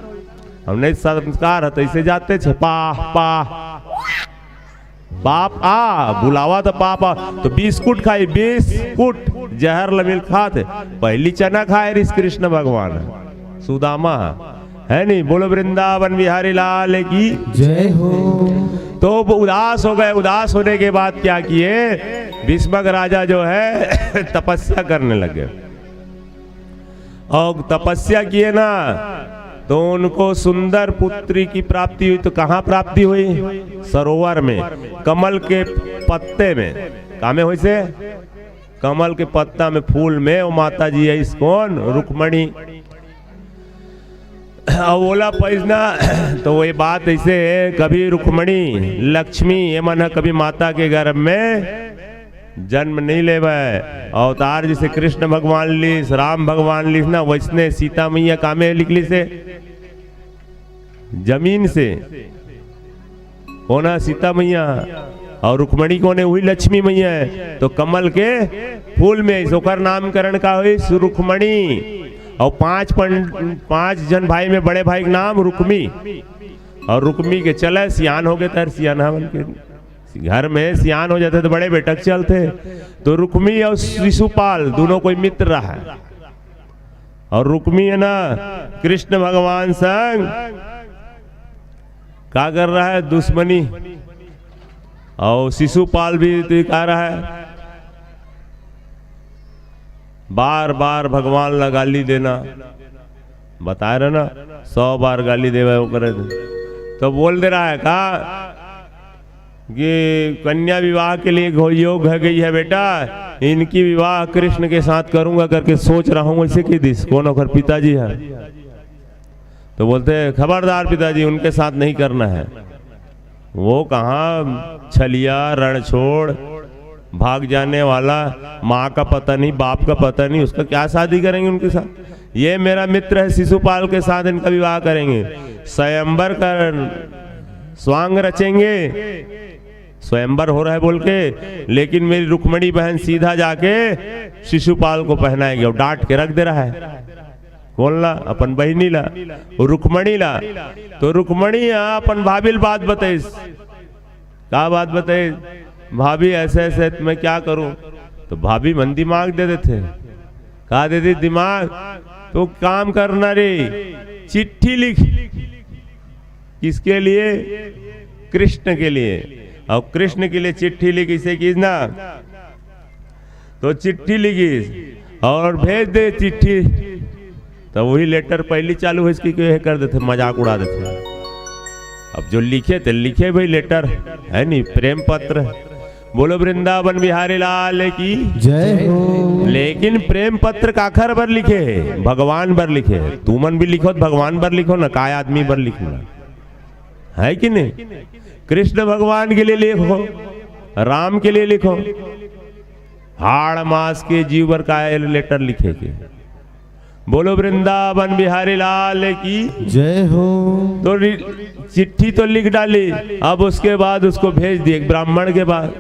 हमने संस्कार ह तइसे जाते छे, पा पा। बाप आ बुलावा तो पाप आ। तो बिस्कुट खाई, बिस्कुट, जहर ल मिल खात हे। पहली चना खाए रिस कृष्ण भगवान, सुदामा है नहीं। बोलो वृंदावन बिहारी लाल की। जय हो। तो वो उदास हो गए। उदास होने के बाद क्या किए? भीष्मक राजा जो है तपस्या करने लगे। और तपस्या किए ना, तो उनको सुंदर पुत्री की प्राप्ति हुई। तो कहाँ प्राप्ति हुई? सरोवर में, कमल के पत्ते में। का में होइसे? कमल के पत्ता में, फूल में। वो माता जी है इस कौन? रुक्मणी। अब ओला पैजना तो ये बात ऐसे है, कभी रुक्मणी, लक्ष्मी, ये मन ह कभी माता के गर्भ में जन्म नहीं लेवे। अवतार जैसे कृष्ण भगवान लिस, राम भगवान लिस ना, वैसने सीता मैया का में निकलिसे? जमीन से। कोन ह? सीता मैया। और रुक्मणी कोन हे? वही लक्ष्मी मैया है। तो कमल के फूल में, ओकर नामकरण का होइस? रुक्मणी। और पांच पं-, पांच झन भाई में बड़े भाई के नाम रुक्मी। और रुक्मी के चले सियान हो गए, तर सियान बन के घर में सियान हो जाते तो बड़े बेटा के चलते। तो रुक्मी और शिशुपाल दोनों कोई मित्र रहा है। और रुक्मी है ना, कृष्ण भगवान संग का कर रहा है? दुश्मनी। और शिशुपाल भी तो का रहा है? बार बार भगवान ला गाली देना। बताए रहे ना, सौ बार गाली देवे वो करे थे। तो बोल दे रहा है का कि कन्या विवाह के लिए घो-, योग है गई है बेटा, इनकी विवाह कृष्ण के साथ करूंगा करके सोच रहा हूँ। ऐसे कह दिस, कौन ओकर पिताजी है। तो बोलते हैं, खबरदार पिताजी, उनके साथ नहीं करना है। वो कहाँ छलिया, रणछोड़, भाग जाने वाला, माँ का पता नहीं, बाप का पता नहीं, उसका क्या शादी करेंगे उनके साथ? ये मेरा मित्र है शिशुपाल, के साथ इनका विवाह करेंगे, स्वयंवर का स्वांग रचेंगे, स्वयंवर हो रहा है बोल के। लेकिन मेरी रुक्मणी बहन सीधा जाके शिशुपाल को पहनाएगी और डांट के रख दे रहा है। कोन ला? अपन बहिनी ला, रुक्मणी ला। तो रुक्मणी ह अपन भाभी ल बात बताइस। का बात बताइस? भाभी, ऐसे ऐसे मैं क्या करूं? तो भाभी मन दिमाग दे देथे। का दे दे दिमाग? तो काम करना रे, चिट्ठी लिख। किसके लिए? कृष्ण के लिए। और कृष्ण के लिए चिट्ठी लिख, इसे कीस ना, तो चिट्ठी लिखिस और भेज दे चिट्ठी। तो वही लेटर पहली चालू होइस कि ये कर देथे, मजाक उड़ा देथे। अब जो लिखे थे लिखे भाई लेटर, है नी, प्रेम पत्र। बोलो वृंदावन बिहारी लाल की। जय हो। लेकिन प्रेम पत्र काखर बर लिखे हे? भगवान बर लिखे हे। तुमन भी लिखो तो भगवान बर लिखो ना, काय आदमी बर लिखना, है कि नहीं? कृष्ण भगवान के लिए लिखो, राम के लिए लिखो। हाड़ मास के जीव बर काय लेटर लिखे के? बोलो वृंदावन बिहारी लाल की। जय हो। तो रि-, चिट्ठी तो लिख डाली, अब उसके बाद उसको भेज दिए एक ब्राह्मण के पास,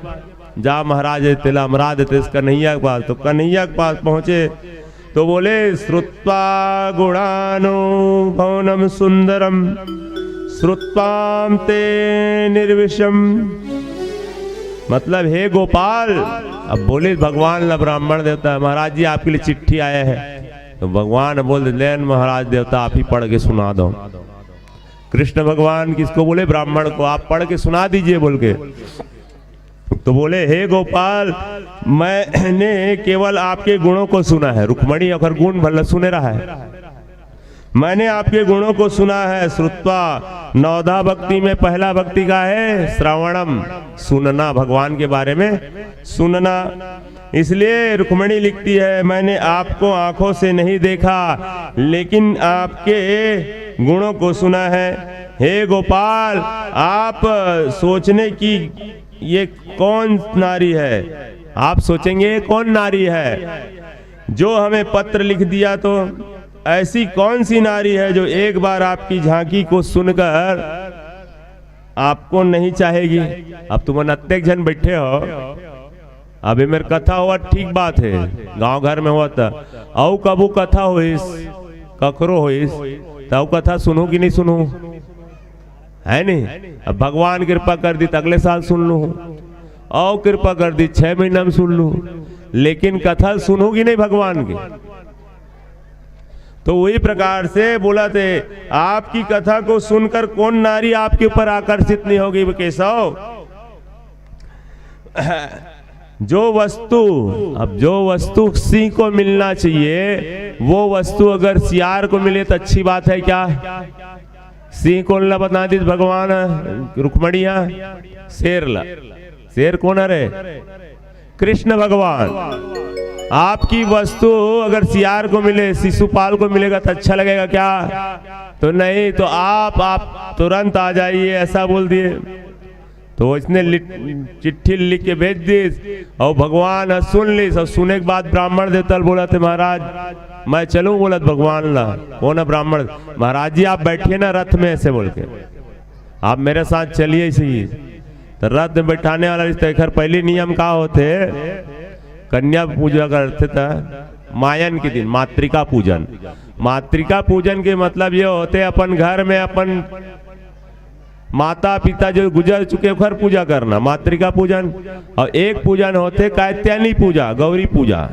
जा महाराज, तेला अमरा देते इस कन्हैया के पास। तो कन्हैया के पास पहुंचे तो बोले, श्रुत्वा गुणानुभवनम सुंदरम श्रुत्वाम ते निर्विषम। मतलब, हे गोपाल, अब बोले भगवान ला ब्राह्मण देवता, महाराज जी, आपके लिए चिट्ठी आया है। तो भगवान बोल दे, लेन महाराज देवता, आप ही पढ़ के सुना दो। कृष्ण भगवान किसको बोले? ब्राह्मण को, आप पढ़ के सुना दीजिए बोल के। तो बोले, हे गोपाल, मैंने केवल आपके गुणों को सुना है। रुक्मणी ओकर गुण भला सुने रहा है। मैंने आपके गुणों को सुना है। श्रुत्वा, नवधा भक्ति में पहला भक्ति का है श्रवणम, सुनना, भगवान के बारे में सुनना। इसलिए रुक्मणी लिखती है, मैंने आपको आंखों से नहीं देखा, लेकिन आपके गुणों को सुना है। हे गोपाल, आप सोचने की, ये कौन नारी है? आप सोचेंगे, ये कौन नारी है जो हमें पत्र लिख दिया? तो ऐसी कौन सी नारी है जो एक बार आपकी झांकी को सुनकर आपको नहीं चाहेगी? अब तुम अतेक झन बैठे हो, अभी मेर कथा होवत ठीक बात है, गांव घर में होवत, अउ कभू कथा होइस, कखरो होइस, त अउ कथा सुनहू कि नहीं सुनहू? है नहीं? अब भगवान कृपा कर दी त अगले साल सुन लूं, अउ कृपा कर दी छह महीना में सुन लूं, लेकिन कथा सुनहू कि नहीं भगवान के? तो वही प्रकार से बोलथे, आपकी कथा को सुनकर कौन नारी आपके ऊपर आकर्षित नहीं होगी? वो केशव, जो वस्तु, अब जो वस्तु सिंह को मिलना चाहिए, वो वस्तु अगर सियार को मिले तो अच्छी बात है क्या? सिंह कोन ला बता दिस भगवान? रुक्मणी हा, शेर ला। शेर कोन हरे? कृष्ण भगवान। आपकी वस्तु अगर सियार को मिले, शिशुपाल को मिलेगा तो अच्छा लगेगा क्या? तो नहीं, तो आप, आप तुरंत आ जाइए, ऐसा बोल दिए। तो उसने लिख-, चिट्ठी लिख के भेज दिस, अउ भगवान ह सुन लिस, अउ सुने के बाद ब्राह्मण देवता ल बोलथे, महाराज, मैं चलूं? बोलथे भगवान ला, कोन ह ब्राह्मण? महाराज जी, आप बैठिए ना रथ में, ऐसे बोल के, आप मेरे साथ चलिए। इसी तो रथ में बैठाने वाला रिश्ता, एकर पहली नियम का होथे? कन्या पूजा करथे त मायन के दिन मातृका पूजन। मातृका पूजन के मतलब ये होथे, अपन घर में अपन माता पिता जो गुजर चुके, ओकर पूजा करना, मातृका पूजन। अउ एक पूजन होथे कात्यायनी पूजा, गौरी पूजा।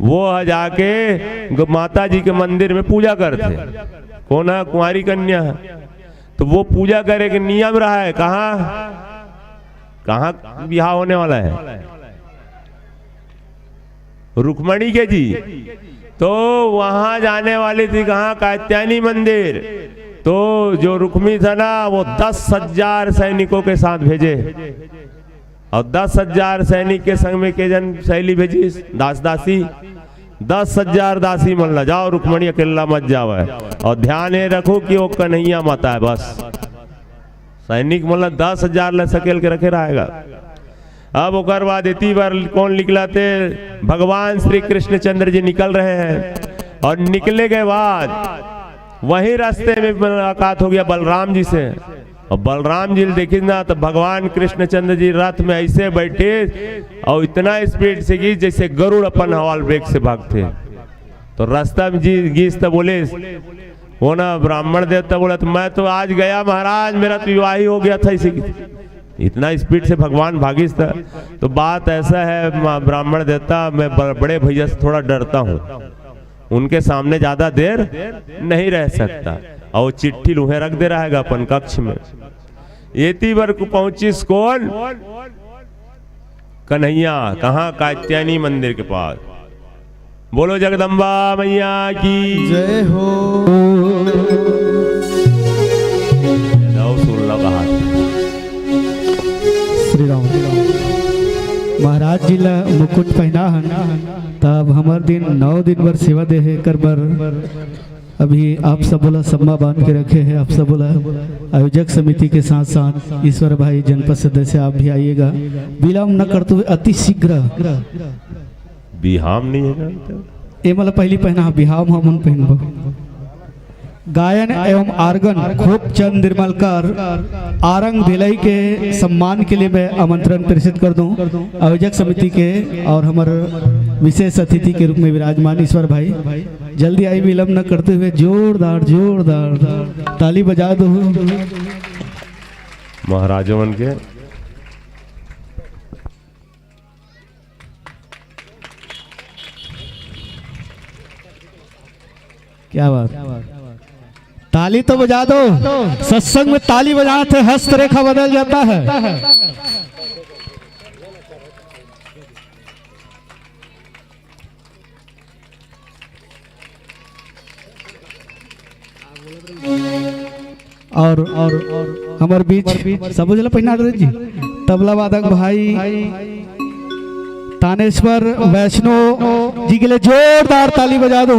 वो ह जाके ग-, माता जी के मंदिर में पूजा करथे। कोन ह? कुंवारी कन्या ह। तो वो पूजा करे के नियम रहा है। कहाँ, कहाँ बिहाव होने वाला है? रुक्मणी के जी। तो वहां जाने वाली थी, कहाँ? कात्यायनी मंदिर। तो जो रुक्मी था ना, वो दस हजार सैनिकों के साथ भेजे, अउ दस हजार सैनिक के संग में के झन सहेली भेजिस? दास दासी। दस हजार दासी मन ला, जाओ, रुक्मणी अकेला मत जावय। अउ ध्यान ये रखो कि वो कन्हैया माता है बस। सैनिक मन ला दस हजार ला सकेल के रखे रहेगा। अब ओकर बाद एती बर कोन निकलथे? भगवान श्री कृष्णचंद्र जी निकल रहे हैं। अउ निकले के बाद वही रास्ते में मुलाकात हो गया बलराम जी से। अउ बलराम जी ल देखिस ना, त भगवान कृष्णचंद्र जी रथ में ऐसे बैठिस अउ इतना स्पीड से गिस, जैसे गरुड़ अपन हवा ल वेग से भागथे। तो रास्ता में जी गिस त बोलिस, वो ना ब्राह्मण देवता बोलथे, मैं तो आज गया महाराज, मेरा तो विवाह ही हो गया था इसी की। इतना स्पीड से भगवान भागिस था। तो बात ऐसा है, मा-, ब्राह्मण देवता, मैं ब-, बड़े भैया से थोड़ा डरता हूँ, उनके सामने ज्यादा देर नहीं रह सकता। अउ चिट्ठी ल उहें रख दे रहेगा अपन कक्ष में। एती बर को पहुंचिस कोन? कन्हैया। कहाँ? कात्यायनी मंदिर के पास। बोलो जगदम्बा मैया की। जय हो। जाओ, सुन लो कहा। श्री राम। महाराज जी ला मुकुट पहना हन, तब हमर दिन नौ दिन बर सेवा दे हे, कर बर अभी आप सब ला सम्मा बांध के रखे हैं। आप सब ला आयोजक समिति के साथ साथ ईश्वर भाई, जनपद सदस्य, आप भी आइएगा। विलंब न करते हुए अति शीघ्र। बिहाम नहीं है ना? ये मतलब पहली पहना बिहाम हमन पहनबो। गायन एवं आर्गन खूबचंद निर्मलकर आरंग भिलाई के सम्मान के लिए मैं आमंत्रण प्रेषित कर दूं आयोजक समिति के और हमर विशेष अतिथि के रूप में विराजमान ईश्वर भाई। जल्दी आई, विलंब न करते हुए जोरदार, जोरदार ताली बजा दो। महाराजों मन के क्या बात? ताली तो बजा दो। सत्संग में ताली बजाते हस्तरेखा बदल जाता है। और, और हमर बीच सबो झन ला पहिना दे जी, तबला वादक भाई तानेश्वर वैष्णो जी के लिए जोरदार ताली बजा दो।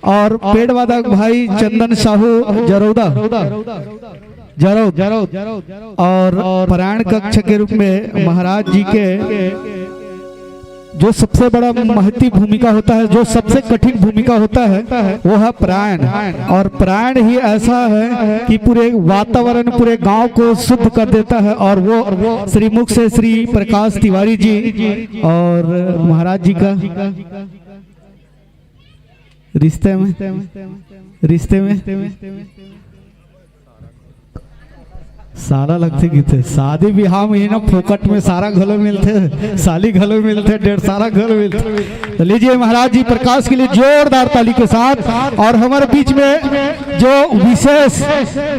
और पेड़ वादक भाई चंदन साहू जरौदा, जरौद, और पारायण कक्ष के रूप में महाराज जी के जो सबसे बड़ा महती भूमिका होता है, जो सबसे कठिन भूमिका होता है, वो है प्राण। और प्राण ही ऐसा है कि पूरे वातावरण, पूरे गांव को शुद्ध कर देता है। और वो श्री मुख से श्री प्रकाश तिवारी जी और महाराज जी का रिश्ते में, रिश्ते में सारा लगथे किथे। शादी बिहाव में ही ना फोकट में सारा घलो मिलथे, साली घलो मिलथे, डेढ़ सारा घलो मिलथे। तो लीजिए महाराज जी प्रकाश के लिए जोरदार ताली के साथ। और हमारे बीच में जो विशेष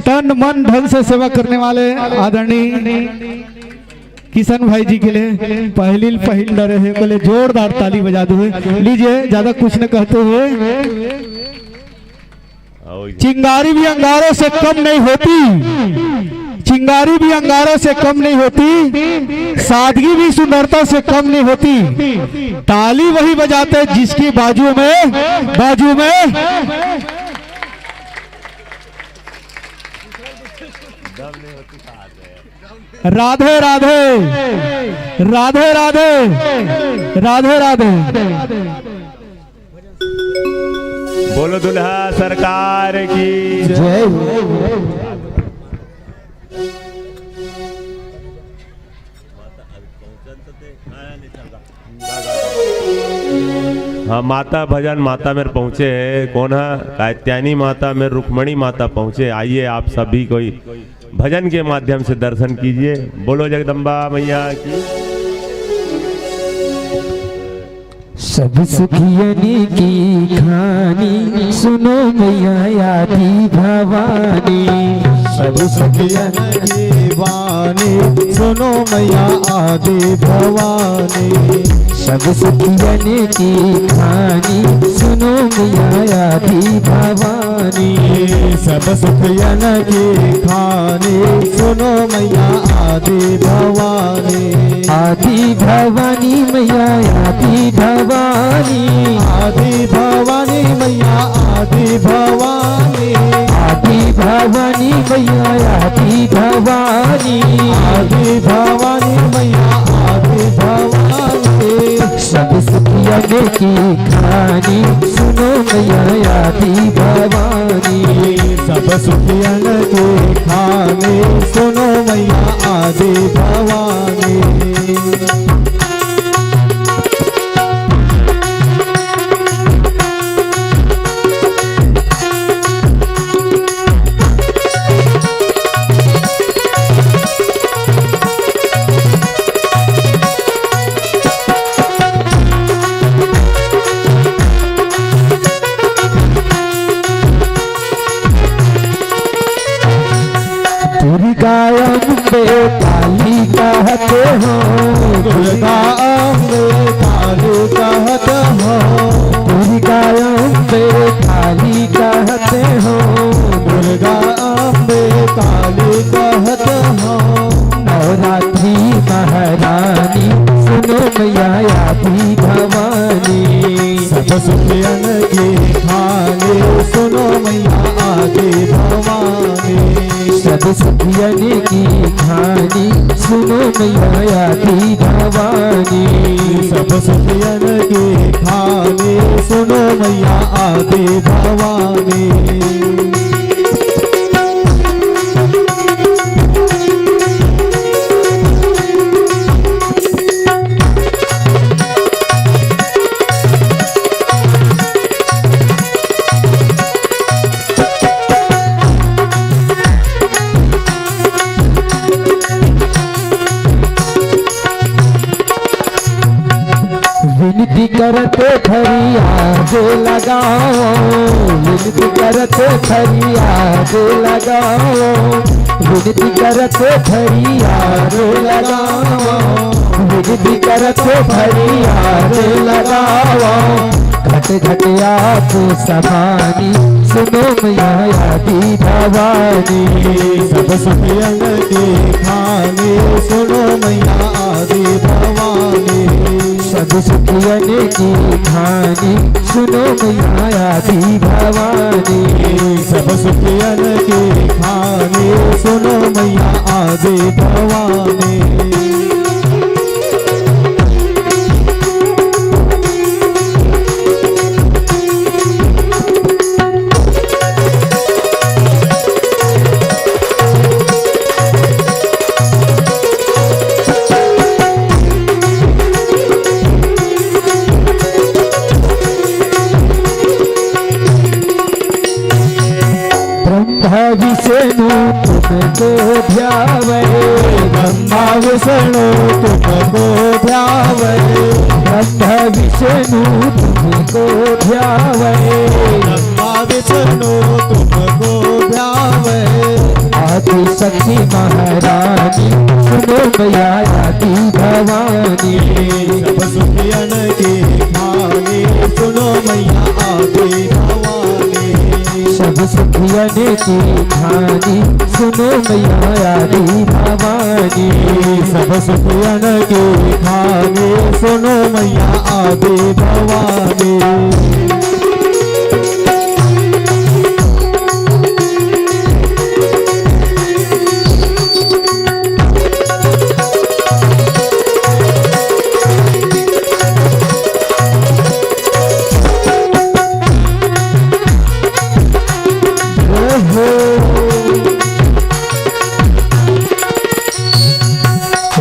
तन मन धन से सेवा करने वाले आदरणीय किशन भाई जी के लिए पहली पहिल डरे हे, बोले जोरदार ताली बजा दो। लीजिए, ज्यादा कुछ न कहते हुए, चिंगारी भी अंगारों से कम नहीं होती, चिंगारी भी अंगारों से कम नहीं होती, सादगी भी सुंदरता से कम नहीं होती। ताली वही बजाते जिसकी बाजू में, बाजू में राधे राधे, राधे राधे, राधे राधे। बोलो दुल्हा सरकार की जय। हाँ, माता भजन माता मेर पहुँचे हे। कौन है? कात्यायनी माता मेर, रुक्मणी माता पहुँचे। आइए, आप सभी कोई भजन के माध्यम से दर्शन कीजिए। बोलो जगदम्बा मैया की। सब सुखियन की खानी सुनो मैया आदि भवानी। सब सुखियन की वाणी सुनो मैया आदि भवानी। सब सुखियन की खानी सुनो मैया आदि भवानी। सब सुखियन की खानी सुनो मैया आदि भवानी। आदि भवानी मैया आदि भवानी। आदि भवानी मैया आदि भवानी। आदि भवानी मैया आदि भवानी। आदि भवानी मैया आदि भवानी। सब सुखियन की खानी सुनो मैया आदि भवानी। सब सुखियन की खानी सुनो मैया आदि भवानी। दुर्गा अम्बे काली कहत हो। दुर्गा अम्बे काली कहत हो। दुर्गा अम्बे काली कहत हो। दुर्गा अम्बे काली कहत हो। नवरात्रि महारानी सुनो मैया आदि भवानी। सब सुखियन की खानी सुनो मैया आदि भवानी। सब सुखियन की खानी सुनो मैया आदि भवानी। सब सुखियन की खानी सुनो मैया आदि भवानी। विनती करत फरियाद लगाओ, विनती करत फरियाद लगाओ, विनती करत फरियाद लगाओ, विनती करत फरियाद लगाओ। घट घट आप समानी सुनो मैया आदि भवानी। सब सुखियन की खानी सुनो मैया आदि भवानी। सब सुखियन की खानी सुनो मैया आदि भवानी। सब सुखियन की खानी सुनो मैया आदि भवानी। तुमको ध्यावे। ब्रह्मा विष्णु तुमको ध्यावे। ब्रह्मा विष्णु तुमको ध्यावे। ब्रह्मा विष्णु तुमको ध्यावे। आदि शक्ति महारानी सुनो मैया आदि भवानी। सब सुखियन की खानी सुनो मैया आदि भवानी। सब सुखियन की खानी सुनो मैया आदि भवानी। सब सुखियन की खानी सुनो मैया आदि भवानी।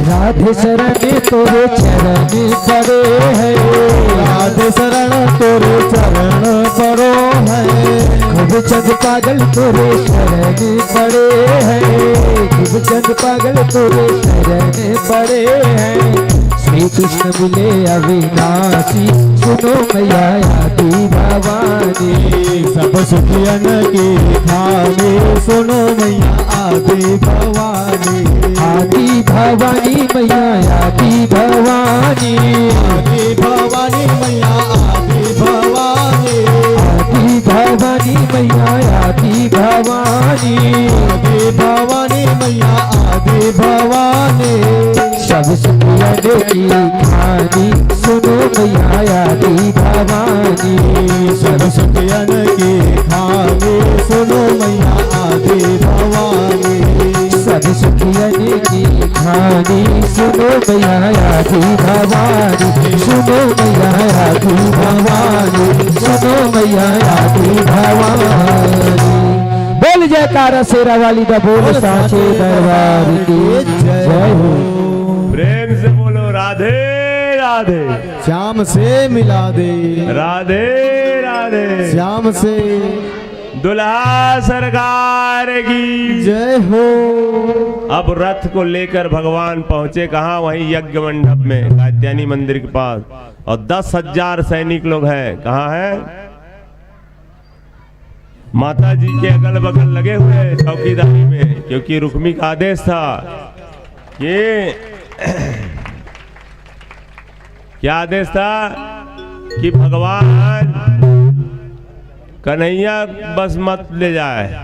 राधे शरण तोरे चरण पड़े हैं। राधे शरण तोरे चरण पड़ो है। खूब चंद पागल तोरे शरण पड़े हैं। खूब चंद पागल तोरे शरण पड़े हैं। श्री कृष्ण मिले अविनाशी सुनो मैया आदि भवानी। सब सुखियन की खानी सुनो मैया आदि भवानी। आदि भवानी मैया आदि भवानी। आदि भवानी मैया आदि भवानी। आदि भवानी मैया आदि भवानी। आदि भवानी मैया आदि भवानी। सब सुखियन की खानी सुनो मैया आदि भवानी। सब सुखियन की खानी सुनो मैया आदि भवानी। सब सुखियन की खानी सुनो मैया आदि भवानी। सुनो मैया आदि भवानी। सुनो मैया आदि भवानी। बोल जयकारा शेरा वाली का, बोल साचे दरबार की जय हो। प्रेम से बोलो राधे राधे। श्याम से मिला दे। राधे राधे। श्याम से। दुल्हा सरकार की जय हो। अब रथ को लेकर भगवान पहुंचे कहाँ? वहीं यज्ञ मंडप में, कात्यायनी मंदिर के पास। और दस हजार सैनिक लोग हैं। कहाँ हैं? माता जी के अगल बगल लगे हुए हैं चौकीदारी में, क्योंकि रुक्मी का आदेश था कि क्या आदेश था कि भगवान कन्हैया बस मत ले जाए।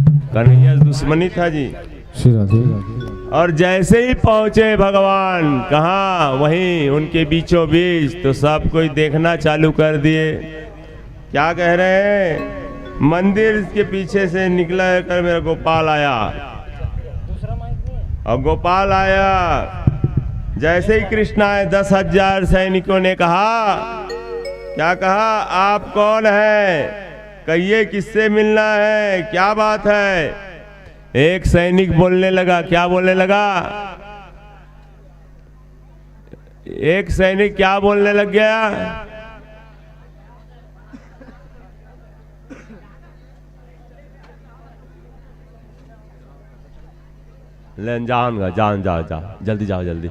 कन्हैया से दुश्मनी था जी। श्री राधे। और जैसे ही पहुंचे भगवान कहाँ, वहीं उनके बीचों बीच, तो सब कोई देखना चालू कर दिए। क्या कह रहे हैं? मंदिर के पीछे से निकला है कर मेरा गोपाल आया। और गोपाल आया, जैसे ही कृष्ण आए, दस हजार सैनिकों ने कहा, क्या कहा? "आप कौन हैं? कहिए, किससे मिलना है? क्या बात है?" एक सैनिक बोलने लगा। क्या बोलने लगा? एक सैनिक क्या बोलने लग गया? ले, जान गा, जान, जा, जा, जल्दी जाओ, जल्दी।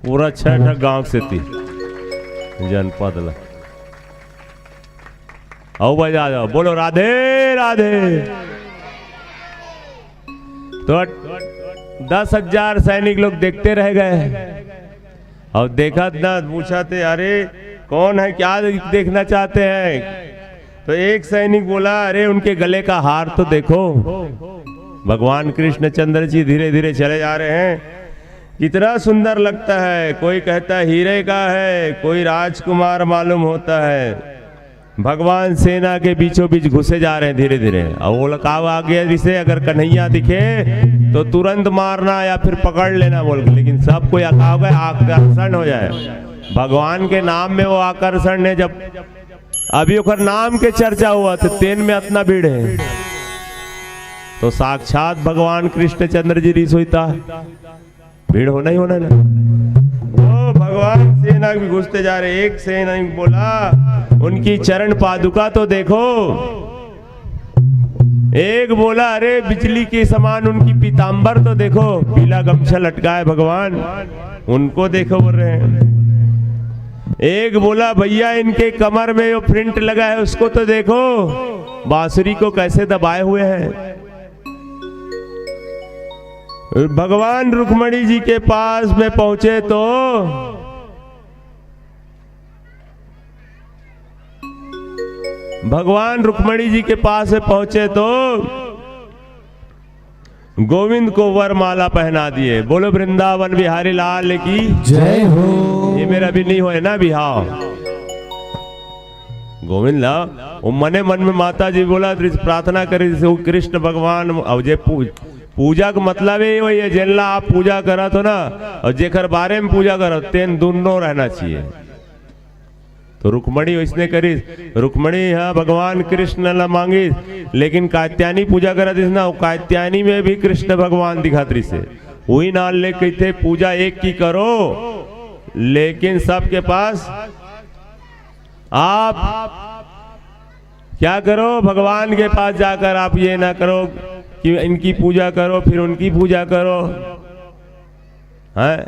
पूरा छह ठा गांव से ती जनपद ला। आओ भाई, आ जाओ, बोलो राधे राधे। तो दस हजार सैनिक लोग देखते रह गए। और देखा ना, पूछा थे, "अरे, कौन है, क्या देखना चाहते हैं?" तो एक सैनिक बोला, "अरे, उनके गले का हार तो देखो।" भगवान कृष्णचंद्र जी धीरे धीरे चले जा रहे हैं, कितना सुंदर लगता है। कोई कहता है हीरे का है, कोई राजकुमार मालूम होता है। भगवान सेना के बीचों बीच घुसे जा रहे हैं धीरे धीरे। अब वो लोग कहा आ गया, जैसे अगर कन्हैया दिखे तो तुरंत मारना या फिर पकड़ लेना बोल के, लेकिन सब कोई अकाव गए, आकर्षण हो जाए। भगवान के नाम में वो आकर्षण है। जब अभी ओकर नाम के चर्चा हुआ तो तेन में इतना भीड़ है, तो साक्षात भगवान कृष्णचंद्र जी रिस होता है। भीड़ होना ही होना ना। तो भगवान सेना भी घुसते जा रहे, एक सेना भी बोला, उनकी चरण पादुका तो देखो। एक बोला, अरे बिजली के समान उनकी पीतांबर तो देखो, पीला गमछा लटकाए भगवान, उनको देखो बोल रहे हैं। एक बोला, भैया इनके कमर में जो प्रिंट लगा है उसको तो देखो, बांसुरी को कैसे दबाए हुए हैं। भगवान रुक्मणी जी के पास में पहुंचे तो भगवान रुक्मणी जी के पास में पहुंचे तो गोविंद को वरमाला पहना दिए। बोलो वृंदावन बिहारी लाल की। जय हो। ये मेरा भी नहीं होए ना बिहाव। गोविंद ला, वो मने मन में माता जी बोला, प्रार्थना करी, जैसे वो कृष्ण भगवान। अब जे पू-, पूजा का मतलब ये वही है, जेनला आप पूजा करत हो ना, और जेकर बारे में पूजा करत, तेन दुनो रहना चाहिए। तो रुक्मणी वैसने करिस। रुक्मणी ह भगवान कृष्ण ला मांगिस, लेकिन कात्यायनी पूजा करत रहिस ना, वो कात्यायनी में भी कृष्ण भगवान दिखत रहिस हे। वही नाल ले कहिथे, पूजा एक की करो, लेकिन सबके पास आप क्या करो, भगवान के पास जाकर आप ये ना करो कि इनकी पूजा करो फिर उनकी पूजा करो, हैं?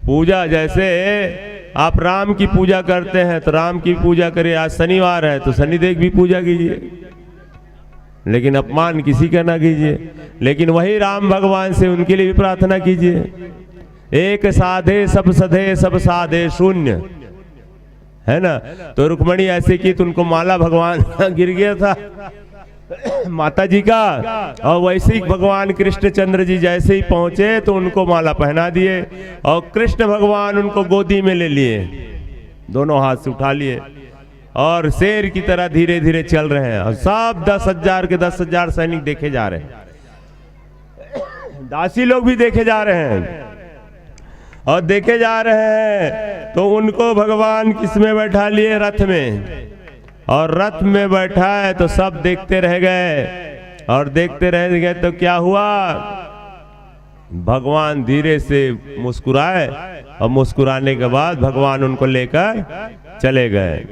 पूजा जैसे आप राम की पूजा करते हैं तो राम की पूजा करिए, आज शनिवार है तो शनिदेव की पूजा कीजिए, लेकिन अपमान किसी का ना कीजिए। लेकिन वही राम भगवान से उनके लिए भी प्रार्थना कीजिए। एक साधे सब सधे, सब साधे शून्य, है ना? तो रुक्मणी ऐसे की तो उनको माला भगवान गिर गया था माता जी का। और वैसे ही भगवान कृष्णचंद्र जी जैसे ही पहुंचे तो उनको माला पहना दिए और कृष्ण भगवान उनको गोदी में ले लिए, दोनों हाथ से उठा लिए और शेर की तरह धीरे धीरे चल रहे हैं। और सब दस हजार के दस हजार सैनिक देखे जा रहे हैं, दासी लोग भी देखे जा रहे हैं और देखे जा रहे हैं। तो उनको भगवान किस में बैठा लिए? रथ में। और रथ में बैठा है तो सब देखते रह गए और देखते रह गए तो क्या हुआ? भगवान धीरे से मुस्कुराए और मुस्कुराने के बाद भगवान उनको लेकर चले गए।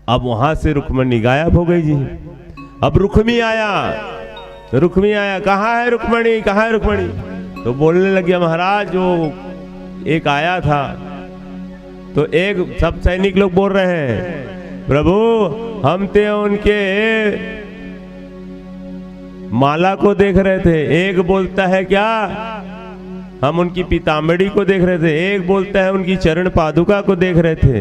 अब वहां से रुक्मणी गायब हो गई जी। अब रुक्मी आया, रुक्मी आया, "कहाँ है रुक्मणी, कहाँ है रुक्मणी?" तो बोलने लग गया, "महाराज, वो एक आया था।" तो एक, सब सैनिक लोग बोल रहे हैं, "प्रभु, हम तो उनके माला को देख रहे थे।" एक बोलता है, "क्या, हम उनकी पीताम्बरी को देख रहे थे।" एक बोलता है, "उनकी चरण पादुका को देख रहे थे।"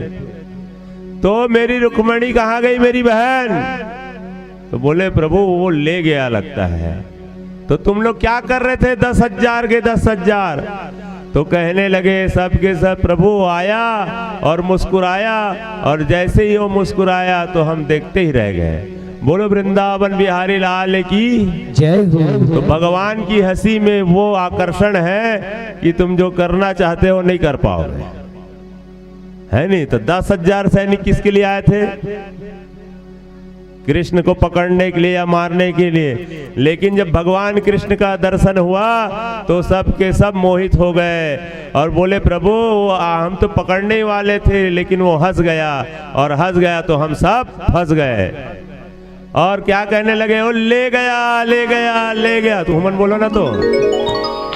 तो मेरी रुक्मणी कहाँ गई, मेरी बहन? तो बोले, "प्रभु, वो ले गया लगता है।" तो तुम लोग क्या कर रहे थे, दस हजार के दस हजार? तो कहने लगे सब के सब, "प्रभु आया और मुस्कुराया, और जैसे ही वो मुस्कुराया तो हम देखते ही रह गए।" बोलो वृंदावन बिहारी लाल की। जय हो। तो भगवान की हंसी में वो आकर्षण है कि तुम जो करना चाहते हो, नहीं कर पाओगे, है नहीं? तो दस हजार सैनिक किसके लिए आए थे? कृष्ण को पकड़ने के लिए या मारने के लिए। लेकिन जब भगवान कृष्ण का दर्शन हुआ तो सब के सब मोहित हो गए और बोले, "प्रभु, वो, आ, हम तो पकड़ने ही वाले थे, लेकिन वो हंस गया, और हंस गया तो हम सब फंस गए।" और क्या कहने लगे, "वो ले गया, ले गया, ले गया।" तो हमन बोलो ना तो,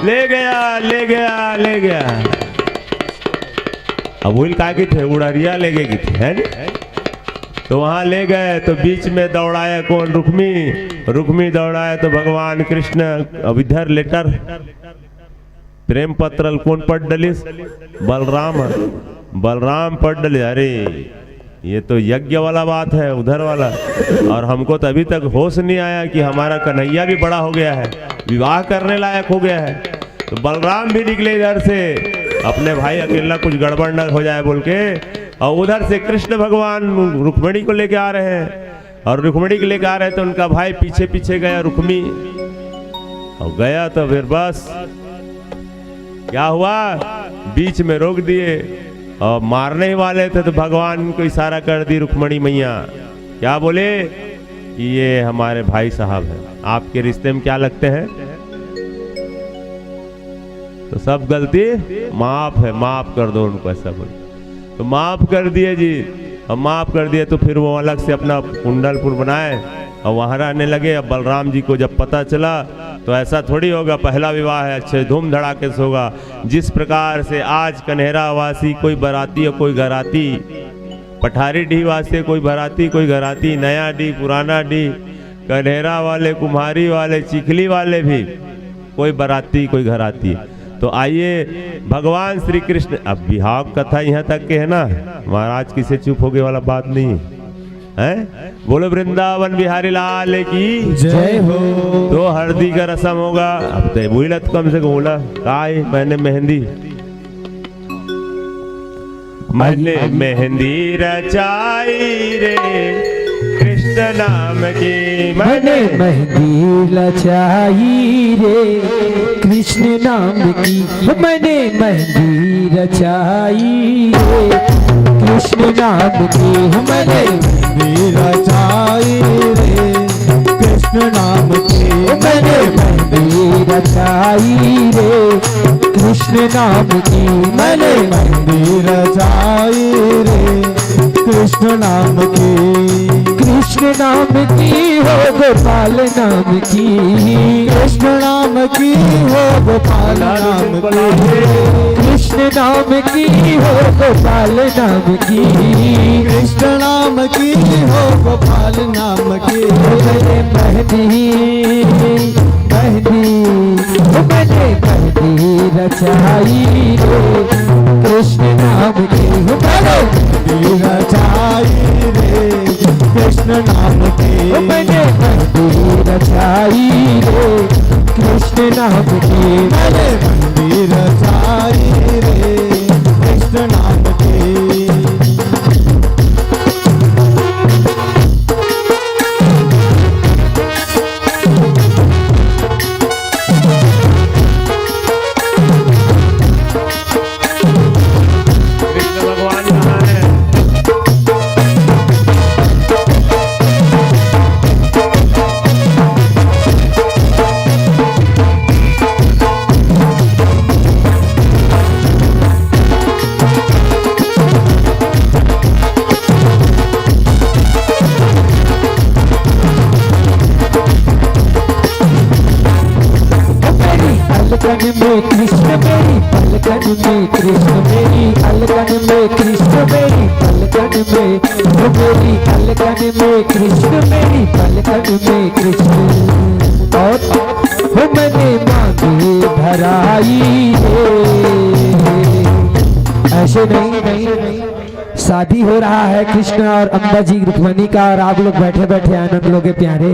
"ले गया, ले गया, ले गया।" अब वही काय की थे, उड़रिया ले गए की थे, है नी? तो वहां ले गए तो बीच में दौड़ाया कौन? रुक्मी। रुक्मी दौड़ाया तो भगवान कृष्ण, अब इधर लेटर, प्रेम पत्र ल कौन पढ़ डलिस? बलराम। बलराम पढ़ डलिस। अरे, ये तो यज्ञ वाला बात है, उधर वाला। और हमको तो अभी तक होश नहीं आया कि हमारा कन्हैया भी बड़ा हो गया है, विवाह करने लायक हो गया है। तो बलराम भी निकले इधर से, अपने भाई अकेला कुछ गड़बड़ न हो जाए बोल के। और उधर से कृष्ण भगवान रुक्मणी को लेके आ रहे हैं, और रुक्मणी को लेके आ रहे हैं तो उनका भाई पीछे पीछे गया, रुक्मी। और गया तो फिर बस क्या हुआ, बीच में रोक दिए और मारने ही वाले थे, तो भगवान को इशारा कर दी रुक्मणी मैया। क्या बोले कि ये हमारे भाई साहब हैं, आपके रिश्ते में क्या लगते हैं? तो सब गलती माफ है, माफ कर दो उनको, ऐसा बोले। तो माफ कर दिए जी। अब माफ कर दिए तो फिर वो अलग से अपना कुंडलपुर बनाए और वहाँ रहने लगे। अब बलराम जी को जब पता चला तो ऐसा थोड़ी होगा, पहला विवाह है, अच्छे धूम धड़ाके से होगा। जिस प्रकार से आज कन्हेरा वासी कोई बराती और कोई घराती, पठारी डीह वासी कोई बराती कोई घराती, नया डीह पुराना डीह, कन्हेरा वाले, कुम्हारी वाले, चिखली वाले भी, कोई बराती कोई घराती। तो आइए भगवान श्री कृष्ण, अब बिहाव कथा यहाँ तक के है ना, महाराज किसे चुप हो गए वाला बात नहीं है। बोलो वृंदावन बिहारी लाल की जय हो। तो हरदी का रसम होगा। अब तो बोला तो कम से कम बोला, काय मैंने मेहंदी, मैंने मेहंदी रचाई रे कृष्ण नाम की, मैंने मैंने मेहंदी रचाई रे कृष्ण नाम की, मैंने मेहंदी रचाई रे कृष्ण नाम की, मैंने मेहंदी रचाई रे कृष्ण नाम की, मैंने मेहंदी रचाई रे कृष्ण नाम की, मैंने मेहंदी रचाई रे कृष्ण नाम की, कृष्ण नाम की हो गोपाल नाम की, कृष्ण नाम की हो गोपाल नाम की, कृष्ण नाम की हो गोपाल नाम की, कृष्ण नाम की हो गोपाल नाम की। मेहंदी, मेहंदी, मैंने मेहंदी रचाई रे कृष्ण नाम की, मैंने मेहंदी रचाई रे कृष्ण नाम की, मैंने मेहंदी रचाई रे कृष्ण नाम की, मैंने मेहंदी रचाई रे कृष्ण नाम की। कृष्ण भगवान कहाँ है? मेरी अलकन में कृष्ण, मेरी पलकन में कृष्ण, मेरी अलकन में कृष्ण, मेरी पलकन में, ओ मेरी अलकन में कृष्ण, मेरी पलकन में कृष्ण। और हो मैंने मांगे भराई रे। ऐसे नहीं, नहीं, नहीं। शादी हो रहा है कृष्ण और अम्बा जी रुक्मणी का, और आप लोग बैठे बैठे आनंद लोगे प्यारे,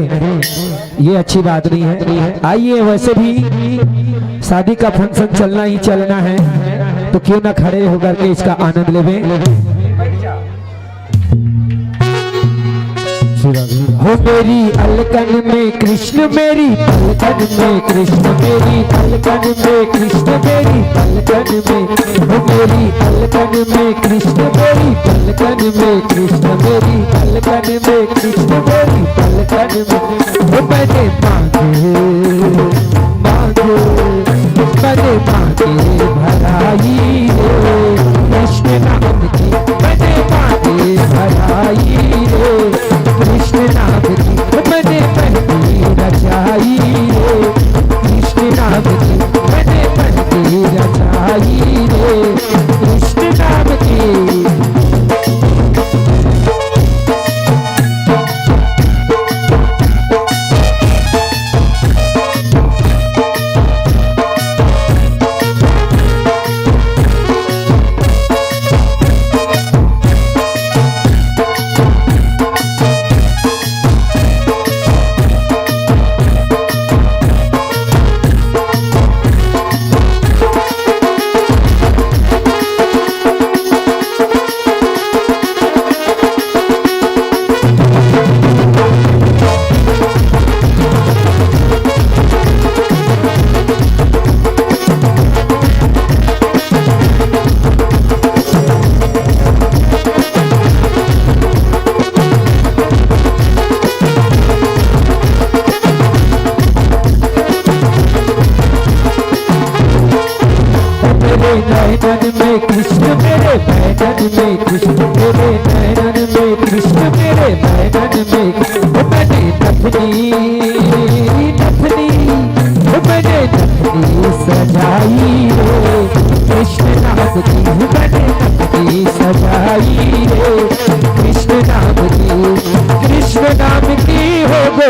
ये अच्छी बात नहीं है। आइए, वैसे भी शादी का फंक्शन चलना ही चलना है, तो क्यों ना खड़े होकर के इसका आनंद लेवे। हो मेरी अलकन में कृष्ण, मेरी पलकन में कृष्ण, मेरी अलकन में कृष्ण, मेरी पलकन में, हो मेरी अलकन में कृष्ण, मेरी पलकन में कृष्ण, मेरी अलकन में कृष्ण, मेरी पलकन में। हो मैंने मांगे, मांगे, मैंने मांगे भराई रे कृष्ण नाम की, मैंने मांगे भराई रे कृष्ण नाम की, मैंने मेहंदी रचाई रे कृष्ण नाम की, मैंने मेहंदी रचाई रे कृष्ण नाम की।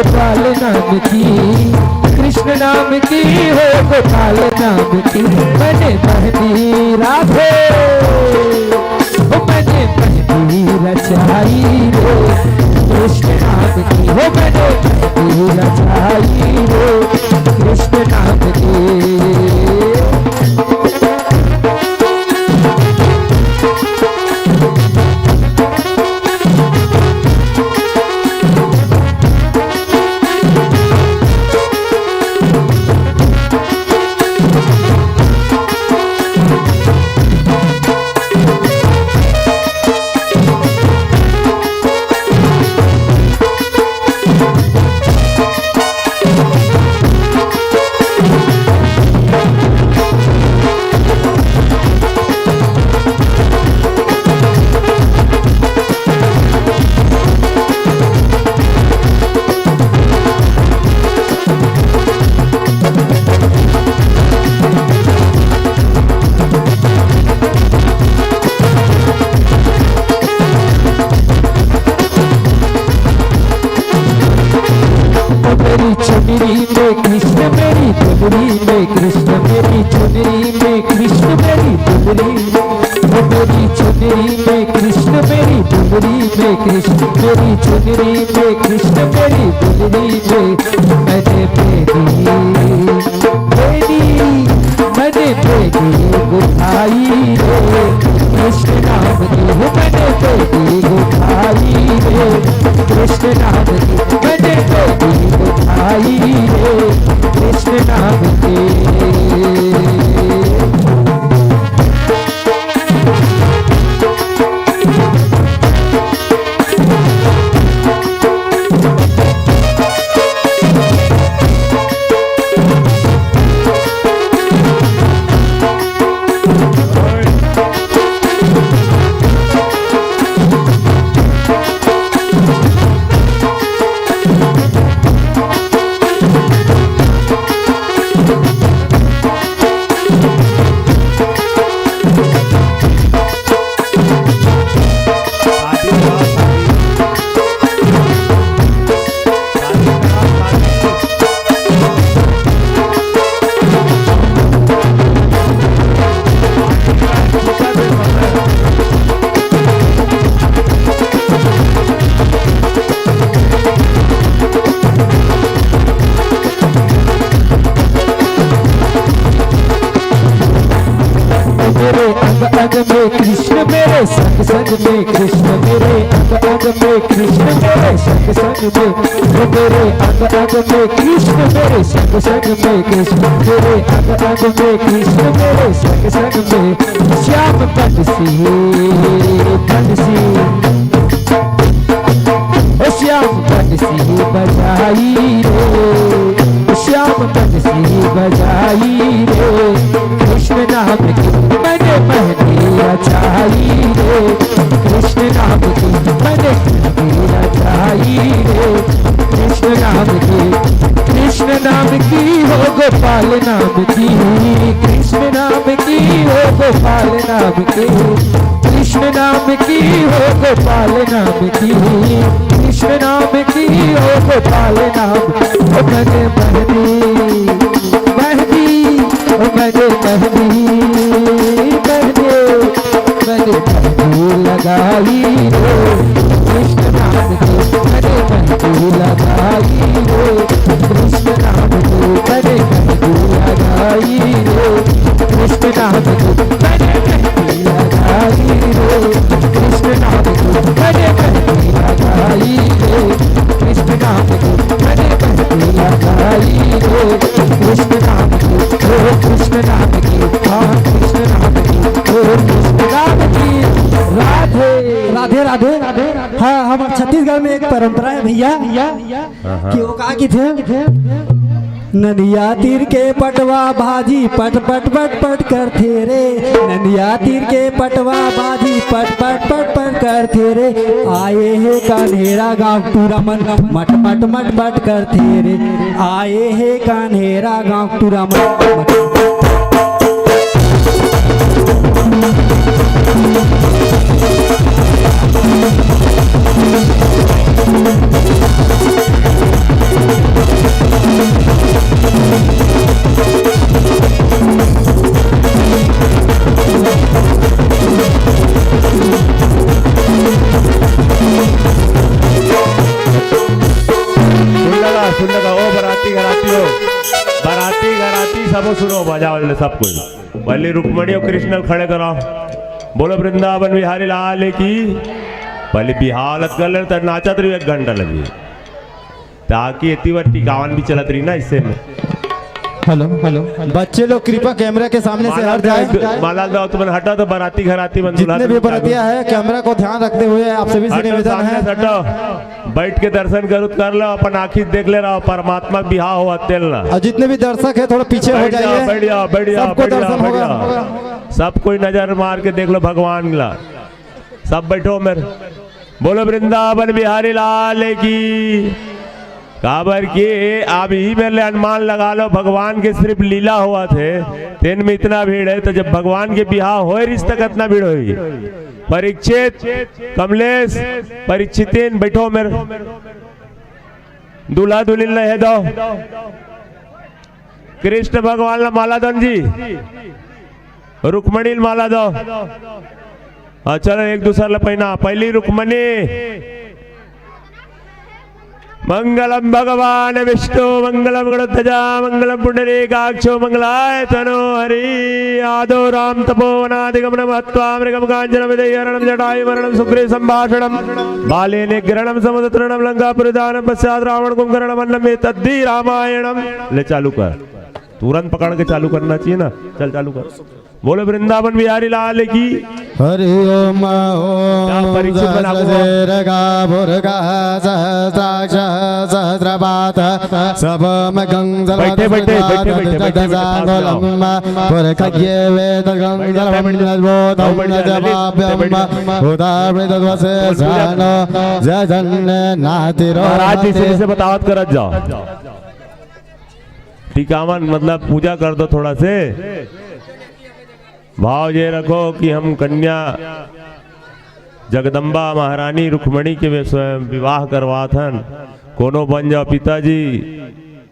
गोपाल नाम की, कृष्ण नाम की हो, गोपाल नाम की। मैंने पहनी राधे, ओ मैंने पहनी रचाई रे, कृष्ण नाम की हो, मैंने पहनी रचाई रे, कृष्ण नाम की। मेरी चुनरी में कृष्ण, मेरी चुनरी में कृष्ण, मेरी चुनरी में कृष्ण, मेरी चुनरी में, ओ मेरी चुनरी में कृष्ण, मेरी चुनरी में कृष्ण, मेरी चुनरी में कृष्ण, मेरी चुनरी में। मैंने बेनी, बेनी, मैंने बेनी गुथाई रे, कृष्ण नाम की मैंने बेनी गुथाई रे, कृष्ण नाम की मैंने बेनी गुथाई रे, कृष्ण नाम की। मेरे अंग अंग में कृष्ण, मेरे संग संग में कृष्ण, मेरे अंग अंग में कृष्ण, मेरे संग संग में, ओ मेरे अंग अंग में कृष्ण, मेरे संग संग में कृष्ण, मेरे अंग अंग में कृष्ण, मेरे संग संग में। श्याम बंसी, बंसी, ओ श्याम बंसी बजाई रे, श्याम बंसी बजाई रे, कृष्ण नाम की मैंने मेहंदी रचाई रे, कृष्ण नाम की मैंने मेहंदी रचाई रे, कृष्ण नाम की, कृष्ण नाम की हो, गोपाल नाम की, कृष्ण नाम की हो, गोपाल नाम की, कृष्ण नाम की हो, गोपाल नाम की, कृष्ण नाम की हो, गोपाल नाम। ओ मैंने मेहंदी, मेहंदी, ओ मैंने मेहंदी, मेहंदी, मैंने मेहंदी लगाई रे, कृष्ण नाम की मैंने मेहंदी लगाई रे, कृष्ण नाम की मैंने मेहंदी लगाई रे, कृष्ण नाम की मैंने मेहंदी लगाई रे, कृष्ण नाम की मैंने मेहंदी लगाई रे, कृष्ण नाम की मैंने मेहंदी लगाई रे, कृष्ण नाम की, ओ कृष्ण नाम की, हाँ कृष्ण नाम की, ओ कृष्ण नाम की। राधे। राधे, राधे, राधे। हाँ, हमारे छत्तीसगढ़ में एक परंपरा है भैया, हाँ, हाँ। कि वो का किथे? ननिया तीर के पटवा भाजी पट पट पट पट करथे रे, ननिया तीर के पटवा भाजी पट पट पट पट करथे रे। आए हे कान्हेरा गाँव टूरा मन मट मट मट मट करथे रे, आए हे कान्हेरा गाँव टूरा मन मट। सुन लगा, सुन लगा, ओ बराती घराती हो, बराती घराती सबो सुनो, बजाओ ले सब कोई। पहले रुक्मणी और कृष्ण ल खड़े कराओ, बोलो वृंदावन बिहारी लाल की। पहले बिहाव ल कर ले, त नाचत रही एक घंटा लगी। ताकि एती बार टिकावन भी चलत रही ना, इससे में। Hello, hello. बच्चे लोग कृपया कैमरा के सामने से माला हट जाए। दो, माला दो, तुमन हटा तो बराती घराती मन दुल्हा जितने भी दुल्हन बरातियां हैं, कैमरा को ध्यान रखते हुए आप सभी से हटो, निवेदन सामने है। से हटो। बैठ के दर्शन करो, कर लो, अपन आँखी देख ले रहा, परमात्मा के बिहाव होवत तेला। और जितने भी दर्शक हैं, थोड़ा पीछे हो बैठ जाओ, जाइए। बैठ जाओ, बैठ जाओ, सबको बैठ जाओ, दर्शन बैठ होगा। जाओ। सब कोई नजर मार के देख लो भगवान ला। सब बैठो मेरे। बोलो वृंदावन बिहारी लाल की। काबर के आप ही मेरे लिए अनुमान लगा लो, भगवान के सिर्फ लीला होवत हे, तेन में इतना भीड़ है, तो जब भगवान के बिहाव होय रिस त कतना भीड़ होही। परीक्षित, कमलेश, परीक्षितिन, बैठो मेरे। दूल्हा दुल्हिन ल हे दो। कृष्ण भगवान ला माला दन जी, रुक्मणी ल माला दो। हाँ, चलो एक दूसर ला पहिना। पहली रुक्मणी, मंगलम भगवान विष्णु, मंगलम गरुड़ध्वजा, मंगलम पुंडरीकाक्षो, मंगलाय तनो हरि। आदो राम तपोवनाधिगमनम हत्वा मृगम कांचन विदयरणम जटायु मरणम सुग्रीव संभाषणम बाले निग्रहणम समुद्रतरणम लंकापुरी दानम पश्चात रावण कुंभकरणम अन्नम एतद्धि रामायणम। ले चालू कर, तुरंत पकड़ के चालू करना चाहिए ना। चल चालू कर। बोलो वृंदावन बिहारी लाल की। हरि ओम। ओम परीक्षित बना को। सहस्रशीर्षः पुरुषः सहस्राक्षः सहस्रपादः सभो मग्गं बैठे, बैठे, बैठे, बैठे, बैठे, बैठे, पास में आओ। पुरखज्ञे वेदगं बैठ जा, बैठ जा। जलवं जलभूतं बैठ जा, ललित, जलभाव्यं बैठ जा। उदावृतवसे बोल, बोल। सानो जजन्ने नातिरो महाराज जी से, से बतावत करत जाओ। टिकावन मतलब पूजा कर दो थोड़ा से। भाव ये रखो कि हम कन्या जगदम्बा महारानी रुक्मणी के विस-, विवाह करवात हन। कोनो बन जाओ पिताजी,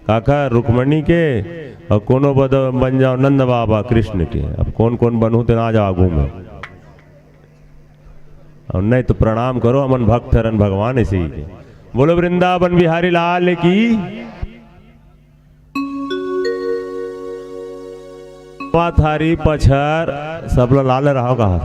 काकर रुक्मणी के, और कोनो बद-, बन जाओ नंद बाबा कृष्ण के। अब कौन कौन बनहू तेन आ जाओ आगू में। और नहीं तो प्रणाम करो, हमन भक्त हरन भगवान ऐसे ही के। बोलो वृंदावन बिहारी लाल की। थारी पछर सबला लाल रहो कहा।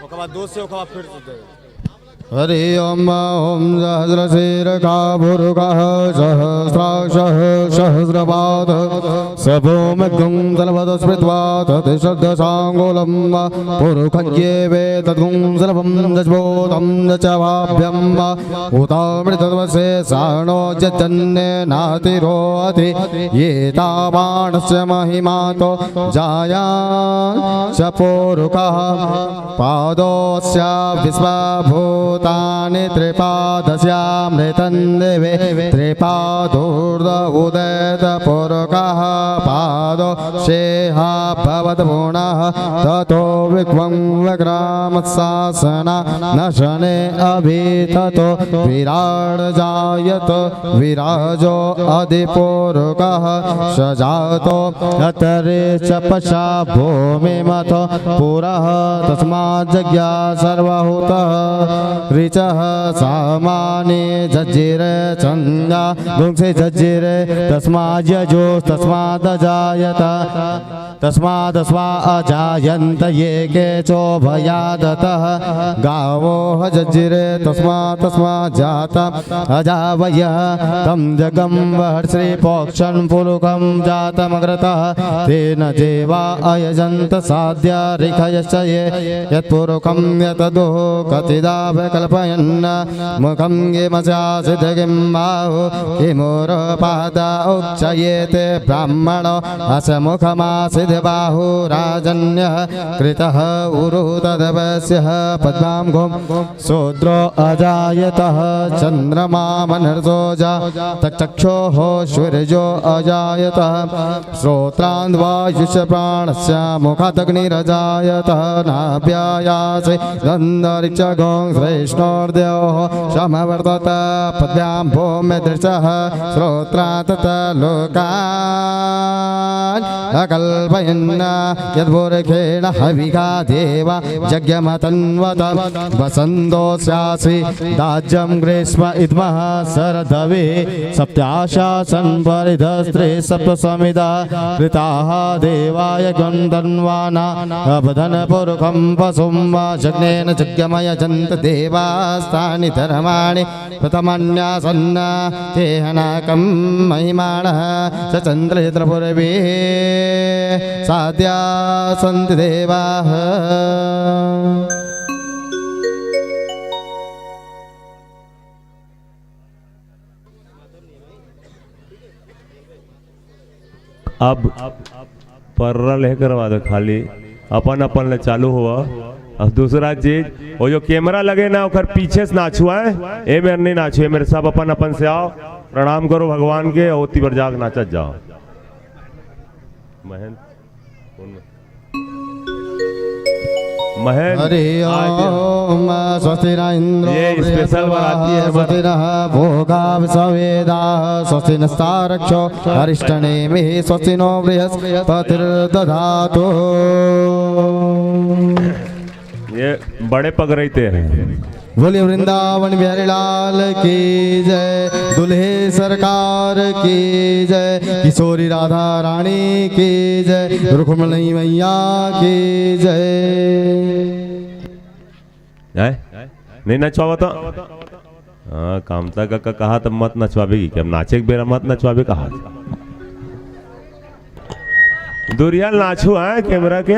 ओकर बाद दो से, ओकर बाद फिर से दे। हरि ओम। ओम सहस्रशीर्षः पुरुषः सहस्राक्षः सहस्रपादः सभो मग्गं जलवत् स्मृत्वा तत् श्रद्धसाङ्गुलं पुरुखज्ञे वेदगुं जलवं जज्भूतं जच भाव्यं उतामृतवसे साणो जजन्ने नातिरोऽति। एतावानस्य महिमातो जायां च पुरुखः। पादोऽस्य विश्वभूतानि त्रिपादस्यामृतं दिवि त्रिपादोर्ध उदेत पुरुखः। पादो शेहा भवत पुनः ततो विक्वं विक्रामसासना नशने अभिततो विराड जायत विराजो अधिपुरुखः। स जातो अतरे च पशा भूमिमथ पुरः तस्माज्जज्ञा सर्वहुतः ऋचः समाने जज्जिरे चन्द्रा गुंसि जज्जिरे तस्माज्जज्ञोस्तस्मादजायत तस्मादस्मा अजायन्त ये केचोभयादतः गावो ह जज्जिरे तस्मा तस्मा जातम् अजावयः तं जगं वहर्षि पोक्षं पुरुखं जातमग्रतः तेन जेवा अयजन्त साध्या ऋखयश्च ये यत्पुरुखं यतदुः कतिदा कल्पयन्। मुखं किमस्यासीत् किं बाहु किमूरुपाद उच्चयेत्। ब्राह्मणो अस्य मुखमासीत् बाहु राजन्यः कृतः उरु तदपस्यः पद्मां घुं शूद्रो अजायतः। चन्द्रमा मनर्जो जातचक्षोः सूर्यो अजायतः। श्रोत्रान्वायुष्य प्राणस्य मुखादग्निरजायतः। नाभ्यायासि दन्तरिक्षगों श्रेष्ठोर्द्योः समवर्तत। पद्भ्यां भूमिदृशः श्रोत्रा तत लोकान् अकल्पयन्। यद्पुरुषेण हविषा देवा यज्ञमतन्वत। वसन्तोऽस्यासि दाज्यं ग्रीष्म इदमः शरदवे। सप्ताशासन् परिधस्त्रे सप्त समिधा कृताः देवा यज्ञं तन्वाना अबधन पुरुखं पशुं वा। यज्ञेन यज्ञमयजन्त देवास्तानि धर्माणि प्रथमन्यासन्न। तेहनाकं महिमानः स चन्द्रचित्रपुरवे साद्या सन्ति देवाः। अब पर्रा ले करवा दे खाली, अपन अपन ले चालू होवा। अब दूसरा चीज, वो जो कैमरा लगे ना, ओकर पीछे से नाचुआ है, ए मेर नहीं नाचुए, मेर सब अपन अपन से आओ, प्रणाम करो भगवान के, ओती बर जाग नाचत जाओ। महेंद्र, कौन में? महेंद्र, हरि आज ओम। स्वस्ति न इंद्रो ये स्पेशल बृहस्पति बराती है हमारा। स्वस्ति नः पूषा विश्ववेदाः स्वस्ति नस्तार्क्ष्यो अरिष्टनेमिः स्वस्ति नो बृहस्पतिर्दधातु। ये बड़े पग रहते हैं। बोलिए वृंदावन बिहारी लाल की जय, दुल्हे सरकार की जय, किशोरी राधा रानी की जय, रुक्मणी मैया की जय। जाए? नहीं नचवावा तो? हाँ, कामता का, का कहा तब मत नचवाबे की, क्या नाचे के बेरा मत नचवाबे कहा? दुरिया नाचू, हाँ, कैमरा के।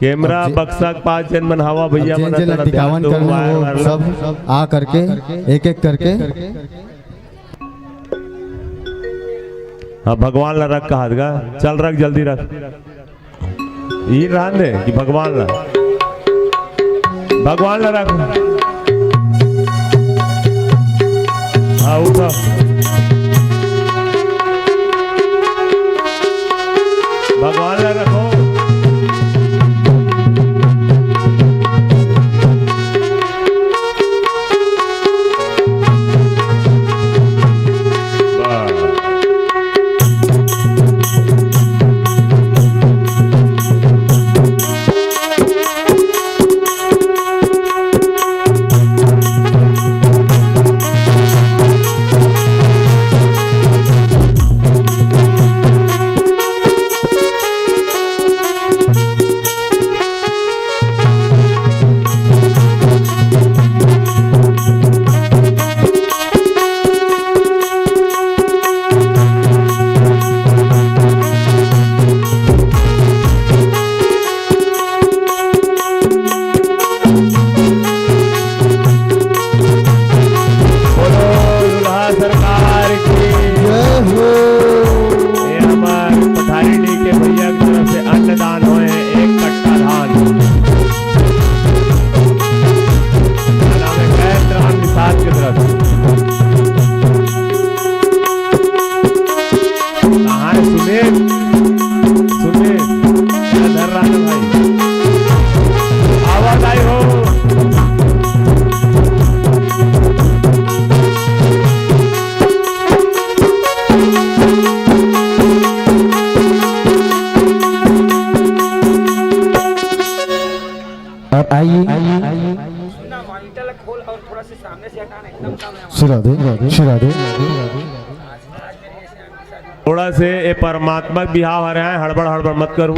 कैमरा अब जे-, बक्सा के पास जेन मन हवा भैया अब जेन मन जेन अतन टिकावन अतन करना वायर वो वायर सब आ करके, एक एक करके। हाँ, भगवान ला रख कहा गा, चल रख, जल्दी रख। ये रहन दे कि भगवान ला, भगवान ला रख। हाँ, उठा। भगवान ला रखो। बोलो दुल्हा सरकार की। जय हो। ये हमार पठारी डी के भैया की तरफ से अन्नदान होए हैं, एक कट्टा धान। नाम है कैद राम निषाद की तरफ से। कहाँ है सुमेश? सुमेश, इधर रहा ना भाई। आवाज आई हो। और आइए, श्री राधे, श्री राधे। थोड़ा से ए परमात्मा के बिहाव हरे हैं, हड़बड़ हड़बड़ मत करू।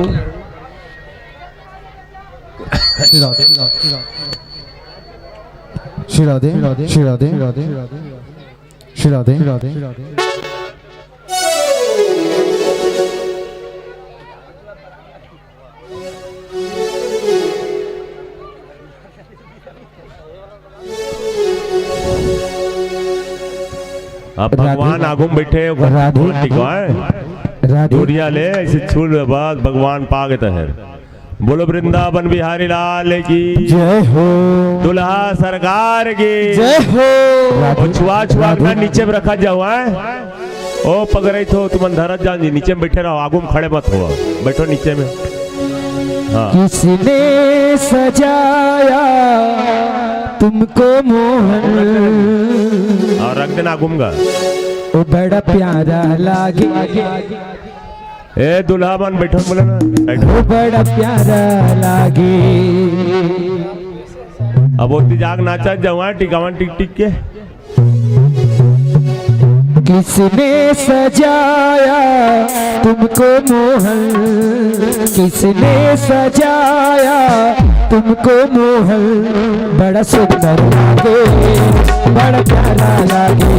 श्री राधे, श्री राधे, श्री राधे, श्री राधे। अब भगवान राधे। आगू में बैठे, ओकर राधे। टिकवा है। राधे। दूरिया ले, ऐसे छू ले, बस भगवान पागे तहर। बोलो वृंदावन बिहारी लाल की। जय हो। दुल्हा सरकार की। जय हो। ओ छुआ, छुआ के ना राधे। नीचे में रखा जाओ, हैं? ओ पकड़े तो तुम अंधारा जान जी, नीचे में बैठे रहो, आगू में खड़े मत हो, बैठो नीचे में। हाँ। किसने सजाया तुमको मोहन? और रख देना आगू में का। ओ बड़ा प्यारा लागे। ए, दुल्हा मन बैठो, बोले ना, बैठो। ओ बड़ा प्यारा लागे। अब ओती जाग नाचा जावा, टिकावन टिक टिक के। किसने सजाया तुमको मोहन, किसने सजाया तुमको मोहन? बड़ा सुंदर लागे, बड़ा प्यारा लागे,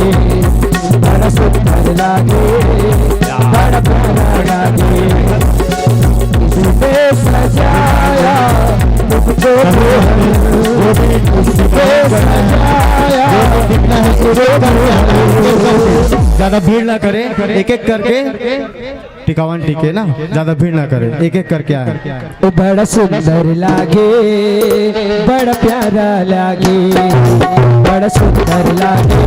बड़ा सुंदर लागे, बड़ा प्यारा लागे। किसने सजाया तुमको मोहन, किसने सजाया? ज्यादा भीड़ ना करें, एक एक करके। टिकावन टिके ना, ज्यादा भीड़ ना करे, एक एक करके आए। ओ बड़ा सुंदर लागे, बड़ा प्यारा लागे, बड़ा सुंदर लागे,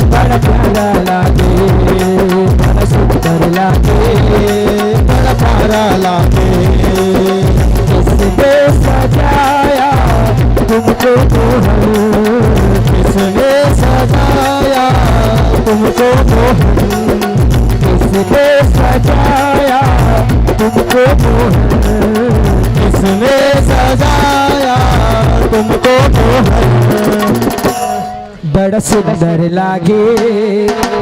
बड़ा प्यारा लागे, बड़ा सुंदर लागे, बड़ा प्यारा लागे। किसने सजाया तुमको मोहन, किसने सजाया तुमको मोहन? किसने सजाया तुमको मोहन? किसने सजाया तुमको मोहन? बड़ा सुंदर लागे,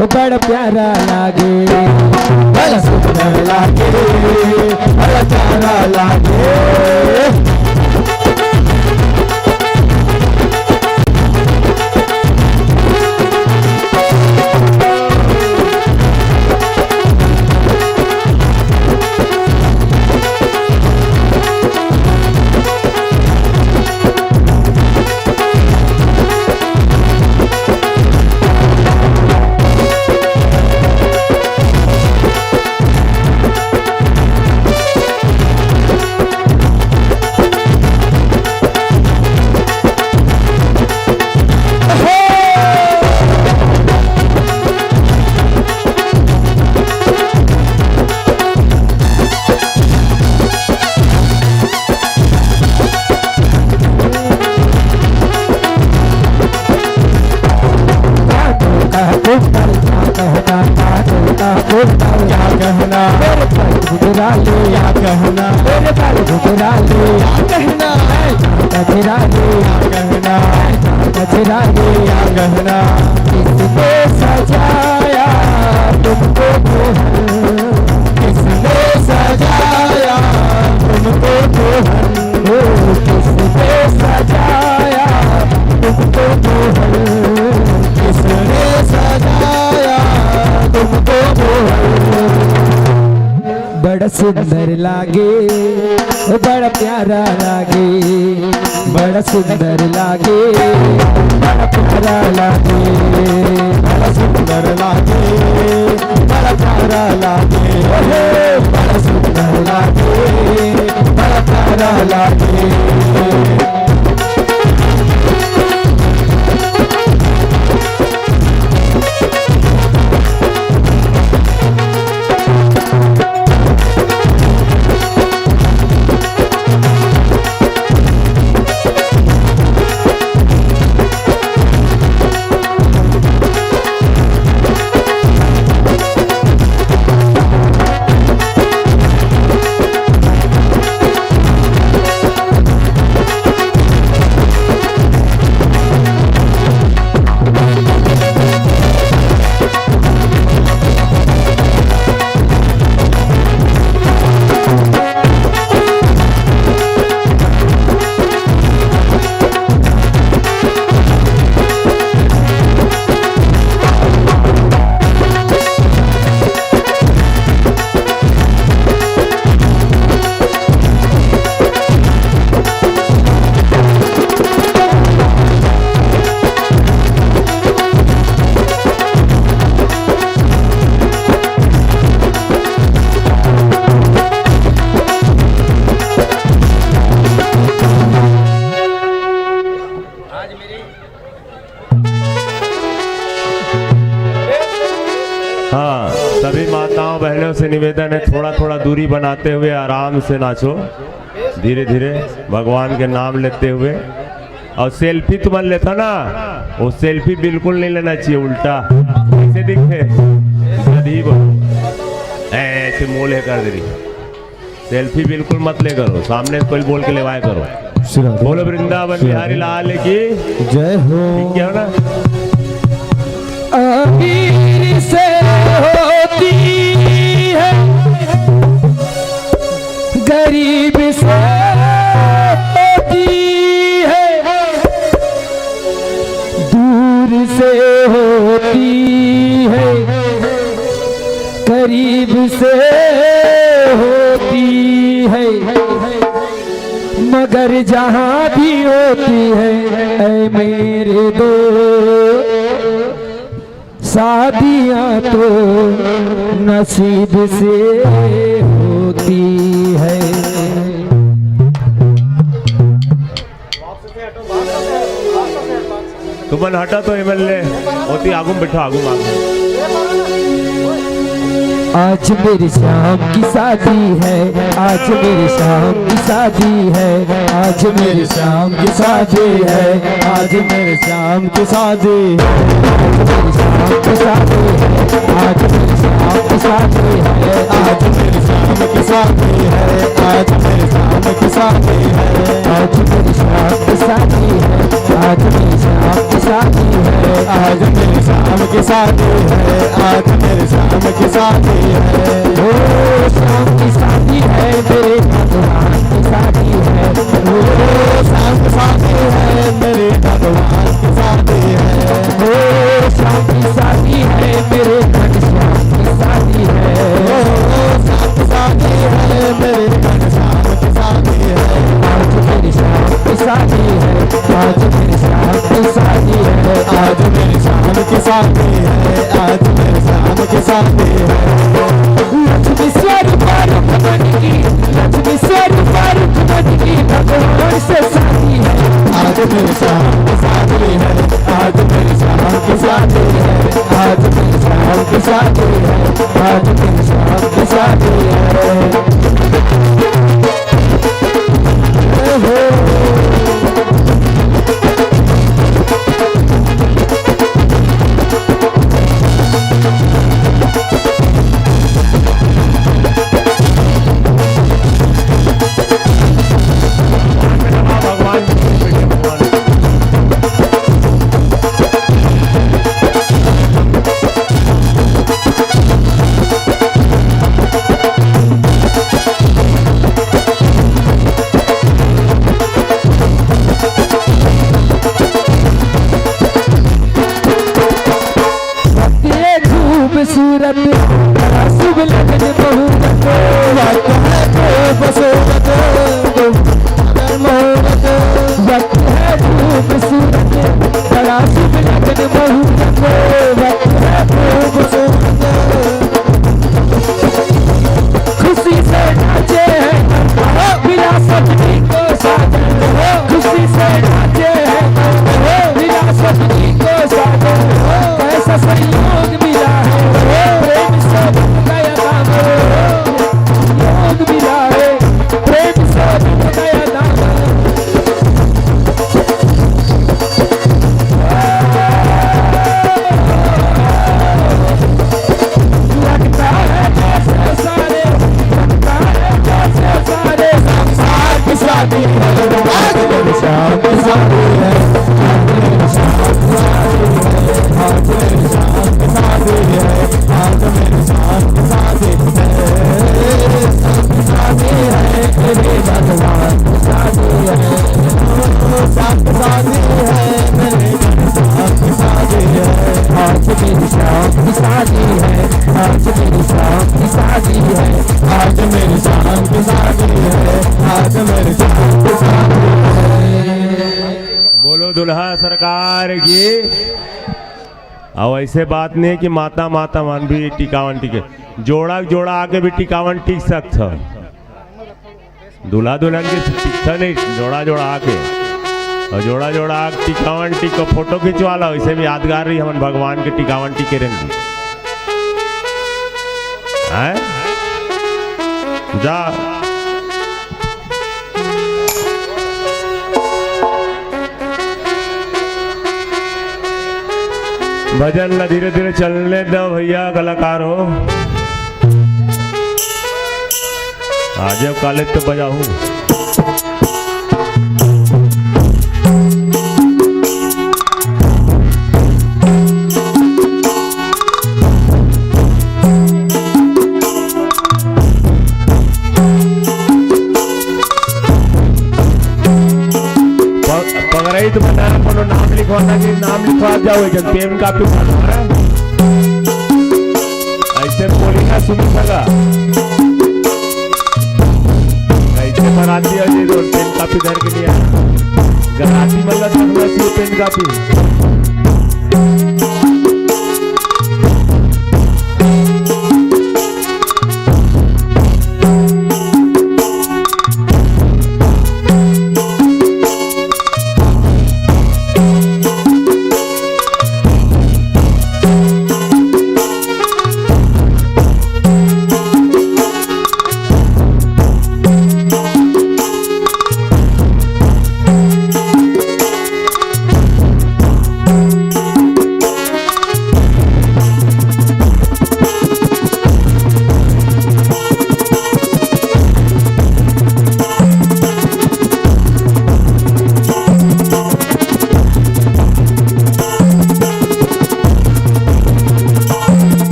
बड़ा प्यारा लागे, बड़ा सुंदर लागे, बड़ा प्यारा लागे। कुंडल क्या कहना, क्या कहना, मेरे बाल घुघराले क्या कहना, मेरे बाल घुघराले क्या कहना, मैं चांद का चिराग क्या कहना, मैं चांद का चिराग क्या कहना। किसने सजाया तुमको मोहन? किसने सजाया तुमको मोहन? ओ, किसने सजाया तुमको मोहन? किसने सजाया तुमको मोहन? बड़ा सुंदर लागे, बड़ा प्यारा लागे, बड़ा सुंदर लागे, बड़ा प्यारा लागे, बड़ा सुंदर लागे, बड़ा प्यारा लागे, ओहे, बड़ा सुंदर लागे, बड़ा प्यारा लागे। निवेदन है, थोड़ा थोड़ा दूरी बनाते हुए आराम से नाचो, धीरे धीरे भगवान के नाम लेते हुए। और सेल्फी तुमन लेथा ना, वो सेल्फी बिल्कुल नहीं लेना चाहिए, उल्टा ऐसे दिखे, गधी बन। ऐसे मोल है कर दे रही। सेल्फी बिल्कुल मत ले करो, सामने कोई बोल के लेवाया करो। श्री राधे। बोलो वृंदावन श्री राधे। बिहारी लाल की जय हो। ठीक है ना? अमीर से होती है, गरीब से होती है, दूर से होती है, करीब से होती है, मगर जहाँ भी होती है, ऐ मेरे दो, शादियाँ तो नसीब से होती है। तुमन हटा तो एमएलए होती, आगू में बैठो, आगू में, आगू में। आज मेरे श्याम की शादी है, आज मेरे श्याम की शादी है, आज मेरे श्याम की शादी है, आज मेरे श्याम की शादी, आज मेरे श्याम की शादी है, आज मेरे श्याम की शादी है, आज मेरे श्याम की शादी है, आज मेरे श्याम की शादी है, आज मेरे श्याम की शादी है, आज मेरे श्याम की शादी है, आज मेरे श्याम की शादी है, आज मेरे श्याम की शादी है। ओ श्याम की शादी है, मेरे भगवान की शादी है। ओ श्याम की शादी है, मेरे भगवान की शादी है। ओ श्याम की शादी है, मेरे घनश्याम की शादी है। ओ श्याम की शादी है, मेरे घनश्याम की शादी है। आज मेरी श्याम की शादी है, आज मेरी श्याम की शादी है, आज मेरी श्याम की शादी है, आज मेरी श्याम की शादी है। लक्ष्मी स्वरूप रूप बन की, लक्ष्मी स्वरूप रूप बन की भगवान से शादी है। आज मेरी श्याम की शादी है, आज मेरी श्याम की शादी है, आज मेरी श्याम की शादी है, आज मेरी श्याम की शादी है। वक्त है खूबसूरत, बड़ा शुभ लगन मुहूर्त। वक्त है खूबसूरत, सुंदर मुहूर्त। वक्त है खूबसूरत, बड़ा शुभ लगन मुहूर्त। वक्त है खूबसूरत, खुशी से नाचे हैं, मिला सपनी को साजन। खुशी से नाचे हैं, मिला सपनी को साजन। कैसा संयोग मिला है, प्रेम से बन गया दामन। संयोग मिला है, प्रेम से बन गया दामन। लगता है जैसे सारे, लगता है जैसे सारे संसार की शादी है। आज मेरी श्याम की शादी है, आज मेरी श्याम की शादी है, आज मेरी श्याम की शादी है, आज मेरी श्याम की शादी है। शादी है, मेरे भगवान की शादी है। ओ, श्याम की शादी है, मेरे श्याम की शादी है। आज मेरी श्याम की शादी है, आज मेरी श्याम की शादी है, आज मेरी श्याम की शादी है, आज मेरी श्याम की शादी है। बोलो दुल्हा सरकार की। अब ऐसे बात नहीं है कि माता माता मन भी टिकावन टिके, जोड़ा जोड़ा आके भी टिकावन टिक सकत ह। दूल्हा दुल्हन के टिकता नहीं, जोड़ा जोड़ा आके, और जोड़ा जोड़ा आके टिकावन टिक के फोटो खिंचवा ला। वैसे भी यादगार रही हमन भगवान के टिकावन टिक के रहेंगे। हैं? जा। भजन ला धीरे धीरे चलने दो भैया, कलाकार हो। आज काले तो बजाहूँ। प-, पगरई तो बता रहा, कोनो नाम लिखवाना कि नाम लिखवा जाओ, एक पेन कापी उठा लो, हैं? ऐसे बोली ना सुनी सका। कैसे बराती है ये रोड, पेन कापी धर के नहीं आया। गराती मतलब धरना चाहिए पेन कापी।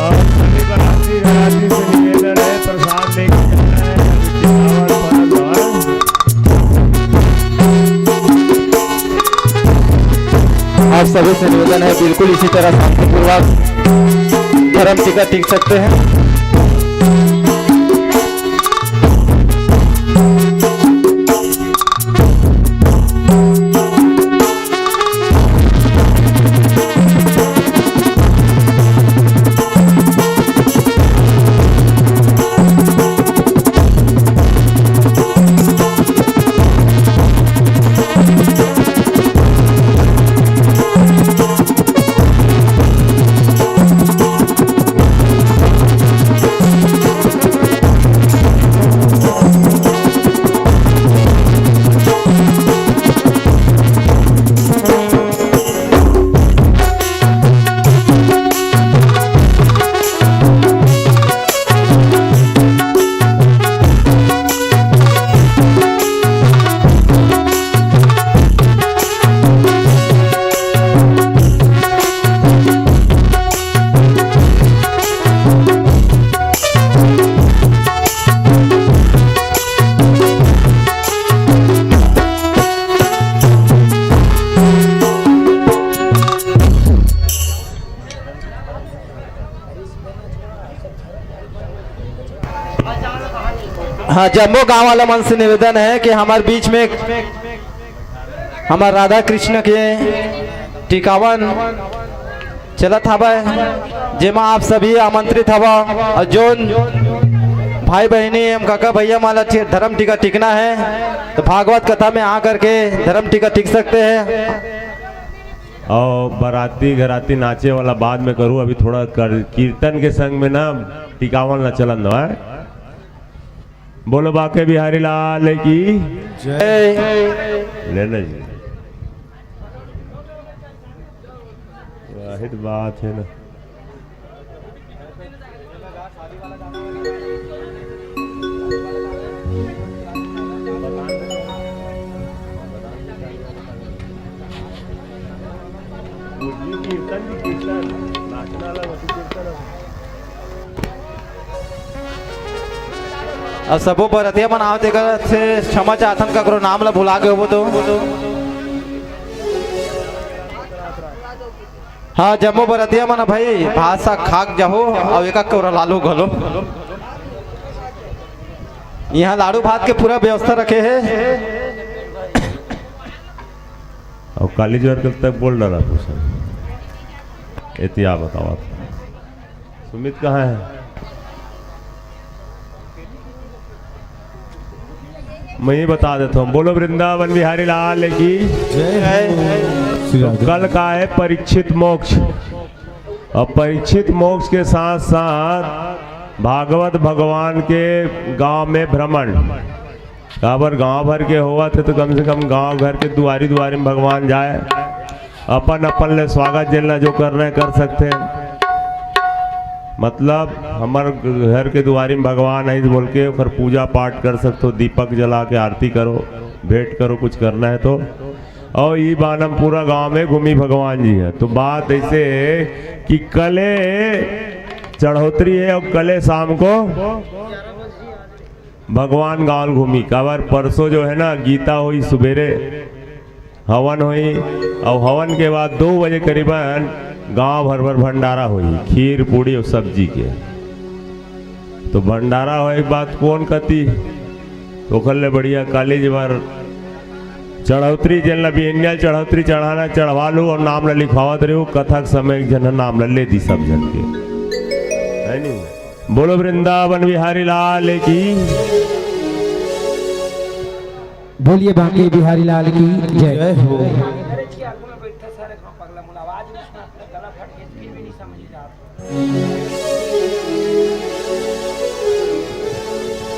और सभी बराती घराती से निवेदन है, प्रसाद लेके जाना है, चावल, फल और आप सभी से निवेदन है, बिल्कुल इसी तरह शांतिपूर्वक धर्म टीका टिक सकते हैं। हाँ, जम्मो गांव वाला मन से निवेदन है कि हमारे बीच में हमर राधा कृष्ण के टिकावन चलत हवय, जेमा आप सभी आमंत्रित हवा। और जोन भाई बहिनी एवं काका भैया मन ला ठी-, धर्म टीका टिकना है, तो भागवत कथा में आ करके धर्म टीका टिक सकते हैं। और बराती घराती नाचे वाला बाद में करूँ, अभी थोड़ा कर, कीर्तन के संग में ना टिकावन ला चलन दो, है? बोलो बांके बिहारी लाल की जय। लेना जी, वाहिद बात है ना। अब सबो बरतिया मन आवत, एकर से क्षमा चाहथन, ककरो नाम ला भुला गे होबो तो। हाँ, जम्मो बरतिया मन भाई, भात साग खाक जाहू, अउ एक कौरा लालू घलो। यहाँ लाड़ू भात के पूरा व्यवस्था रखे हे। और काली जोर कब तक बोल डाला पूछा? एतिया बताओ आप। सुमित कहाँ है? मैं ही बता देता हूँ। बोलो वृंदावन बिहारी लाल की जय। श्री राधे। कल का है परीक्षित मोक्ष। और परीक्षित मोक्ष के साथ साथ भागवत भगवान के गांव में भ्रमण। काबर गांव भर के होवत हे तो कम से कम गांव घर के दुआरी दुआरी में भगवान जाए, अपन अपन ले स्वागत जेन ला जो करना है कर सकते हैं। मतलब हमर घर के दुआरी में भगवान आइस बोल के ओकर पूजा पाठ कर सकते हो, दीपक जला के आरती करो, भेंट करो, कुछ करना है तो। और ई बानम पूरा गांव में घूमी भगवान जी है। तो बात ऐसे है कि कले चढ़ोतरी है और कले शाम को भगवान गांव घूमी। काबर परसों जो है ना गीता हुई सुबेरे, हवन होई, और हवन के बाद दो बजे करीबन गांव भर भर भंडारा होई, खीर पूड़ी और सब्जी के। तो भंडारा होए के बाद कौन कती, तो ओकर ले बढ़िया काली जी बार चढ़ौतरी, जेन ला बिहनिया चढ़ौतरी चढ़ाना, चढ़वा लू और नाम ला लिखवावत रहू। कथा के समय एक झन ह नाम ला ले दी सब झन के, है नी? बोलो वृंदावन बिहारी लाल की। बोलिए बांके बिहारी लाल की जय। जय हो।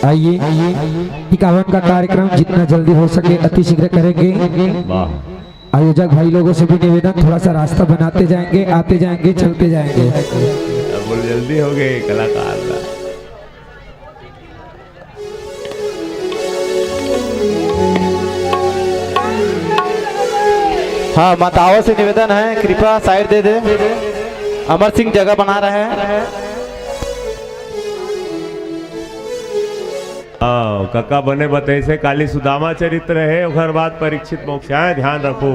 आइए, टिकावन का कार्यक्रम जितना जल्दी हो सके अति शीघ्र करेंगे। वाह। आयोजक भाई लोगों से भी निवेदन, थोड़ा सा रास्ता बनाते जाएंगे, आते जाएंगे, चलते जाएंगे। अब बोल, जल्दी हो गए कलाकार ला। हाँ, माताओं से निवेदन है, कृपया साइड दे दे। अमर सिंह जगह बना रहे हैं। हाँ, कका बने बतैसे काली सुदामा चरित्र है, ओकर बाद परीक्षित मोक्ष है, ध्यान रखो।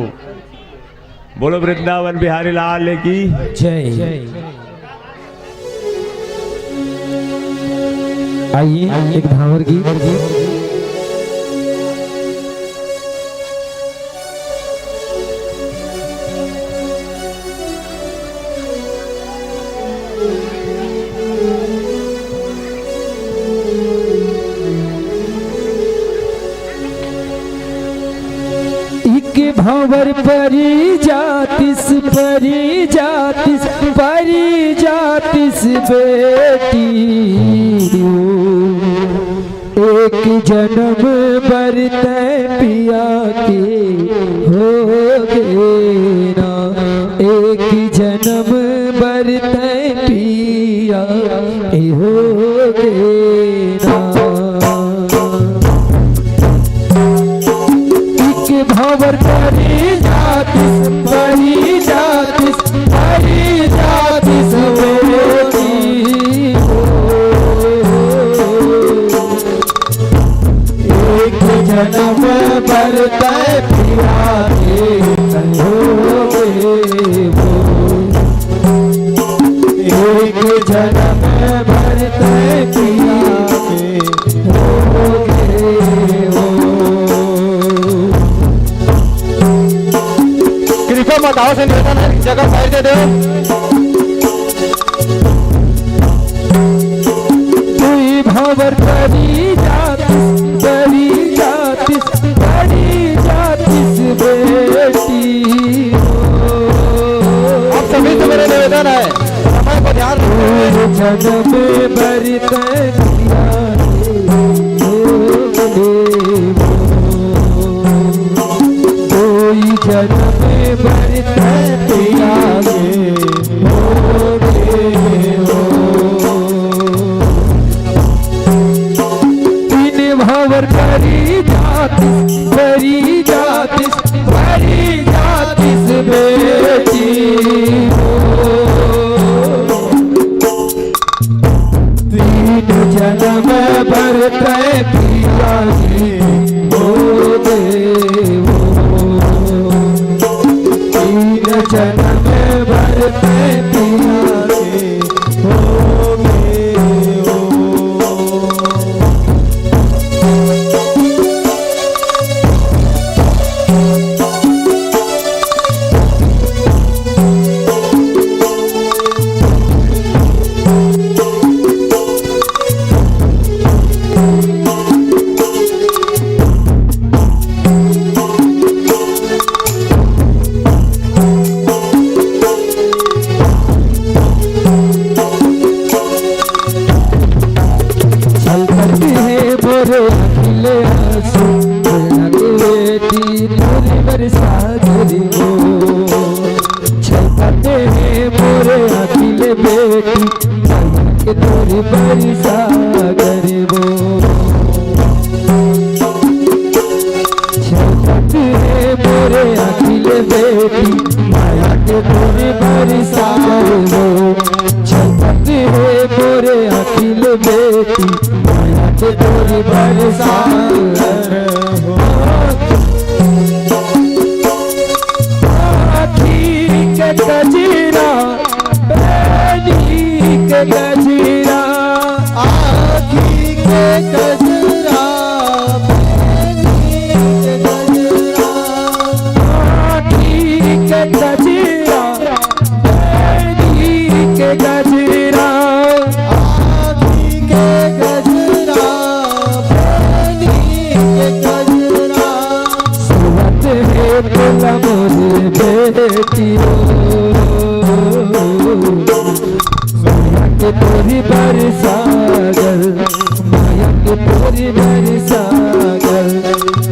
बोलो वृंदावन बिहारी लाल की जय। आइए, एक भांवर गीत। एक भांवर परी जातिस, परी जातिस, परी जातिस बेटी। एक जनम बर तैं पिया के हो गे ना, एक जनम बर तैं पिया के हो गे ना। एक भांवर परी जातिस, परी जातिस, परी जातिस बेटी। एक जनम बर तैं पिया के हो गे वो। एक जनम बर तैं पिया के हो गे वो। तो मताओ से निवेदन है, जगह साइड दे दो। तुई भंवर करी जातिस, करी जातिस, करी जातिस बेटी। आप सभी से मेरा निवेदन है, समय को ध्यान रखना। जन्म बर तैं किया रे, कोई जन्म बर तैं किया रे, हो रे हो। तीन भंवर करी जातिस, करी जातिस, करी जातिस बेटी हो। तीन जन्म बर तैं पिया के हो देवो। तीन जन्म बर तैं पिया के हो देवो। छलकत हे मोर आँखी ले आँसू, बेटी तोर बरसा करिबो। छलकत हे मोर आँखी ले बेटी, के तोर बरसा करिबो। छलकत हे मोर आँखी ले बेटी, मया के तोर बरसा करिबो। छलकत हे मोर आँखी ले बेटी, मया के तोर बरसा करिबो। आँखी के कजरा, बेनी के कजरा, आँखी के कजरा, बेनी के कजरा, आँखी के कजरा, बेनी के कजरा, आँखी के कजरा, बेनी के कजरा। सुनत हे तोला मोर बेटी हो, मया के तोर बरसा गे, मया के तोर बरसा गे।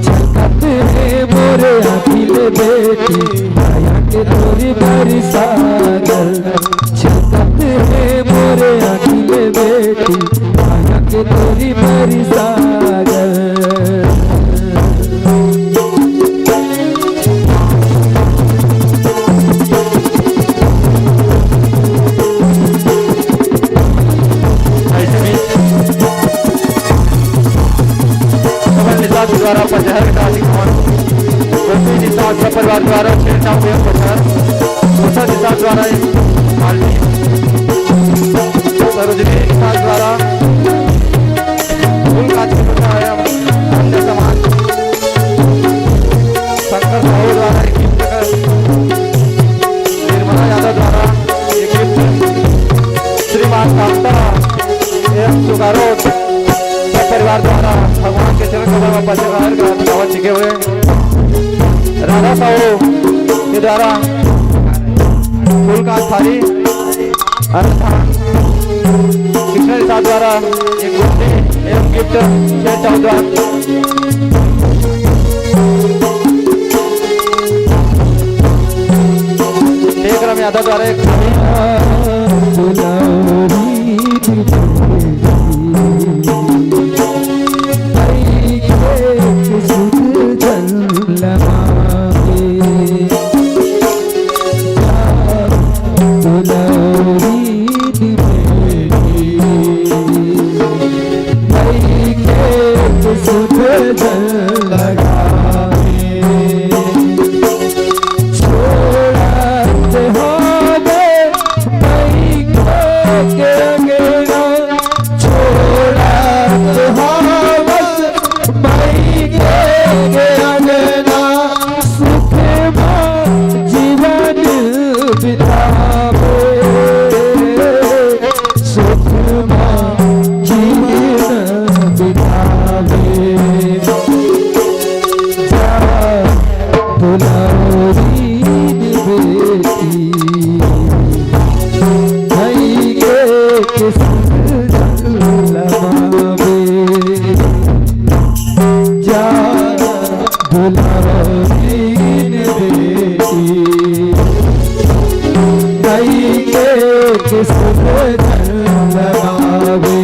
छलकत हे मोर आँखी ले बेटी, मया के तोर बरसा गे। छलकत हे मोर आँखी ले बेटी, मया के तोर बरसा गे। ऐसे में कमल निषाद द्वारा पचहर का अधिक गोपी निषाद सपरिवार द्वारा छेरछाव एवं पचहर, गोसा निषाद द्वारा एक बाल्टी, सरोजनी निषाद द्वारा फूल का छिलका एवं अन्य सामान, शंकर साहू द्वारा एक गिफ्ट, निर्मला यादव द्वारा एक गिफ्ट, श्रीमान कांता एवं सुगारो सब परिवार द्वारा भगवान के चरण कमल में पचहर का गावत छिके हुए राधा साहू के द्वारा फूल का थाली, अन्यथा कृष्ण निषाद द्वारा एक गुड्डी एवं गिफ्ट छेरछाव द्वारा। टेकराम यादव द्वारा एक थाली। सुर धन लगावे।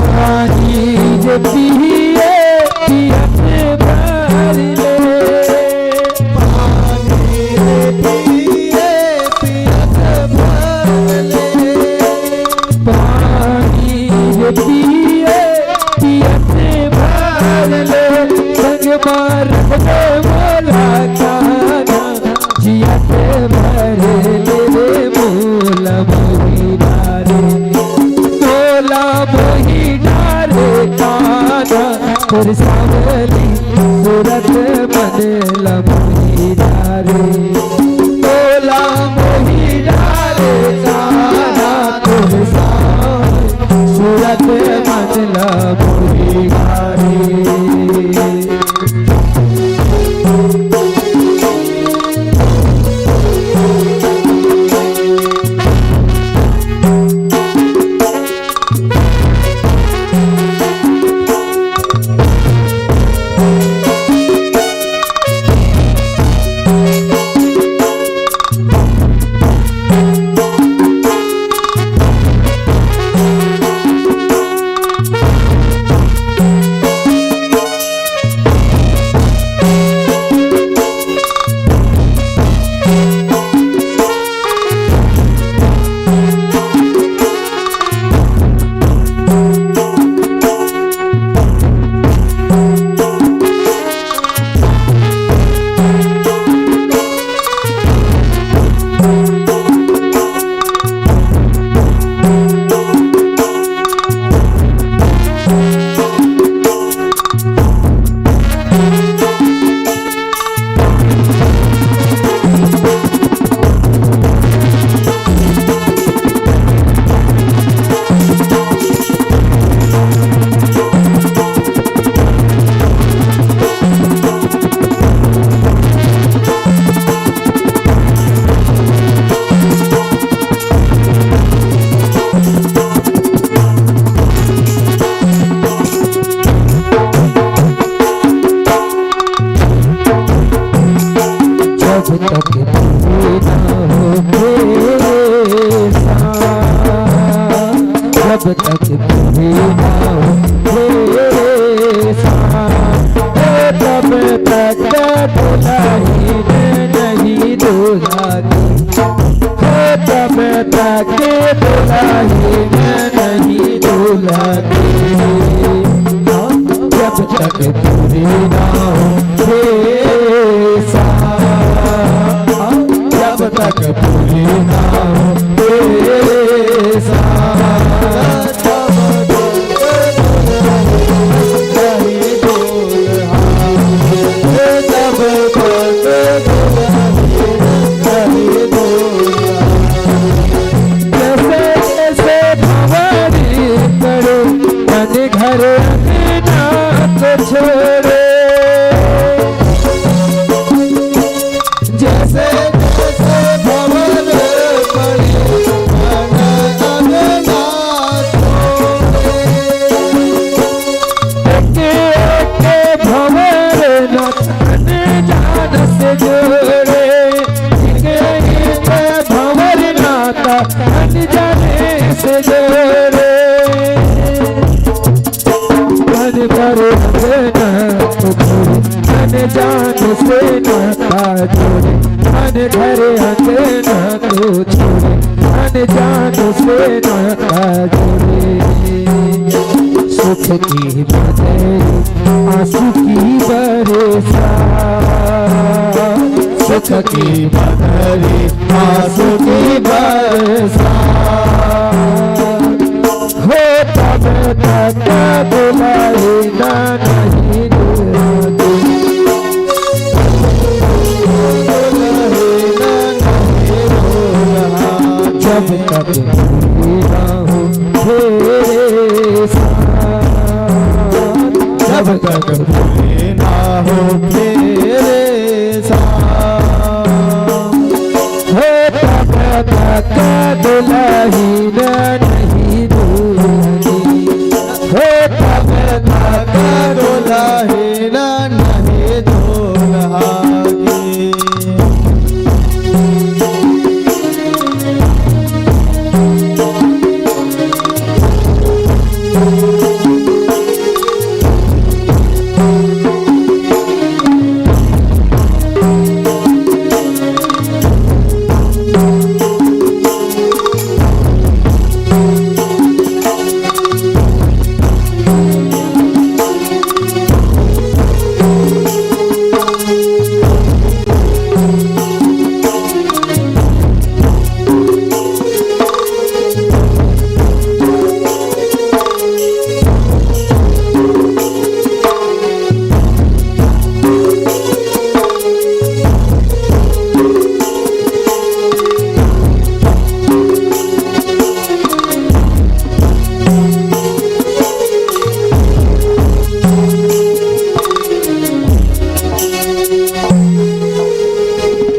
पानी जे पिए पियत भर ले, पानी जे पिए पियत भर ले, पानी जे पिए पियत भर ले, संग मार दे मोला खाना, जियत भर ले रे मोला मोहि डारे, तोला मोहि डारे कान्हा, तोर साँवली सूरत मन ला मोहि डारे, तोला मोहि डारे कान्हा, तोर साँवली सूरत मन ला मोहि डारे। जब तक पूरी ना होखे सा, जब तक पूरी ना होखे सा, तब तक दुल्हन नहीं दुल्हा की। तब तक दुल्हन नहीं दुल्हा की। जब तक पूरी ना होखे सा, जब तक पूरी ना होखे सा, जैसे जैसे भंवरी पड़े, मन घर अंगना को छोड़े। जैसे जैसे भंवर पड़े, मन अंगना छोड़े। एक एक भंवर ना तन जान से जोड़े, एक एक भंवर नाता तन जान से जोड़े। मन करे अंगना को छोड़े, मन जान से नाता जोड़े। मन करे अंगना को छोड़े, मन जान से नाता जोड़े। सुख की बदरी आंसू की बरसात, सुख की बदरी आंसू की बरसात। हो तब तक दुलहिन नहीं दुल्हन। जब तक भूले ना हो तेरे साथ, जब तक भूले ना हो तेरे साथ। हो तब तक दुलहिन नहीं दुल्हनी, हो तब तक दुलहिन नहीं दुल्हनी।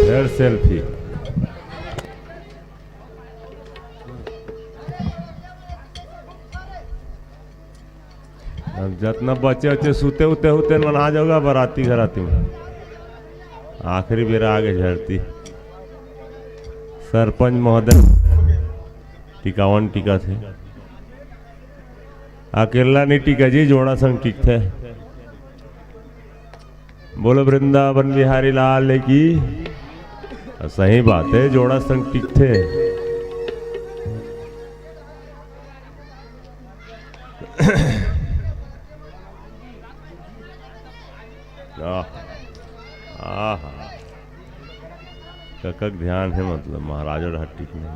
फिर सेल्फी। अब जतना बचे उचे सुते उते होते मन आ जाओगा बराती घराती में। आखिरी बेरा आगे झरती। सरपंच महोदय टिकावन टिका थे। अकेला नहीं टिका जी, जोड़ा संग टिकथे। बोलो वृंदावन बिहारी लाल की। सही बात है, जोड़ा संग टिकथे। आह, आह। कका के ध्यान है, मतलब महाराज और हट्टी नहीं।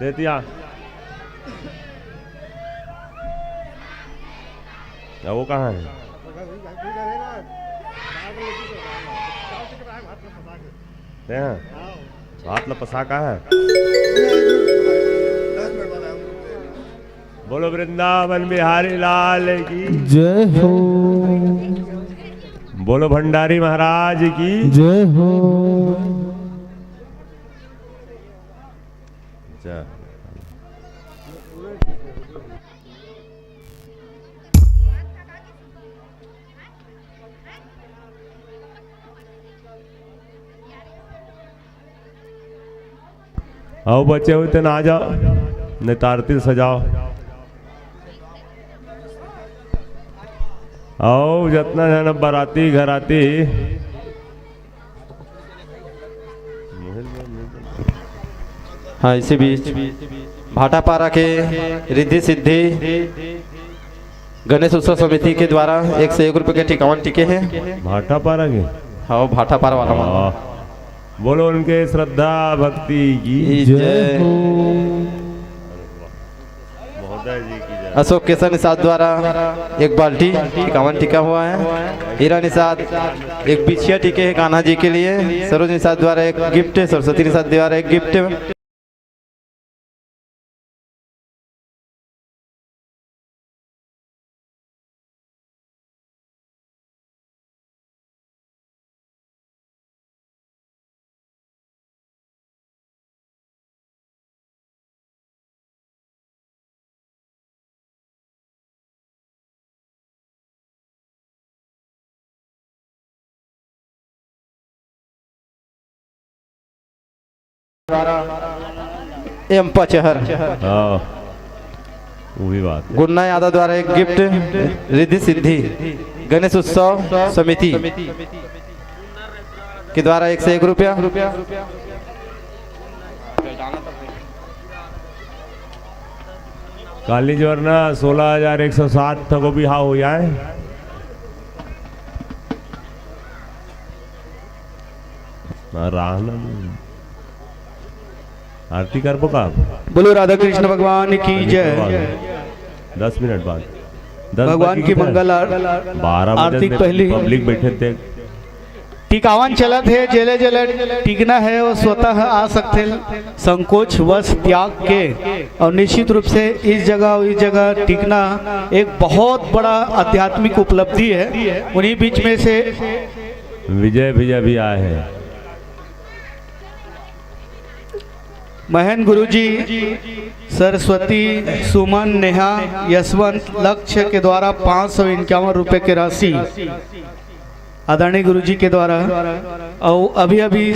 दे दिया। अब वो कहाँ है? हैं? हाथ में पसाका है। बोलो वृंदावन बिहारी लाल की। जय हो। बोलो भंडारी महाराज की। जय हो। जय। आओ बचे हुए तेन आ जाओ, नहीं तो आरती सजाओ। आओ जतना जन बराती घराती। हाँ, इसी बीच भाटापारा के रिद्धि सिद्धि गणेश उत्सव समिति के द्वारा एक सौ एक रुपये के टिकावन टिके हैं। भाटापारा के? हाँ, भाटापारा वाला मन। वाह। बोलो उनके श्रद्धा भक्ति की जय हो। महोदय जी की जय। अशोक केसर निषाद द्वारा एक बाल्टी टिकावन टिका हुआ है। हीरा निषाद एक बिछिया टिके है कान्हा जी के लिए। सरोज निषाद द्वारा एक गिफ्ट है, सरस्वती निषाद द्वारा एक गिफ्ट। एम पचहर। हाँ, वही बात है। गुन्ना यादव द्वारा एक गिफ्ट, रिद्धि सिद्धि गणेश उत्सव समिति के द्वारा एक सौ एक रुपया। काली जवरना सोलह हजार एक सौ सात ठो को भी हा हो जाए। ना राह ना। आरती करबो का? बोलो राधा कृष्ण भगवान की जय। दस मिनट बाद। दस भगवान बज की गए। मंगल आर-, बारह बजे आरती तक पहली। पब्लिक बैठे थे। टिकावन चलत हे, जेले जेले टिकना हे, वो स्वतः आ सकथे, संकोच वश त्याग के। और निश्चित रूप से इस जगह और इस जगह टिकना एक बहुत बड़ा आध्यात्मिक उपलब्धि है। उन्हीं बीच में से विजय भैया भी आए हैं। महेंद्र गुरुजी, सरस्वती, सुमन, नेहा, यशवंत, लक्ष्य के द्वारा पाँच सौ इक्यावन रुपए के राशि आदरणीय गुरुजी के द्वारा, और अभी अभी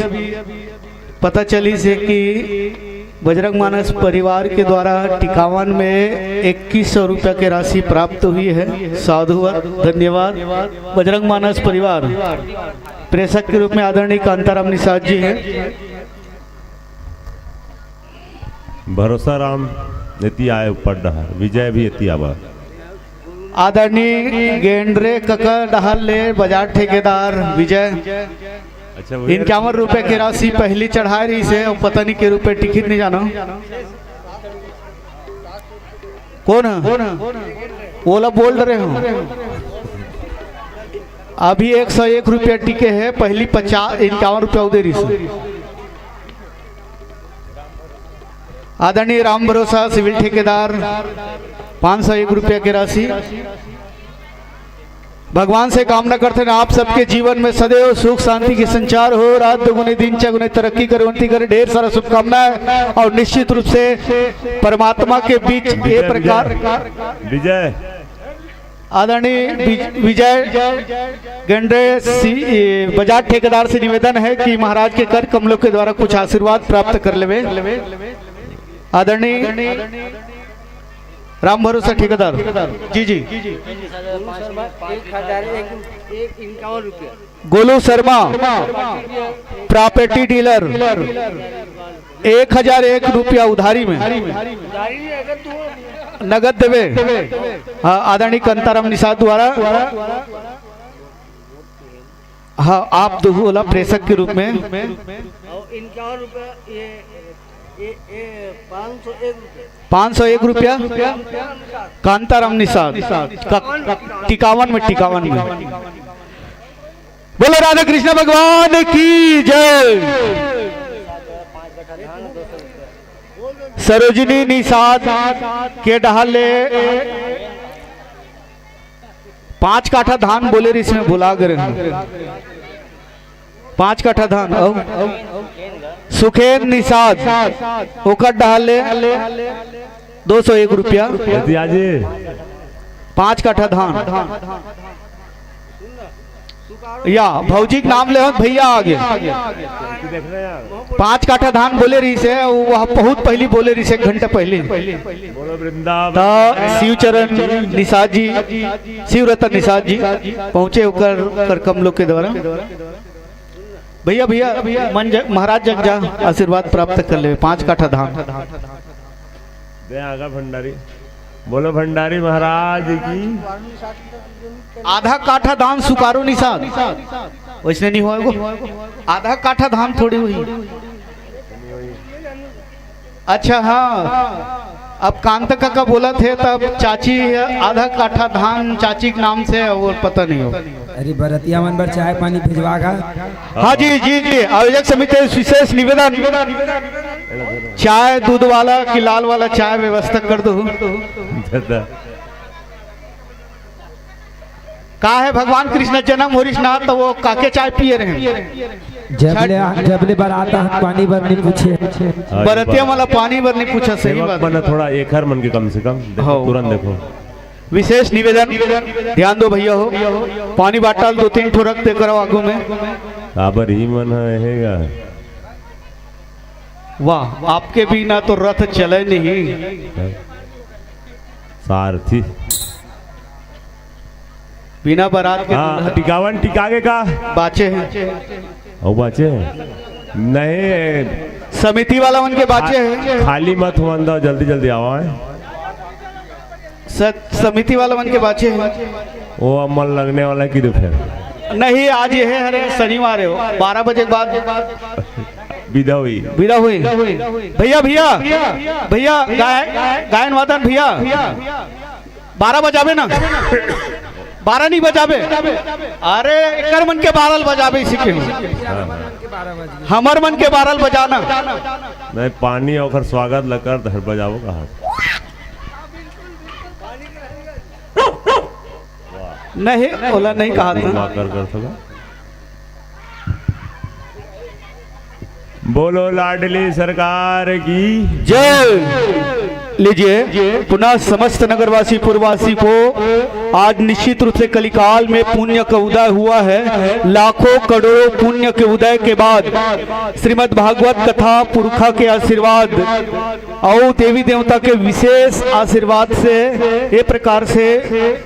पता चलिस हे कि बजरंग मानस परिवार के द्वारा टिकावन में इक्कीस सौ रुपया के राशि प्राप्त हुई है। साधुवाद, धन्यवाद। बजरंग मानस परिवार प्रेषक के रूप में आदरणीय कांताराम निषाद जी हैं। भरोसा राम एती आए ऊपर डहार, विजय भी एती आवा। आदरणीय गेंडरे कका डहार ले बाजार ठेकेदार विजय। अच्छा, वो इक्यावन रुपए के राशि पहली चढ़ाए रहिस हे, और पता नहीं के रुपए टिकट नहीं जाना। कौन है? ओला बोल रहे हो। अभी एक सौ एक रुपया टिके हे, पहली पचास, इक्यावन रुपया उदे रहिस हे। आदरणीय राम भरोसा सिविल ठेकेदार, पाँच सौ एक रुपया के राशि। भगवान से कामना करते हैं आप सबके जीवन में सदैव सुख शांति के संचार हो, रात दुगुनी दिन चौगुनी तरक्की करे, उन्नति करे, ढेर सारा शुभकामनाएं। और निश्चित रूप से परमात्मा के बीच ये विजय, प्रकार विजय। आदरणीय विज-, विजय गेंडे सी-, ए, बाजार ठेकेदार से निवेदन है कि महाराज के कर कमलों के द्वारा कुछ आशीर्वाद प्राप्त कर लेवे। आदरणीय राम भरोसा ठेकेदार जी, जी। एक हजार एक, एक इक्यावन रुपया। गोलू शर्मा, प्रॉपर्टी डीलर, एक हजार एक रुपया उधारी में। नगद देवे। हाँ, आदरणीय कांताराम निषाद द्वारा। हाँ, आप दो वाला प्रेषक के रूप में। और इक्यावन रुपया, ये, ये, ये पाँच सौ एक रुपया। पाँच सौ एक रुपया। कांताराम निषाद। का-, टिकावन में, टिकावन में। बोलो राधा कृष्ण भगवान की जय। सरोजिनी निषाद के डहार ले पाँच काठा धान बोले रहिस, मैं भुला गे रहेंव। पाँच काठा धान, अउ सुखेन निषाद, ओकर डहार ले दो सौ एक रुपया। भैया जी। पाँच काठा धान। या भौजी के नाम ले होत भैया आगे। पाँच काठा धान बोले रहिस हे, वो बहुत पहली बोले रहिस हे, एक घंटा पहली। बोलो वृंदावन। त शिवचरण निषाद जी, शिवरतन निषाद जी पहुंचे ओकर कर कमलों के द्वारा। भैया, भैया, मन जग, महाराज जग जा, आशीर्वाद प्राप्त कर लेवे। पाँच काठा धान। दे आगा भंडारी। बोलो भंडारी महाराज की। आधा काठा धान सुकारो निषाद। वैसने नहीं होय वो। आधा काठा धान थोड़ी हुई। अच्छा, हाँ, अब कांता काका बोलत हे, तब चाची आधा काठा धान चाची के नाम से, और पता नहीं हो। अरे, बरतिया मन बर चाय पानी भिजवा गा। हाँ जी, जी, जी, आयोजक समिति से विशेष निवेदन, चाय दूध वाला कि लाल वाला चाय व्यवस्था कर दो। दादा। का हे भगवान कृष्ण जनम होरिस ना, त वो काके चाय पिए रहे। जब ले, जब ले बरात आहन पानी बर नहीं पूछे। हाँ, बरतिया वाला पानी बर नहीं पूछा, सही सेवक बात। मन थोड़ा एखर मन के कम से कम देखो, हाँ। तुरंत देखो। विशेष निवेदन, ध्यान दो भैया हो, पानी बाटल दो तीन ठो रख दे करो आगू में। काबर ही मन ह, हेगा। वाह, आपके बिना तो रथ चले नहीं। सारथी। बिना बारात के हाँ, दूल्हा टिकावन टिकागे का? बाचे हैं। अउ बाचे हैं? नहीं। समिति वाला मन के बाचे हैं। खाली मत हुआ, अंदर जल्दी जल्दी आवा है। सत-, समिति वाला मन के बाचे हे। वो अमल लगने वाला कि दोपहर? नहीं, आज ये है, अरे, शनिवार है, वो बारह बजे के बाद विदा हुई। विदा हुई। भैया, भैया, भैया, गाय-, गायन वादन भैया, बारह बजाबे ना, बारह नहीं बजाबे। अरे, एकर मन के बारह ल बजाबे, इसी के हूँ। हमर मन के बारह ल बजाना। नहीं, पानी ओकर स्वागत ल कर, धर बजाबो कहा। नहीं, ओला नहीं कहा था। वाह, कर, कर सका। बोलो लाडली सरकार की जय। लीजिए, पुनः समस्त नगरवासी पुरवासी को आज निश्चित रूप से कलिकाल में पुण्य का उदय हुआ है। लाखों करोड़ों पुण्य के उदय के बाद श्रीमद् भागवत कथा पुरखा के आशीर्वाद अउ देवी देवता के विशेष आशीर्वाद से ये प्रकार से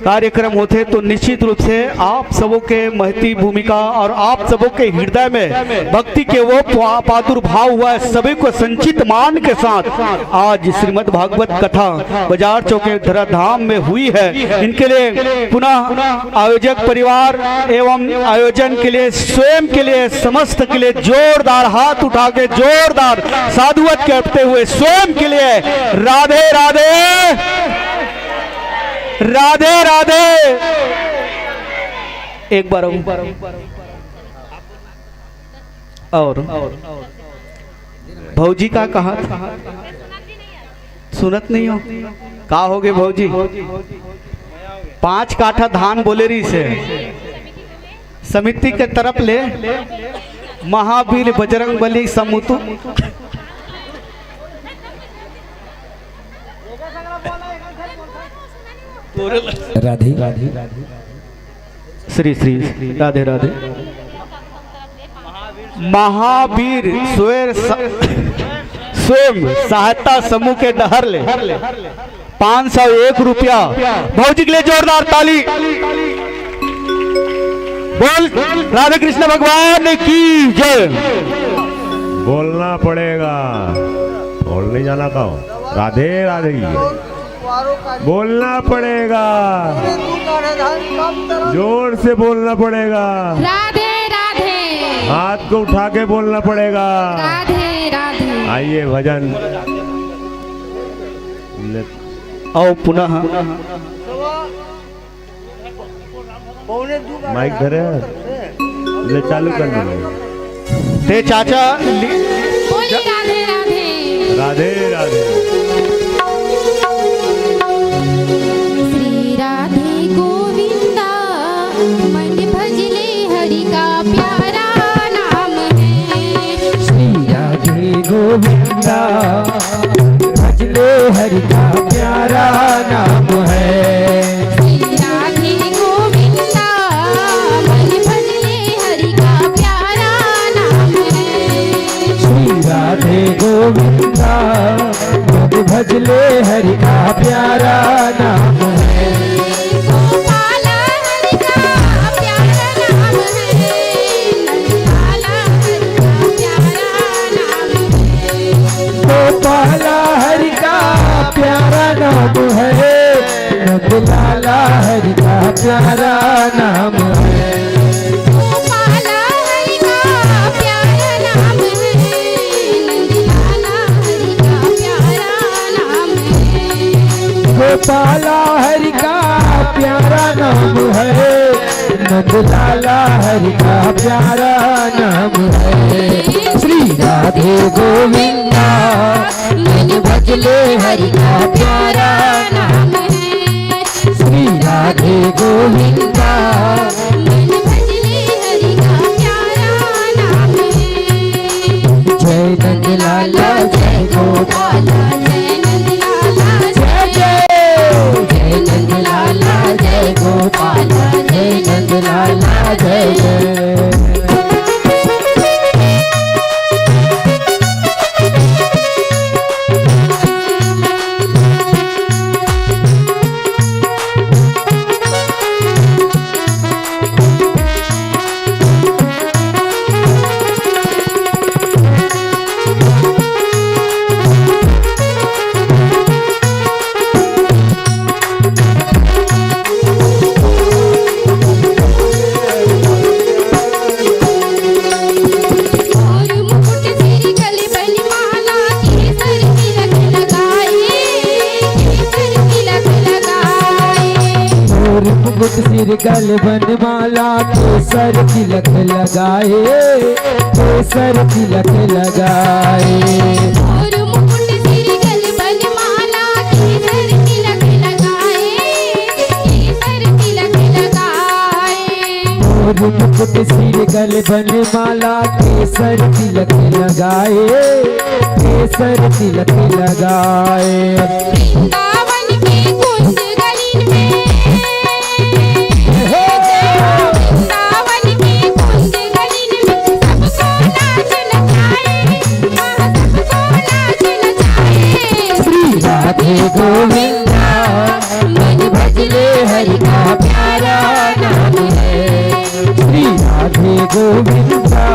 कार्यक्रम होथे, तो निश्चित रूप से आप सबों के महती भूमिका और आप सबों के हृदय में भक्ति के वो प्रा-, प्रादुर्भाव हुआ है। सभी को संचित मान के साथ आज श्रीमद् भागवत कथा बाजार चौक धरा धाम में हुई है। इनके लिए पुनः आयोजक परिवार एवं आयोजन के लिए, स्वयं के लिए, समस्त के लिए जोरदार हाथ उठा के जोरदार साधुवत करते हुए स्वयं के लिए राधे राधे, राधे राधे। एक बार और, और भौजी का कहा था? सुनत नहीं हो? का हो गए भौजी? पांच काठा धान बोले रही से समिति के तरफ ले महावीर बजरंग बली समुतु राधे। श्री श्री राधे राधे। महावीर स्वयं स-, स्वयं सहायता समूह के डहर ले पाँच सौ एक रुपया। भौजी के लिए जोरदार ताली। बोल राधे कृष्ण भगवान की जय। बोलना पड़ेगा, बोल नहीं जाना का हो। राधे राधे की जय। बोलना पड़ेगा, जोर से बोलना पड़ेगा, राधे राधे। हाथ को उठा के बोलना पड़ेगा, राधे राधे। आइए भजन ले। आओ पुनः। माइक धरे हैं? ले, चालू कर दो। ते चाचा लि- बोली राधे राधे। राधे राधे। श्री राधे गोविंदा, मन भजले हरि का प्यारा नाम है। श्री राधे गोविंदा, भजले हरि का प्यारा नाम है। श्री राधे गोविंदा, मन भजले हरि का प्यारा नाम है। श्री राधे गोविंदा, मन भजले हरि का प्यारा नाम है। गोपाल हरि का प्यारा नाम है। नंदलाला हरि का प्यारा नाम है। गोपाला हरि का प्यारा नाम है, नंदलाला हरि का प्यारा नाम है। गोपाला हरि का प्यारा नाम है, नंदलाला हरि का प्यारा नाम है। गोपाला हरि का प्यारा नाम है, नंदलाला हरि का प्यारा नाम है। श्री राधे गोविंदा, मन भजले हरि का प्यारा नाम है। श्री राधे गोविंदा, मन भजले हरि का प्यारा नाम है। जय नंदलाला जय गोपाला, जय नंदलाला जय जय। जय नंदलाला जय गोपाला, जय नंदलाला जय जय। मुकुट सिर गल बनमाला, केसर तिलक लगाए, केसर तिलक लगाए। मोर मुकुट सिर गल बनमाला, केसर तिलक लगाए, केसर तिलक लगाए। मोर मुकुट सिर गल बनमाला, केसर तिलक लगाए, केसर तिलक लगाए। वृंदावन के कुंज गलिन में, हे! वृंदावन के कुंज गलिन में सबको नाच नचाए, हाँ, सबको नाच नचाए। श्री राधे गोविंदा, मन भजले हरि का प्यारा नाम है। श्री राधे गोविंदा,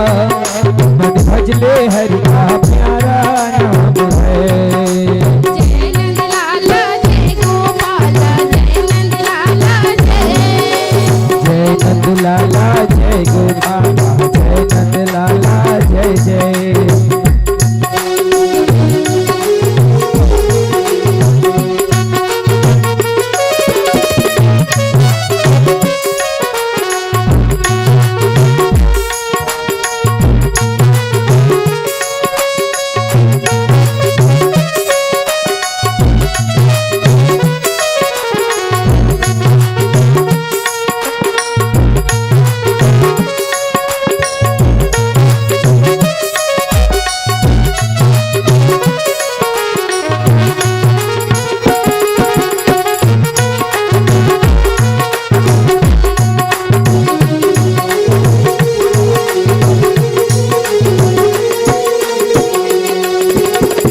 मन भजले हरि का प्यारा नाम है। जय नंद लाला, जय गोपाला, जय नंद लाला, जय। जय नंद लाला, जय गोपाला, जय नंद लाला, जय जय।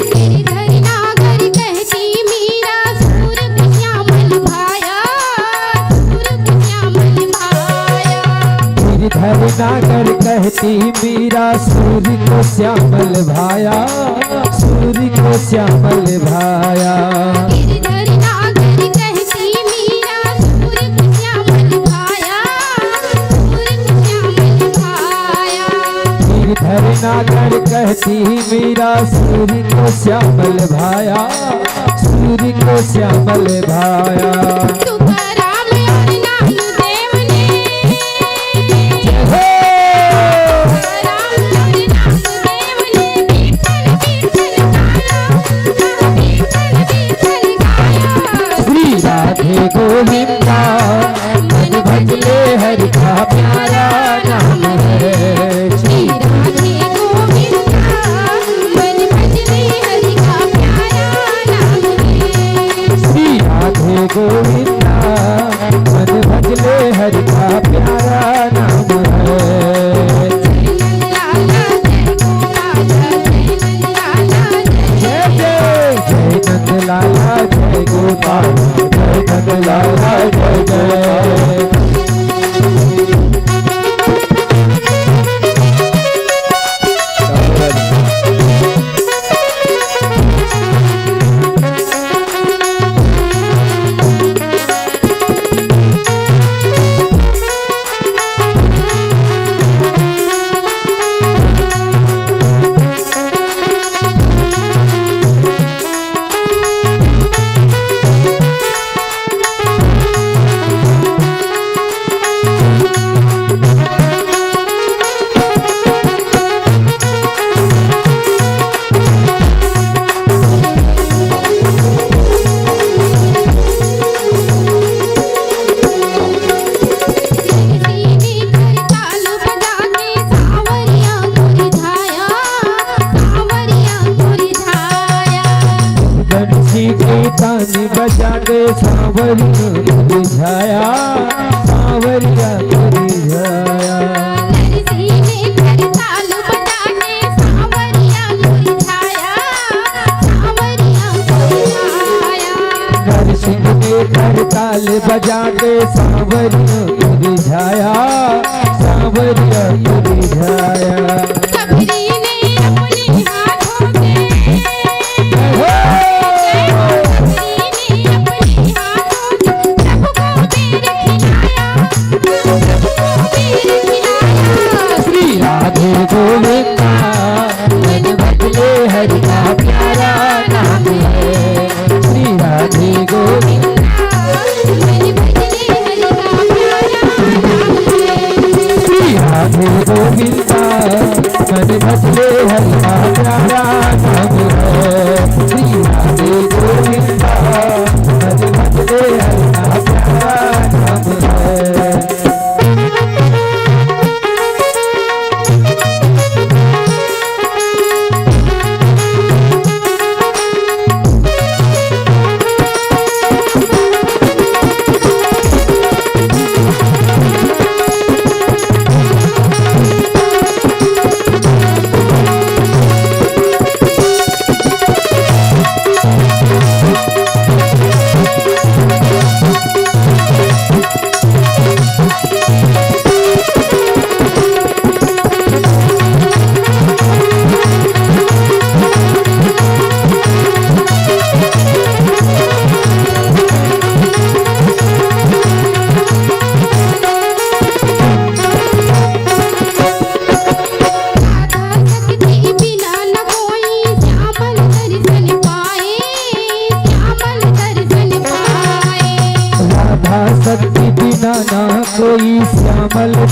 गिरधर नागर कहती मीरा, सूर को श्यामल भाया, सूर को श्यामल भाया। गिरधर नागर कहती मीरा, सूर को श्यामल भाया, सूर को श्यामल भाया। गिरधर नागर कहती मीरा, सूर को श्यामल भाया, सूर को श्यामल भाया। गिरधर नागर कहती मीरा, सूर को श्यामल भाया, सूर को श्यामल भाया। तुकाराम और नामदेव ने, जय हो। तुकाराम और नामदेव ने विठ्ठल विठ्ठल गाया, विठ्ठल विठ्ठल गाया। श्री राधे गोविंदा, मन भजले हरि का प्यारा नाम है। श्री राधे गोविंदा, मन भजले हरि का प्यारा नाम है। श्री राधे गोविंदा, मन भजले हरि का प्यारा नाम है। जय जय, जय नंद लाला, जय गोपाल, जय नंद लाला, जय जय। बंसी के तान बजा के सांवरिया मुरझाया, सांवरिया मुरझाया। नरसी ने करताल बजा के सांवरिया मुरझाया, सांवरिया मुरझाया। नरसिंह ने करताल बजा के सांवरिया मुरझाया, सांवरिया मुरझाया। सबरी ने अपने हाथों से, हो! सबरी ने अपने हाथों से प्रभु को बेर खिलाया, प्रभु को बेर खिलाया। श्री राधे गोविंदा, मन बदले हरि का प्यारा नाम है। श्री राधे गोविंदा, मन बदले हरि का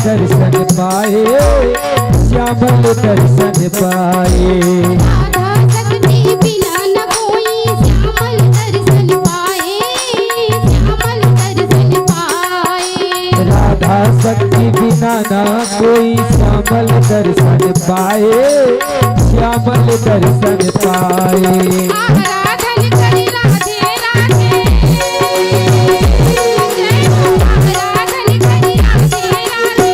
दर्शन पाए, श्यामल दर्शन पाए। राधा शक्ति बिना न कोई श्यामल दर्शन पाए, श्यामल दर्शन पाए। राधा शक्ति बिना न कोई श्यामल दर्शन पाए, श्यामल दर्शन पाए। आराधन करी राधे राधे। जय हो। आराधन करी राधे राधे।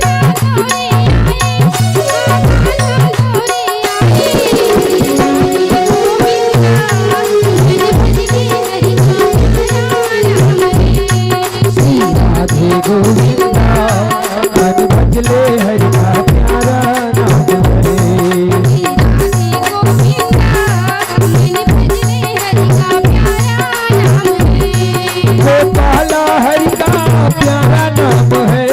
गाना तोरे आए, गाना तोरे आए। गोविंदा, बिन भज के हरि का नाम है। श्री राधे गोविंदा, मन भजले हरि का प्यारा नाम है। गोपाला हरि का प्यारा नाम है,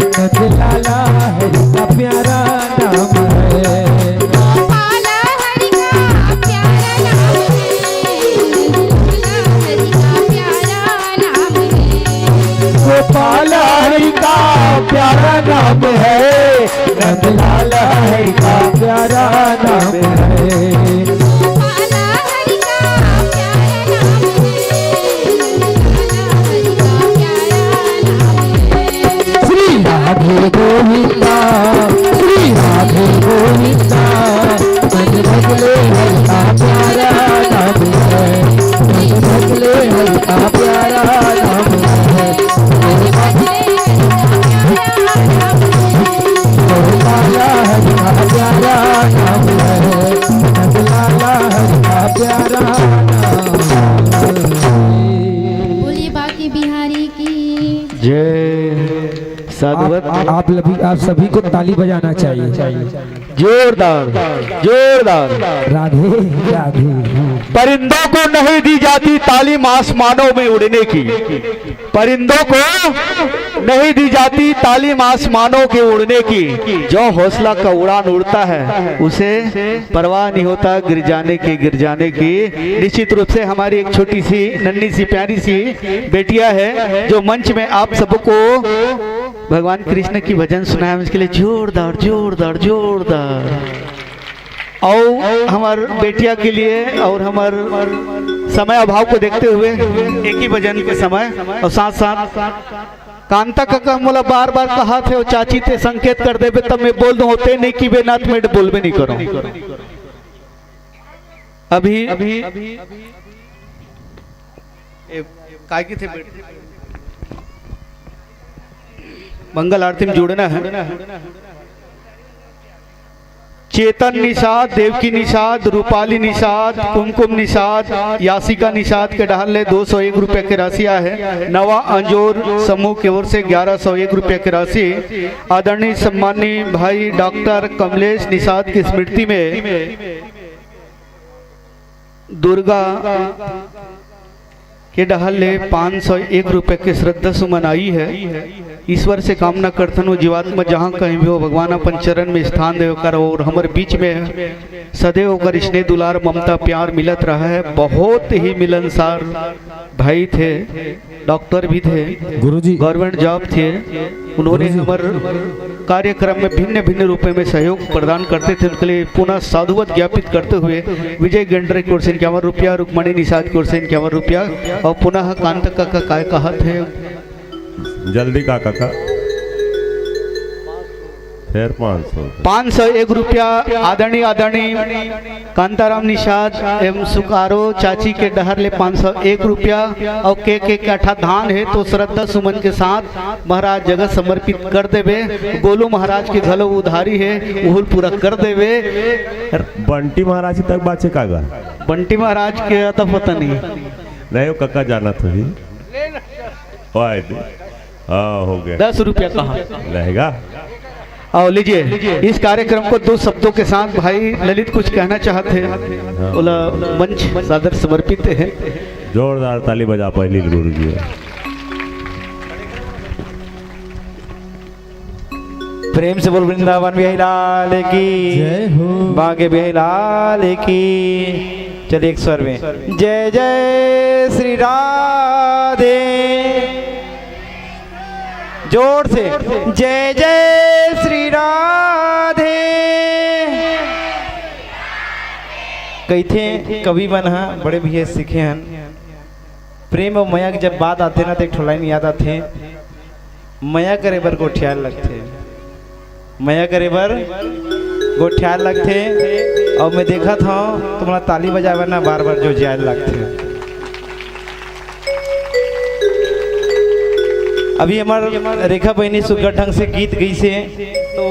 नंदलाला हरि का प्यारा नाम है। गोपाला हरि का प्यारा नाम है, नंदलाला हरि का प्यारा नाम है। गोपाल हरि का प्यारा नाम है, नंदलाल हरि का प्यारा नाम है। गोपाल हरि का प्यारा नाम है, नंदलाल हरि का प्यारा नाम है। श्री राधे गोविंदा, श्री राधे गोविंदा, मन भजले हरि का प्यारा नाम है, मन भजले हरि का प्यारा नाम है। गोपाला हरि का प्यारा नाम है, नंदलाला हरि का प्यारा नाम है। बोलिए बांके बिहारी की। जय। साधुवत। आप, आप लभी-, आप सभी को ताली बजाना चाहिए। जोरदार, जोरदार। राधे राधे। परिंदों को नहीं दी जाती तालीम आसमानों में उड़ने की, परिंदों को नहीं दी जाती तालीम आसमानों के उड़ने की। जो हौसला का उड़ान उड़ता है, उसे परवाह नहीं होता गिर जाने की, गिर जाने की। निश्चित रूप से हमारी एक छोटी सी, नन्ही सी, प्यारी सी बेटिया है, जो मंच में आप सबको भगवान कृष्ण की भजन सुनाए, हम इसके लिए जोरदार, जोरदार, जोरदार। और हमार बेटिया के लिए और हमार समय अभाव को देखते हुए एक ही भजन के समय और साथ साथ कांता काका मोला बार बार कहा थे, "ओ चाची, ते संकेत कर देबे, तब मैं बोल दूं, होते नहीं कि बे नाथ, मैं बोलबे नहीं करूं।" अभी, अभी ए, काय की थे बेट-, मंगल आरती में जुड़ना है। चेतन निषाद, देवकी निषाद, रूपाली निषाद, कुमकुम निषाद, यासिका निषाद के डहर ले दो सौ एक रुपया के राशि आए है। नवा अंजोर समूह के ओर से ग्यारह सौ एक रुपया के राशि आदरणीय सम्मानी भाई डॉक्टर कमलेश निषाद की स्मृति में दुर्गा के डहर ले पाँच सौ एक रुपये के श्रद्धा सुमन आई है। ईश्वर से कामना करथन, वो जीवात्मा जहाँ कहीं भी हो, भगवान अपन चरण में स्थान दे ओकर और हमर बीच में सदैव ओकर स्नेह, दुलार, ममता, प्यार मिलत रहा है। बहुत ही मिलनसार भाई थे, डॉक्टर भी थे, गुरुजी। गवर्नमेंट जॉब थे। उन्होंने गुरुजी। हमर कार्यक्रम में भिन्न भिन्न रूप में सहयोग प्रदान करते थे, उनके लिए पुनः साधुवाद ज्ञापित करते हुए विजय गेंडरे की ओर से इक्यावन रुपया, रुक्मणी निषाद की ओर से इक्यावन रुपया और पुनः कांता काका काय कहा थे। जल्दी का काका। फिर पाँच सौ। पाँच सौ एक रुपया आदरणीय, आदरणीय कांताराम निषाद एवं सुकारो चाची के डहर ले पाँच सौ एक रुपया और के के काठा धान है, तो श्रद्धा सुमन के साथ महाराज जगह समर्पित कर देवे। गोलू महाराज के घलो उधारी है, उहुल पूरा कर देवे। बंटी महाराज तक बाचे का गा? बंटी महाराज के तो पता नहीं। नहीं, वो कक्का जाना थोड़ी। ओए दे। हाँ, हो गया। दस रुपया कहाँ? रहेगा। आओ, लीजिए, इस कार्यक्रम को दो शब्दों के साथ भाई ललित कुछ कहना चाहते हैं। हाँ। बोला, मंच सादर समर्पित है। जोरदार ताली बजा पहली गुरु जी। प्रेम से बोल, वृंदावन बिहारी लाल की। जय हो। बांके बिहारी लाल की। चलिए, एक स्वर में, जय जय श्री राधे। जोर से, जय जय श्री राधे। कहिथे कवि मन ह, बड़े भैया सीखे हन, प्रेम अउ मया के जब बात आथे ना, तो एक ठो लाइन याद आथे, मया करे बर गोठियार लगथे। मया करे बर गोठियार लगथे। अउ मैं देखत हंव, तुमला ताली बजावे ना बार बार जो जाय लगथे। अभी हमर रेखा बहिनी सुग्घर ढंग से गीत गइसे, तो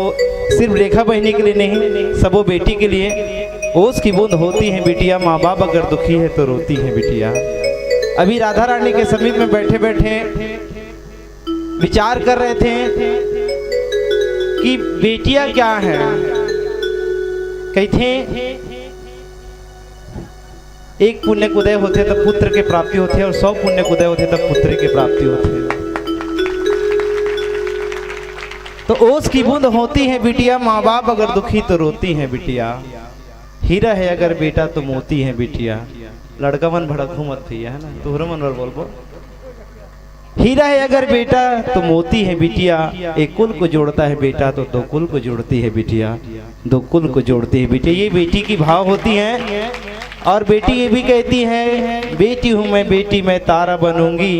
सिर्फ रेखा बहिनी के लिए नहीं, सबो बेटी के लिए। ओस की बूंद होती है बिटिया, माँ बाप अगर दुखी है तो रोती है बिटिया। अभी राधा रानी के समीप में बैठे बैठे विचार कर रहे थे कि बेटियां क्या हैं। कहिथे, एक पुण्य के उदय होथे तब पुत्र के प्राप्ति होथे, और सौ पुण्य के उदय होथे तब पुत्री के प्राप्ति होथे। तो ओस की बूंद होती है बिटिया, माँ बाप अगर दुखी तो रोती है बिटिया। हीरा है अगर बेटा तो मोती है बिटिया। लड़का मन भड़कहू मत भैया, है ना, तुहरो मन बर बोलबो। हीरा है अगर बेटा तो मोती है बिटिया, एक कुल को जोड़ता है बेटा तो दो कुल को जोड़ती है बिटिया, दो कुल को जोड़ती है बिटिया। ये बेटी की भाव होती है। और बेटी ये भी कहती है, बेटी हूँ मैं, बेटी मैं तारा बनूंगी,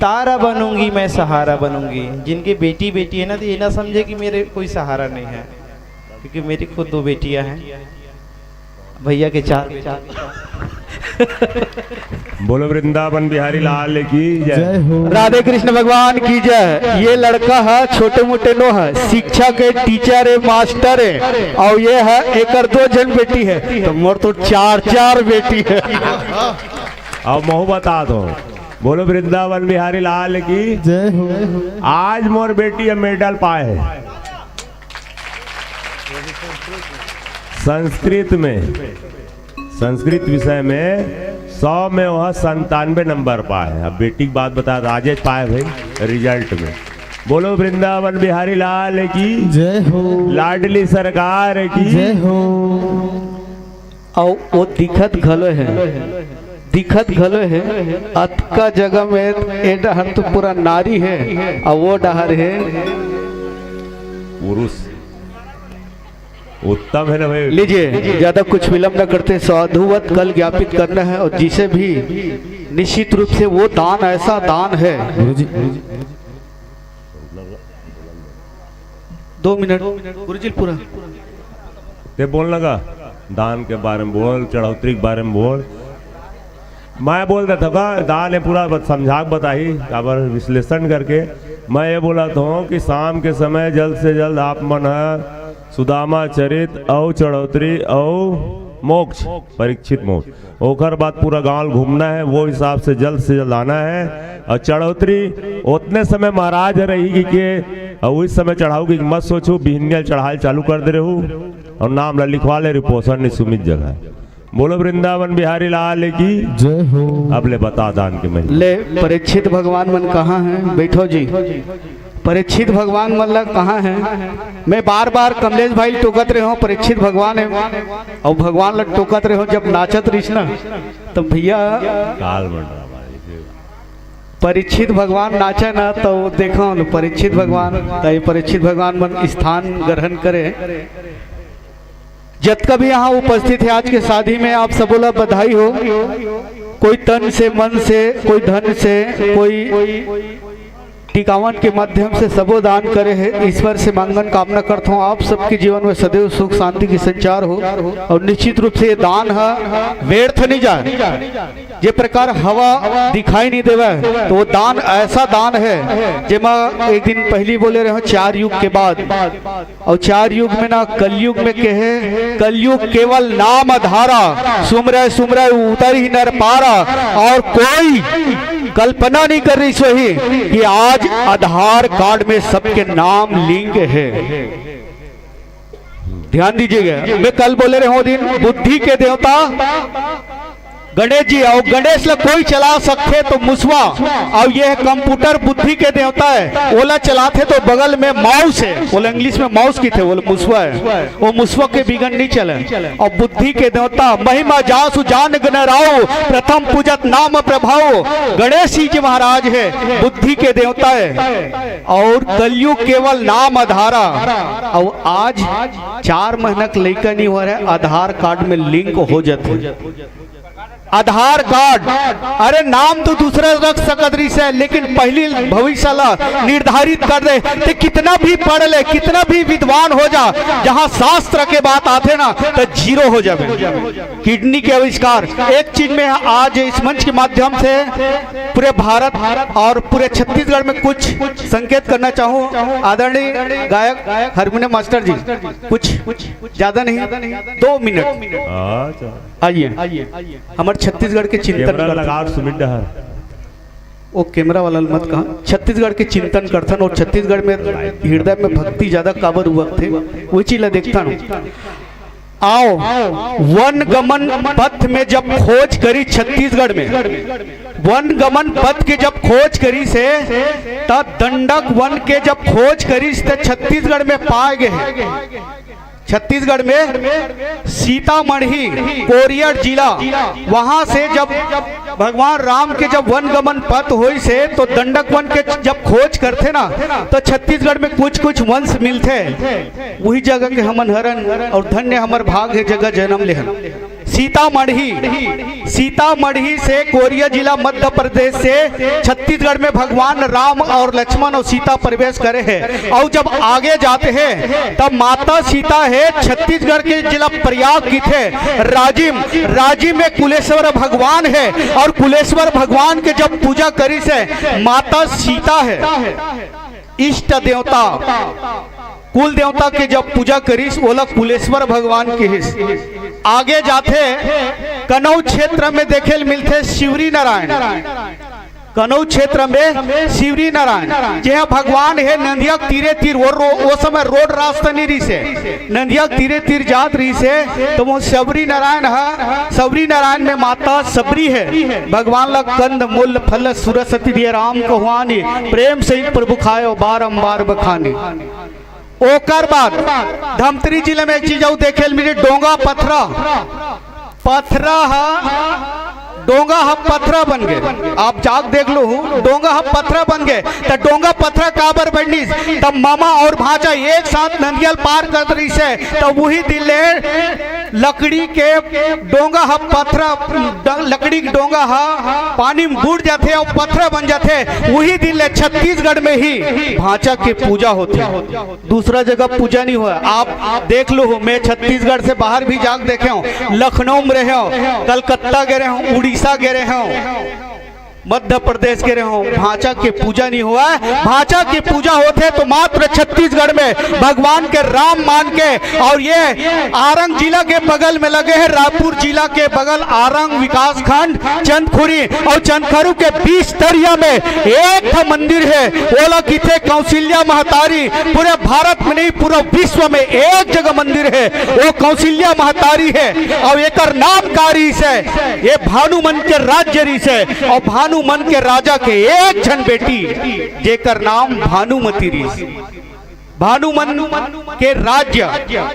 तारा बनूंगी मैं, सहारा बनूंगी। जिनके बेटी बेटी है ना, तो ये ना समझे कि मेरे कोई सहारा नहीं है, क्योंकि मेरी खुद दो बेटियां हैं। भैया के चार बेटा। बोलो वृंदावन बिहारी लाल की जय। जय हो। राधे कृष्ण भगवान की जय। ये लड़का है, छोटे मोटे नो है, शिक्षा के टीचर है, मास्टर है, और ये है एकर दो जन बेटी है, तो मोर तो चार चार बेटी है। अब महू बता दो, बोलो वृंदावन बिहारी लाल की। जय हो। आज मोर बेटी अब मेडल पाए है संस्कृत में, संस्कृत विषय में सौ में वह संतानवे नंबर पाए। अब बेटी की बात बता, राजेश पाए भाई रिजल्ट में। बोलो वृंदावन बिहारी लाल की जय हो। लाडली सरकार की जय हो। अउ वो दिखत घलो है, दिखत घलो है। अतका जगह में ए डहर तो पूरा नारी है, अउ वो डहर है पुरुष। उत्तम है ना भाई? लीजिए, ज्यादा कुछ विलंब न करते, साधुवत कल ज्ञापित करना है। और जिसे भी निश्चित रूप से वो दान ऐसा दान है। गुरुजी, दो मिनट गुरुजी, पूरा। ते बोल लगा, दान के बारे में बोल, चढ़ौतरी के बारे में बोल। मैं बोल देता का दान है पूरा बत-, समझा के बताही, काबर विश्लेषण करके मैं ये बोला था कि शाम के समय जल्द से जल्द आप मन ह सुदामा चरित अउ चढ़ौतरी अउ मोक्ष, परीक्षित मोक्ष, ओकर बाद पूरा गांव घूमना है, वो हिसाब से जल्द से जल्द आना है। और चढ़ौतरी उतने समय महाराज रही कि के, और उस समय चढ़ाऊ की मत सोचू, बिहनिया चढ़ाई चालू कर दे रहू और नाम ला लिखवा ले, रिपोर्शन नहीं सुमित जगह। बोलो वृंदावन बिहारी लाल की जय हो। अब ले बता दान के महिमा। ले परीक्षित भगवान मन कहाँ हैं? बैठो जी। परीक्षित भगवान मन ला कहाँ है? मैं बार बार कमलेश भाई टोकत रहे हूँ, परीक्षित भगवान है और भगवान ला टोकत रहे हूँ। जब नाचत रहिस ना, तो भैया काल मंडरा भाई। परीक्षित भगवान नाचे ना, तो देखो न परीक्षित भगवान, तो ये परीक्षित भगवान मन स्थान ग्रहण करे। जतका भी यहाँ उपस्थित है आज के शादी में, आप सबो ला बधाई हो। कोई तन से, मन से, कोई धन से, कोई टिकावन के माध्यम से सबो दान करे है। ईश्वर से मांगन कामना करता हूँ, आप सबके जीवन में सदैव सुख शांति की संचार हो और निश्चित रूप से ये दान ह व्यर्थ नहीं जाए। जे प्रकार हवा दिखाई नहीं देवे, तो वो दान ऐसा दान है, जेमा एक दिन पहली बोले रहे, चार युग के बाद और चार युग में ना, कलयुग में कहे, कलयुग केवल नाम आधारा, सुमरै सुमरै उतरहि नर पारा। और कोई कल्पना नहीं कर रही सही कि आज आधार कार्ड में सबके नाम लिंक है। ध्यान दीजिएगा, मैं कल बोले रहे हूं दिन, बुद्धि के देवता गणेश जी, अउ गणेश ला कोई चला सकथे तो मुसवा, अउ ये कंप्यूटर बुद्धि के देवता हे, ओला चलाथे तो बगल में माउस हे, ओला इंग्लिश में माउस किथे, ओला मुसवा हे, वो मुसवा के बिगन नहीं चले। अउ बुद्धि के देवता महिमा जासु जान गणराउ, प्रथम पूजत नाम प्रभाव, गणेश जी महाराज हे, बुद्धि के देवता हे। अउ कलयुग केवल नाम आधारा, अउ आज चार महीना के लइका नहीं हो रहा है, आधार कार्ड में लिंक हो जाते। आधार कार्ड, अरे नाम तो दूसरा रख सकत रहिस हे, लेकिन पहली भविष्य ला निर्धारित कर दे। ते कितना भी पढ़ ले, कितना भी विद्वान हो जा, जहाँ शास्त्र के बात आथे ना, तो जीरो हो जावे। किडनी के आविष्कार, एक चीज में आज इस मंच के माध्यम से पूरे भारत और पूरे छत्तीसगढ़ में कुछ संकेत करना चाहूँ। आदरणीय गायक हारमोनियम मास्टर जी, कुछ ज्यादा नहीं, दो मिनट। अच्छा। आइए, हमर छत्तीसगढ़ के चिंतन कैमरा करथन। लगा और सुमित डहर। वो कैमरा वाला ल मत कहा, छत्तीसगढ़ के चिंतन करथन और छत्तीसगढ़ में हृदय में भक्ति ज्यादा काबर हुआ थे, वही चीज ला देखथन। आओ, वन गमन पथ में जब खोज करी छत्तीसगढ़ में, वन गमन पथ के जब खोज करिस हे, त दंडक वन के जब खोज करिस त छत्तीसगढ़ में पाए गए हे। छत्तीसगढ़ में सीतामढ़ी कोरिया जिला, वहां से जब भगवान राम के जब वन गमन पथ होइस हे, तो दंडक वन के जब खोज करथे ना, तो छत्तीसगढ़ में कुछ कुछ वंश मिलथे। वही जगह के हमन हरन और धन्य हमर भाग हे, जगह जन्म लेहन। सीतामढ़ी, सीतामढ़ी से कोरिया जिला मध्य प्रदेश से छत्तीसगढ़ में भगवान राम और लक्ष्मण और सीता प्रवेश करे हे। और जब आगे जाते हैं, तब माता सीता हे छत्तीसगढ़ के जिला प्रयाग किथे, राजिम, राजिम में कुलेश्वर भगवान हे। और कुलेश्वर भगवान के जब पूजा करिस हे, माता सीता हे इष्ट देवता, कुल देवता के जब पूजा करिस, ओला कुलेश्वर भगवान किहिस। आगे जाथे, कनऊ क्षेत्र में देखे ल मिलथे शिवरी नारायण। कनऊ क्षेत्र में शिवरी नारायण, जे ह भगवान हे नंदिया के तीरे तीर, वो रो-, वो समय रोड रास्ता नहीं रहिस हे, नंदिया के तीरे तीर जात रहिस हे, तो वो शबरी नारायण ह, शबरी नारायण में माता शबरी हे, भगवान ला कंद मूल फल सुरसति दिए राम कहुआनी, प्रेम सहित प्रभु खायो बारंबार बखानी। ओकर बाद धमतरी जिला में एक चीज अउ देखे ल मिली, डोंगा पथरा, पथरा ह, डोंगा ह पथरा बन गे। आप जाग देख लो हूँ, डोंगा ह पथरा बन गे, त डोंगा पथरा काबर बनिस? तब मामा और भांचा एक साथ नंदिया ल पार करत रहिस हे, तब वही दिन ले लकड़ी के डोंगा ह पथरा, ड-, लकड़ी के डोंगा ह पानी में बूड़ जाथे और पथरा बन जाथे। वही दिन ले छत्तीसगढ़ में ही भांचा के पूजा होथे, दूसरा जगह पूजा नहीं हुआ। आप देख लो हो, मैं छत्तीसगढ़ से बाहर भी जाके देखे हूँ, लखनऊ में रहे हूँ, कलकत्ता गए रहे हूँ, उड़ीसा गए रहे हूँ, मध्य प्रदेश गए रहे हूँ, भांचा के पूजा नहीं हुआ। भांचा के पूजा होथे तो मात्र छत्तीसगढ़ में भगवान के राम मान के। और ये आरंग जिला के बगल में लगे हैं, रायपुर जिला के बगल आरंग विकास खंड चंदखुरी और चंदखुरी के बीच तरिया में एक ठा मंदिर है, ओला किथे कौशल्या महतारी। पूरे भारत में नहीं, पूरा विश्व में एक जगह मंदिर है, वो कौशल्या महतारी है। और एकर नाम का रहिस हे, ये भानुमन के राज्य रहिस हे, और भानुमन के राजा के एक झन बेटी, जेकर नाम भानुमती रहिस। भानुमन के राज्य,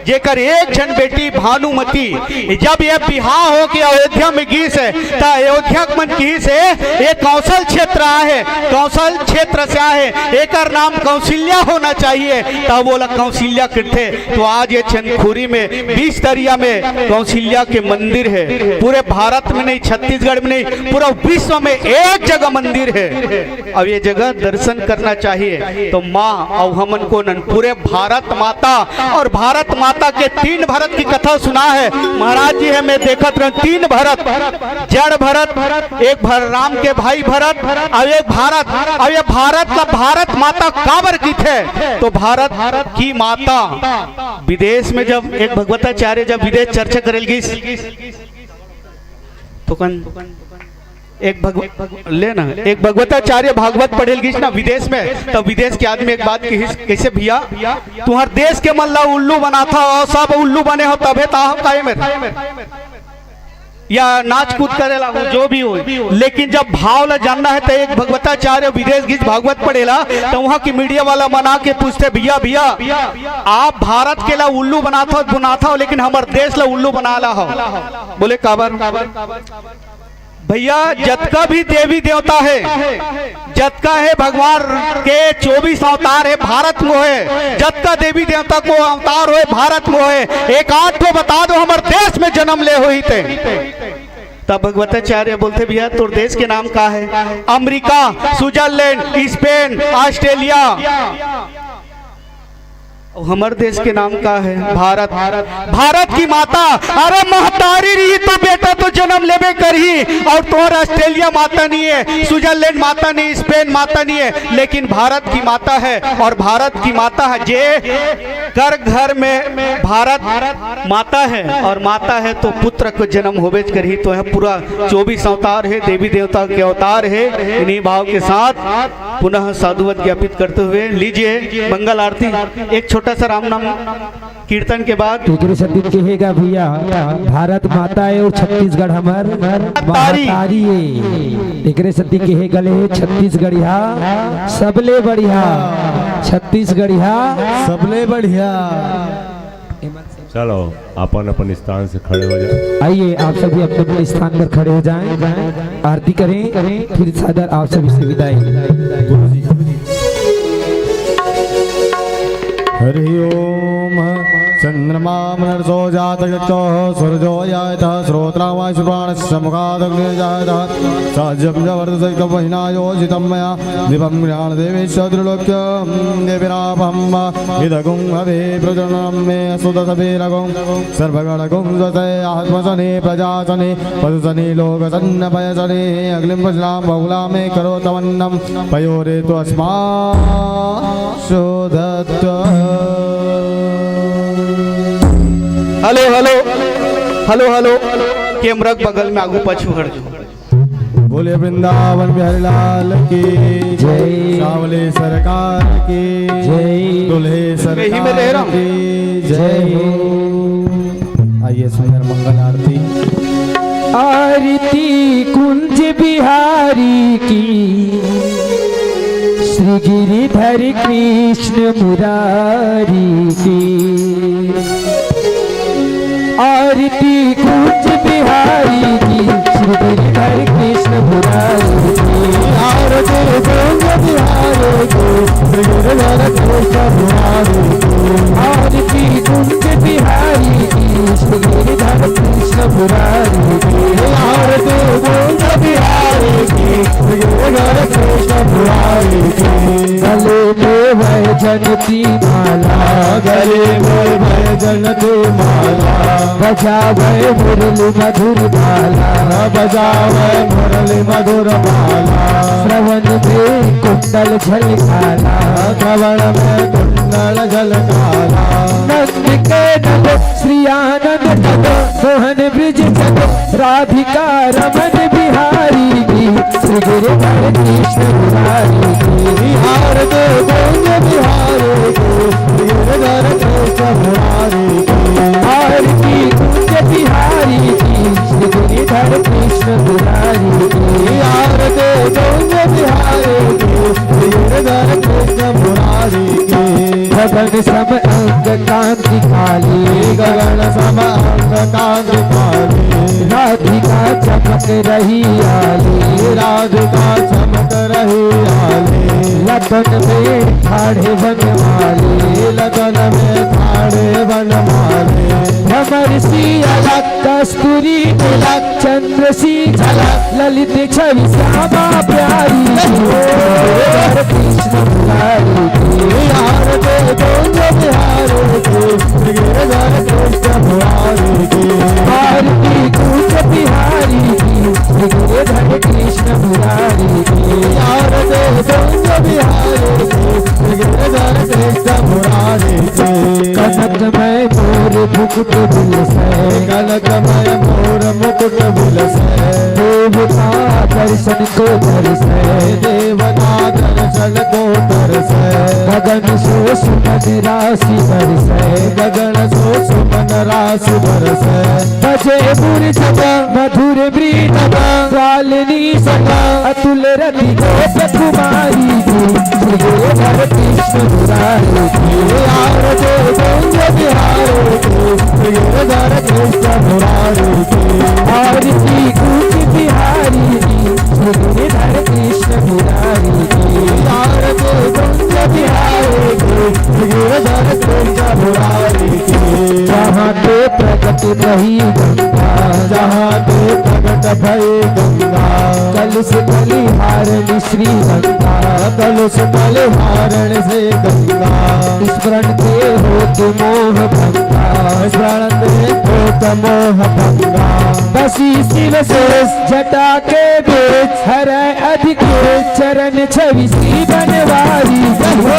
जेकर एक झन बेटी भानुमती, जब ये बिहाव होके अयोध्या में गिस हे, त अयोध्या के मन किहिस हे, ये कौशल क्षेत्र आहे, कौशल क्षेत्र से आहे, एकर नाम कौशल्या होना चाहिए, तब ओला कौशल्या किथे। तो आज ये चंदखुरी में, बीच तरिया में कौशल्या के मंदिर है। पूरे भारत में नहीं, छत्तीसगढ़ में नहीं, पूरा विश्व में एक जगह मंदिर है। अब ये जगह दर्शन करना चाहिए। तो माँ और हमन को नन पूरे भारत माता और भारत माता के तीन भरत की कथा सुना है महाराज जी। है, मैं देखत रहूं, तीन भरत, जड़ भरत, एक भर राम के भाई भरत, और एक भारत। और ये भारत ला भारत माता काबर किथे? तो भारत की माता विदेश में जब एक भगवताचार्य जब विदेश चर्चा करेल गिस, तो कन एक भगव-, ले ना, एक भगवताचार्य भागवत पढ़ेल गिस ना विदेश में, तब विदेश के आदमी एक बात किहिस, कैसे भैया, तुम्हार देश के मन ला उल्लू बनाथा हो, सब उल्लू बने हो, तभे ता हो काहे में। या नाच कूद करे ला हो, जो भी हो, लेकिन जब भाव ला जानना है तो एक भगवताचार्य विदेश गीत भागवत पढ़ेला, तो वहाँ की मीडिया वाला मन आके पूछथे, "भैया, भैया, आप भारत के ला उल्लू बनाथा हो, बनाथा हो, लेकिन हमर देश ला उल्लू बना ला हो।" बोले, "काबर?" भैया, जतका भी देवी देवता है, जतका है भगवान के चौबीस अवतार है, भारत में है, जतका देवी देवता को अवतार होए, भारत में है, एक आध ठो बता दो, हमर देश में जन्म ले होही ते। तब भगवताचार्य बोलथे, "भैया, तोर देश के नाम का है?" "America, Switzerland, Spain, Australia." अउ हमर देश के नाम का है? भारत। भारत की माता। अरे, महतारी रही तो बेटा तो जन्म लेबे करही। अउ तोर ऑस्ट्रेलिया माता नहीं है, स्विट्जरलैंड माता नहीं, स्पेन माता नहीं है, लेकिन भारत की माता है। अउ भारत की माता है, जे कर घर में भारत माता है, अउ माता है तो पुत्र को जन्म होबेच करही। तो यह पूरा चौबीस अवतार है, देवी देवता के अवतार है। इन्हीं भाव के साथ पुनः साधुवाद ज्ञापित करते हुए लीजिए मंगल आरती। एक छोटा सा राम नाम कीर्तन के बाद। एकरे सेती कहेगा भैया, भारत माता है अउ छत्तीसगढ़ हमर महतारी। महतारी है। एकरे सेती कहे गले हे छत्तीसगढ़िया सबले बढ़िया, छत्तीसगढ़िया सबले बढ़िया। चलो, अपन अपन स्थान से खड़े हो जाओ। आइए, आप सभी अपने अपने स्थान पर खड़े हो जाएं, आरती करें, फिर सादर आप सभी से विदाई। हरि ओम। चंद्रमा मनर्सो जातचक्षुः सूर्यो जातः श्रोत्रावायुष्प्राणस्य मुखादग्निर्जातः। साज्यं च वर्तते कवहिनायोजितं मया दीपं गृहाण देवेश त्रिलोक्यं देवीरापहं इदगुं हवे प्रचुरं मे सुतसवीरगुं सर्वगणगुं स्वसे आत्मसने प्रजासने पशुसने लोकसन्नपयसने अग्निं पशुनां बहुला मे करोतमन्नं पयोरे तु अस्मा शोधत्व। Hello, hello, hello, hello. Camera के बगल में आगू पाछू हट जाओ। बोले वृंदावन बिहारी लाल की जय। सावले सरकार की जय। दुल्हे सरकार यही में रह रहा हूँ। की जय हो। आइए सुंदर मंगल आरती। आरती कुंज बिहारी की, श्री गिरिधर कृष्ण मुरारी की। आरती कुंज बिहारी की, श्री गिरिधर कृष्ण मुरारी की। आरती कुंज बिहारी की, श्री गिरिधर कृष्ण मुरारी की। आरती कुंज बिहारी की, श्री गिरिधर कृष्ण मुरारी की। आरती कुंज बिहारी की, श्री गिरिधर कृष्ण मुरारी की। गले में वैजयंती माला, गले में वैजयंती माला। बजावे मुरली मधुर माला, बजावे मुरली मधुर माला। श्रवण में कुंडल झलकाला, श्रवण में कुंडल झलकाला। नंद के नंद श्री आनंद नंद, मोहन ब्रज चंद राधिका रमन बिहारी की, श्री गिरिधर कृष्ण मुरारी की। बिहार दे गंज बिहारी की, श्री गिरिधर कृष्ण मुरारी की। आरती कुंज बिहारी की, श्री गिरिधर कृष्ण मुरारी की। बिहार दे गंज बिहारी की, श्री गिरिधर कृष्ण मुरारी की। गगन सम अंग कांति काली, गगन सम अंग कांति काली। राधिका चमक रही आली, राधिका चमक रही आली। लतन में ठाढ़े वनमाली, लतन में ठाढ़े वनमाली। भ्रमर सी अलख कस्तूरी तिलक, चंद्र सी झलक ललित छवि श्यामा प्यारी। कृष्ण मुरारी की। बिहार दे गंज बिहारी की, श्री गिरिधर कृष्ण मुरारी की। आरती कुंज बिहारी की, श्री गिरिधर कृष्ण मुरारी की। बिहार दे गंज बिहारी की, श्री गिरिधर कृष्ण मुरारी की। कनक में मोर मुकुट बिलसे। कनक में मोर मुकुट बिलसे। देवता दर्शन को तरसे। देवता दर्शन को तरसे। गगन से सुंदर राशि बरसै, गगन सो सुमन राशि बरसै। बजे मुरझना मधुर मृदना, ग्वालिनी सना अतुल रति गोप कुमारी की। श्री गिरधर कृष्ण मुरारी की। आरती कुंज बिहारी की। श्री गिरधर कृष्ण मुरारी की। आरती कुंज बिहारी की। श्री गिरधर कृष्ण मुरारी की। आरती कुंज बिहारी की। श्री गिरधर कृष्ण मुरारी की। जहाँ ते प्रगट भई गंगा, जहाँ ते प्रगट भई गंगा। कलुष बलिहारिणी श्री गंगा। कलुष बलिहारिणी श्री गंगा। स्मरण ते होत मोह भंगा। स्मरण ते होत मोह भंगा। बसी शिव शेष जटा के बीच, हरै अधिक चरण छवि श्री बनवारी। जय हो।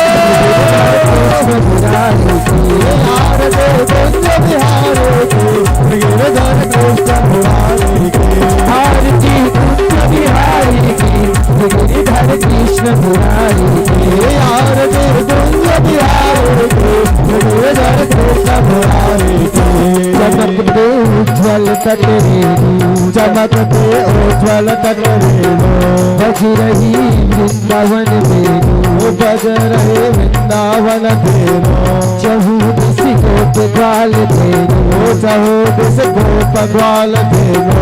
कृष्ण मुरारी की। आरती कुंज बिहारी की। गिरधर कृष्ण मुरारी की। आरती कुंज बिहारी की। गिरधर कृष्ण मुरारी की। आरती कुंज बिहारी की। गिरधर कृष्ण मुरारी की। चमकते उज्ज्वल तट रेणु। चमकते उज्ज्वल तट रेणु। बज रही वृंदावन वेणु। बज रही वृंदावन वेणु। चहुदिस गोप ग्वाल धेनु। चहुदिस गोप ग्वाल धेनु।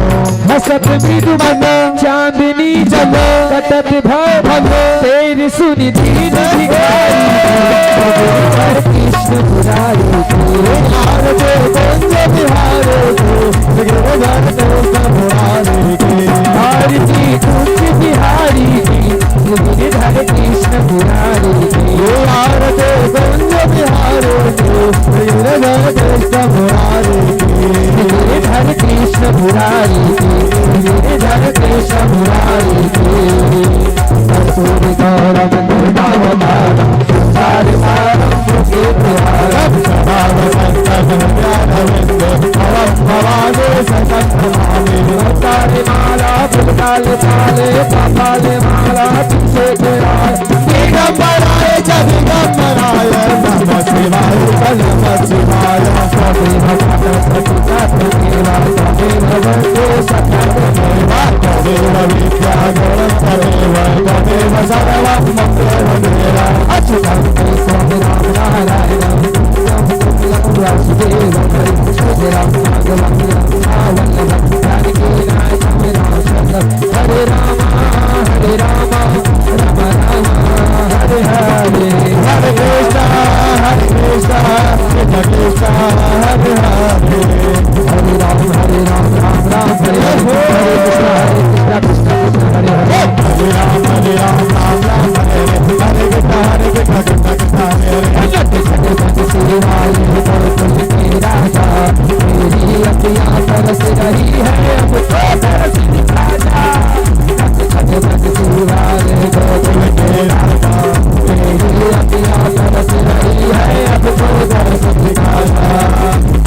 हसत मृदु मन चांदनी जल। कटत भव भल तेर सुनि दीन भिखारी। कृष्ण मुरारी की। आरती कुंज बिहारी की। गिरधर कृष्ण मुरारी की। आरती कुंज बिहारी की। गिरधर कृष्ण मुरारी की। आरती कुंज बिहारी की। गिरधर कृष्ण मुरारी की। गिरधर कृष्ण मुरारी की। गिरधर कृष्ण मुरारी की। कस्तूरी गौरम दुर्गावतारम संसार सारम मुकेन्द्रहारम सदा वसंतम हृदयारविंदे भवम भवानी सतत नमामि। तारे माला फुलकाले ताले कपाले माला पीछे तेरा दिगंबराय च दिगंबराय नमः शिवाय च नमः शिवाय। त्वमेव माता पिता त्वमेव त्वमेव वन्दे सदा त्वमेव त्वमेव विद्या गुणं त्वमेव त्वमेव सर्वं मम देव देव। अच्युतं केशवं राम नारायणं वासुदेवं हरिं श्रीराम राघवं राम वल्लभं जानकी नायकं राम शरणं। हरे राम हरे राम राम राम हरे हरे। हरे कृष्णा हरे कृष्णा कृष्णा कृष्णा हरे हरे। हरे राम हरे राम राम राम हरे हरे। हरे कृष्णा हरे कृष्णा कृष्णा कृष्णा हरे हरे। हरे राम हरे राम राम राम हरे हरे। हरे कृष्णा हरे कृष्णा कृष्णा कृष्णा हरे हरे। जगत जगत श्री वाले गोकुल के राजा, तेरी अखियाँ तरस रही है अब तो तरस दिखा जा। जगत जगत श्री वाले गोकुल के राजा, तेरी अखियाँ तरस रही है अब तो तरस दिखा जा।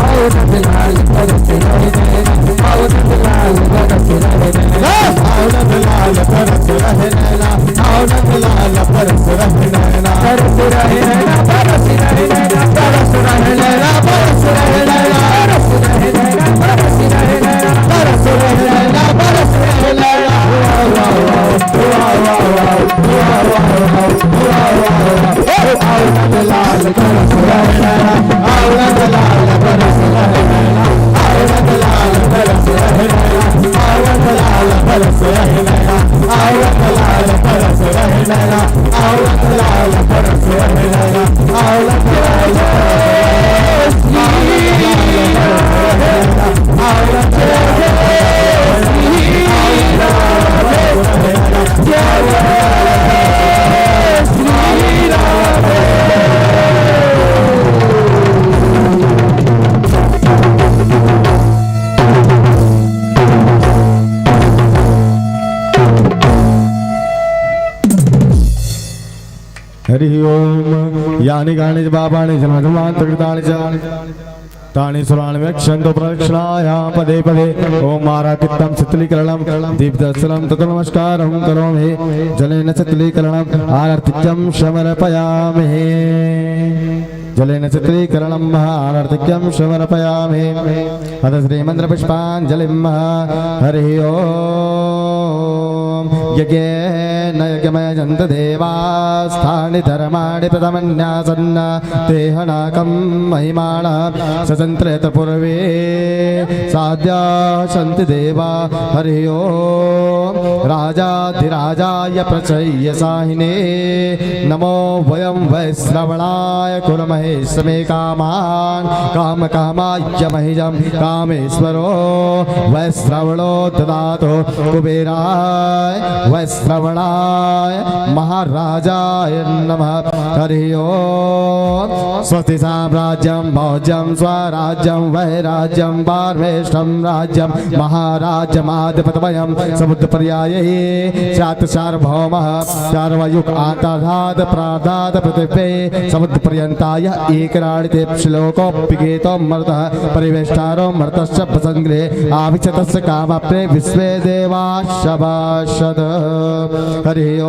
आओ नंदलाल तरस रहे नैना, आओ नंदलाल तरस रहे नैना। आओ नंदलाल तरस रहे नैना। आओ नंदलाल तरस रहे नैना। तरस रहे नैना, तरस रहे नैना, तरस रहे नैना, तरस रहे नैना, तरस रहे नैना, तरस रहे नैना, तरस रहे नैना, तरस रहे नैना। वाह, वाह, वाह, वाह, वाह, वाह, वाह, वाह, वाह, वाह, वाह। आओ नंदलाल तरस रहे नैना, आओ नंदलाल तरस रहे नैना, आओ नंदलाल तरस रहे नैना, आओ नंदलाल तरस रहे नैना, आओ नंदलाल तरस रहे नैना, आओ नंदलाल तरस रहे नैना, आओ नंदलाल तरस रहे नैना, आओ नंदलाल तरस रहे नैना, आओ नंदलाल तरस रहे नैना, आओ नंदलाल तरस रहे नैना। हरि ओम। यानि कानि च पापानि जन्मजन्मान्तरकृतानि च। तानि सुराणि वक्षन्तु प्रदक्षिणायां पदे पदे। ॐ माराकित्तं शीतलीकरणं दीपदर्शनं ततो नमस्कारं करोमि। जलेन शीतलीकरणं आरतिक्यं समर्पयामि। जलेन शीतलीकरणं आरतिक्यं समर्पयामि। अथ श्रीमन्त्रपुष्पाञ्जलिं हरिः ॐ। यज्ञेन यज्ञमयजन्त देवास्थानि धर्माणि प्रथमन्यासन्न तेहनाकं महिमाण सजन्त्रेत पूर्वे साध्या सन्ति देवा। हरिः ॐ राजाधिराजाय प्रचय्य साहिने। नमो वयं वैश्रवणाय कुर्महे समे कामान् काम कामाय मह्यं कामेश्वरो वैश्रवणो ददातु कुबेराय वैश्रवणाय महाराजाय नमः। हरिः ॐ। स्वस्ति साम्राज्यं भोज्यं स्वराज्यं वैराज्यं पारमेष्ठं राज्यं महाराज्यमाधिपतमयं समुद्रपर्यायैः स्यात् सार्वभौमः। सार्वयुग आताधात प्रार्धात पृथिव्यै समुद्रपर्यन्ताय एकराणि ते श्लोको विगीतो मरुतः परिवेष्टारो मरुतश्च वसङ्गृहे आविच्छ तस्य कामाप्ने विश्वे देवा शभाषद। हरिः ॐ।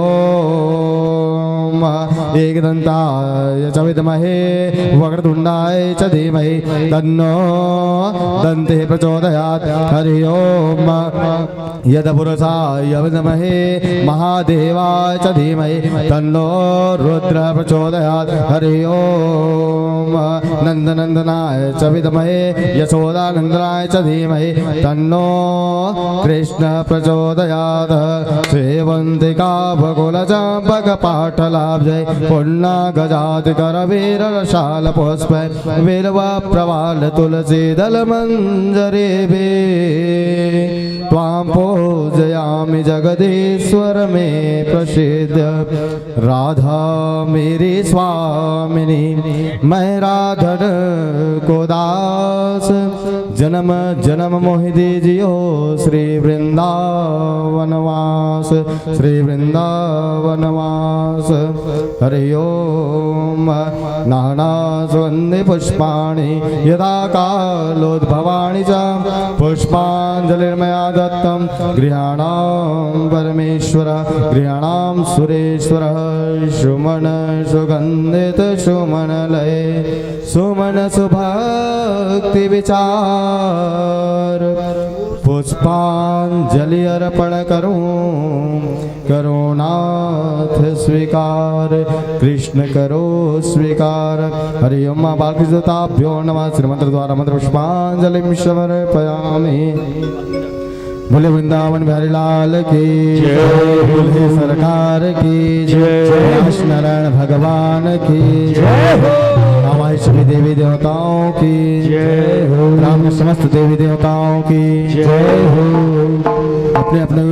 एकदन्ताय च विद्महे वक्रतुण्डाय च धीमहि तन्नो दन्तिः प्रचोदयात्। हरिः ॐ। यदपुरुषाय विद्महे महादेवाय च धीमहि तन्नो रुद्रः प्रचोदयात्। हरिः ॐ। नन्दनन्दनाय च विद्महे यशोदानन्दनाय च धीमहि तन्नो कृष्णः प्रचोदयात्। सेवन्तिकाबकुलचम्पकपाटलाब्जैः पुण्णागजातिकरवीररसालपुष्पैः बिल्वप्रवालतुलसीदलमञ्जरीभिः त्वां पूजयामि जगदीश्वर मे प्रसीद। राधा मेरी स्वामिनी, मैं राधन को दास, जन्म जन्म मोहि दीजियो श्री वृंदावन वास, श्री वृंदावन वास। हरि ओम। नानासुगंधि पुष्पाणि यदा कालोद्भवाणि च, पुष्पांजलिर्मया दत्तं गृहाणां परमेश्वर, गृहाणां सुरेश्वर। सुमन सुगंधित सुमन लय, सुमन सुभक्ति विचार, पुष्पांजलि अर्पण करूं, करो नाथ स्वीकार, कृष्ण करो स्वीकार। हरि ओम। माँ बालकृष्ण देवताभ्यो नमः। श्री मंत्र द्वारा मंत्र पुष्पांजलिं समर्पयामि। बोले वृंदावन बिहारी लाल की जय हो। बोले सरकार की जय। व्यास नारायण भगवान की जय हो। हमारे सभी देवी देवताओं की जय हो। राम के समस्त देवी देवताओं की जय हो। अपने अपने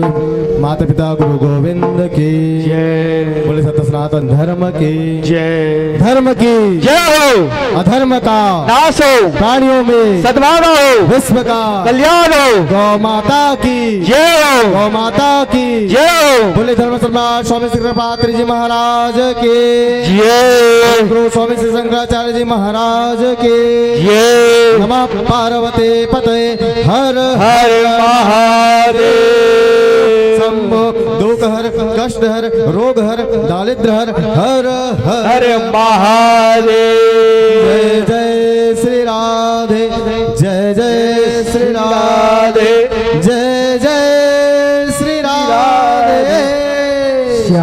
माता पिता गुरु गोविंद की जय। बोले सत्य सनातन धर्म की जय। धर्म की जय हो। अधर्म का नाश हो। प्राणियों में सद्भावना हो। विश्व का कल्याण हो। गौ माता की जय हो। गौ माता की जय हो। बोले धर्म समाज स्वामी श्री कृपात्री जी महाराज की जय। गुरु स्वामी श्री शंकराचार्य जी महाराज की जय। नमः पार्वती पते हर हर महादेव। शंभो दुख हर कष्ट हर रोग हर दारिद्र हर हर हर हर महादेव। जय जय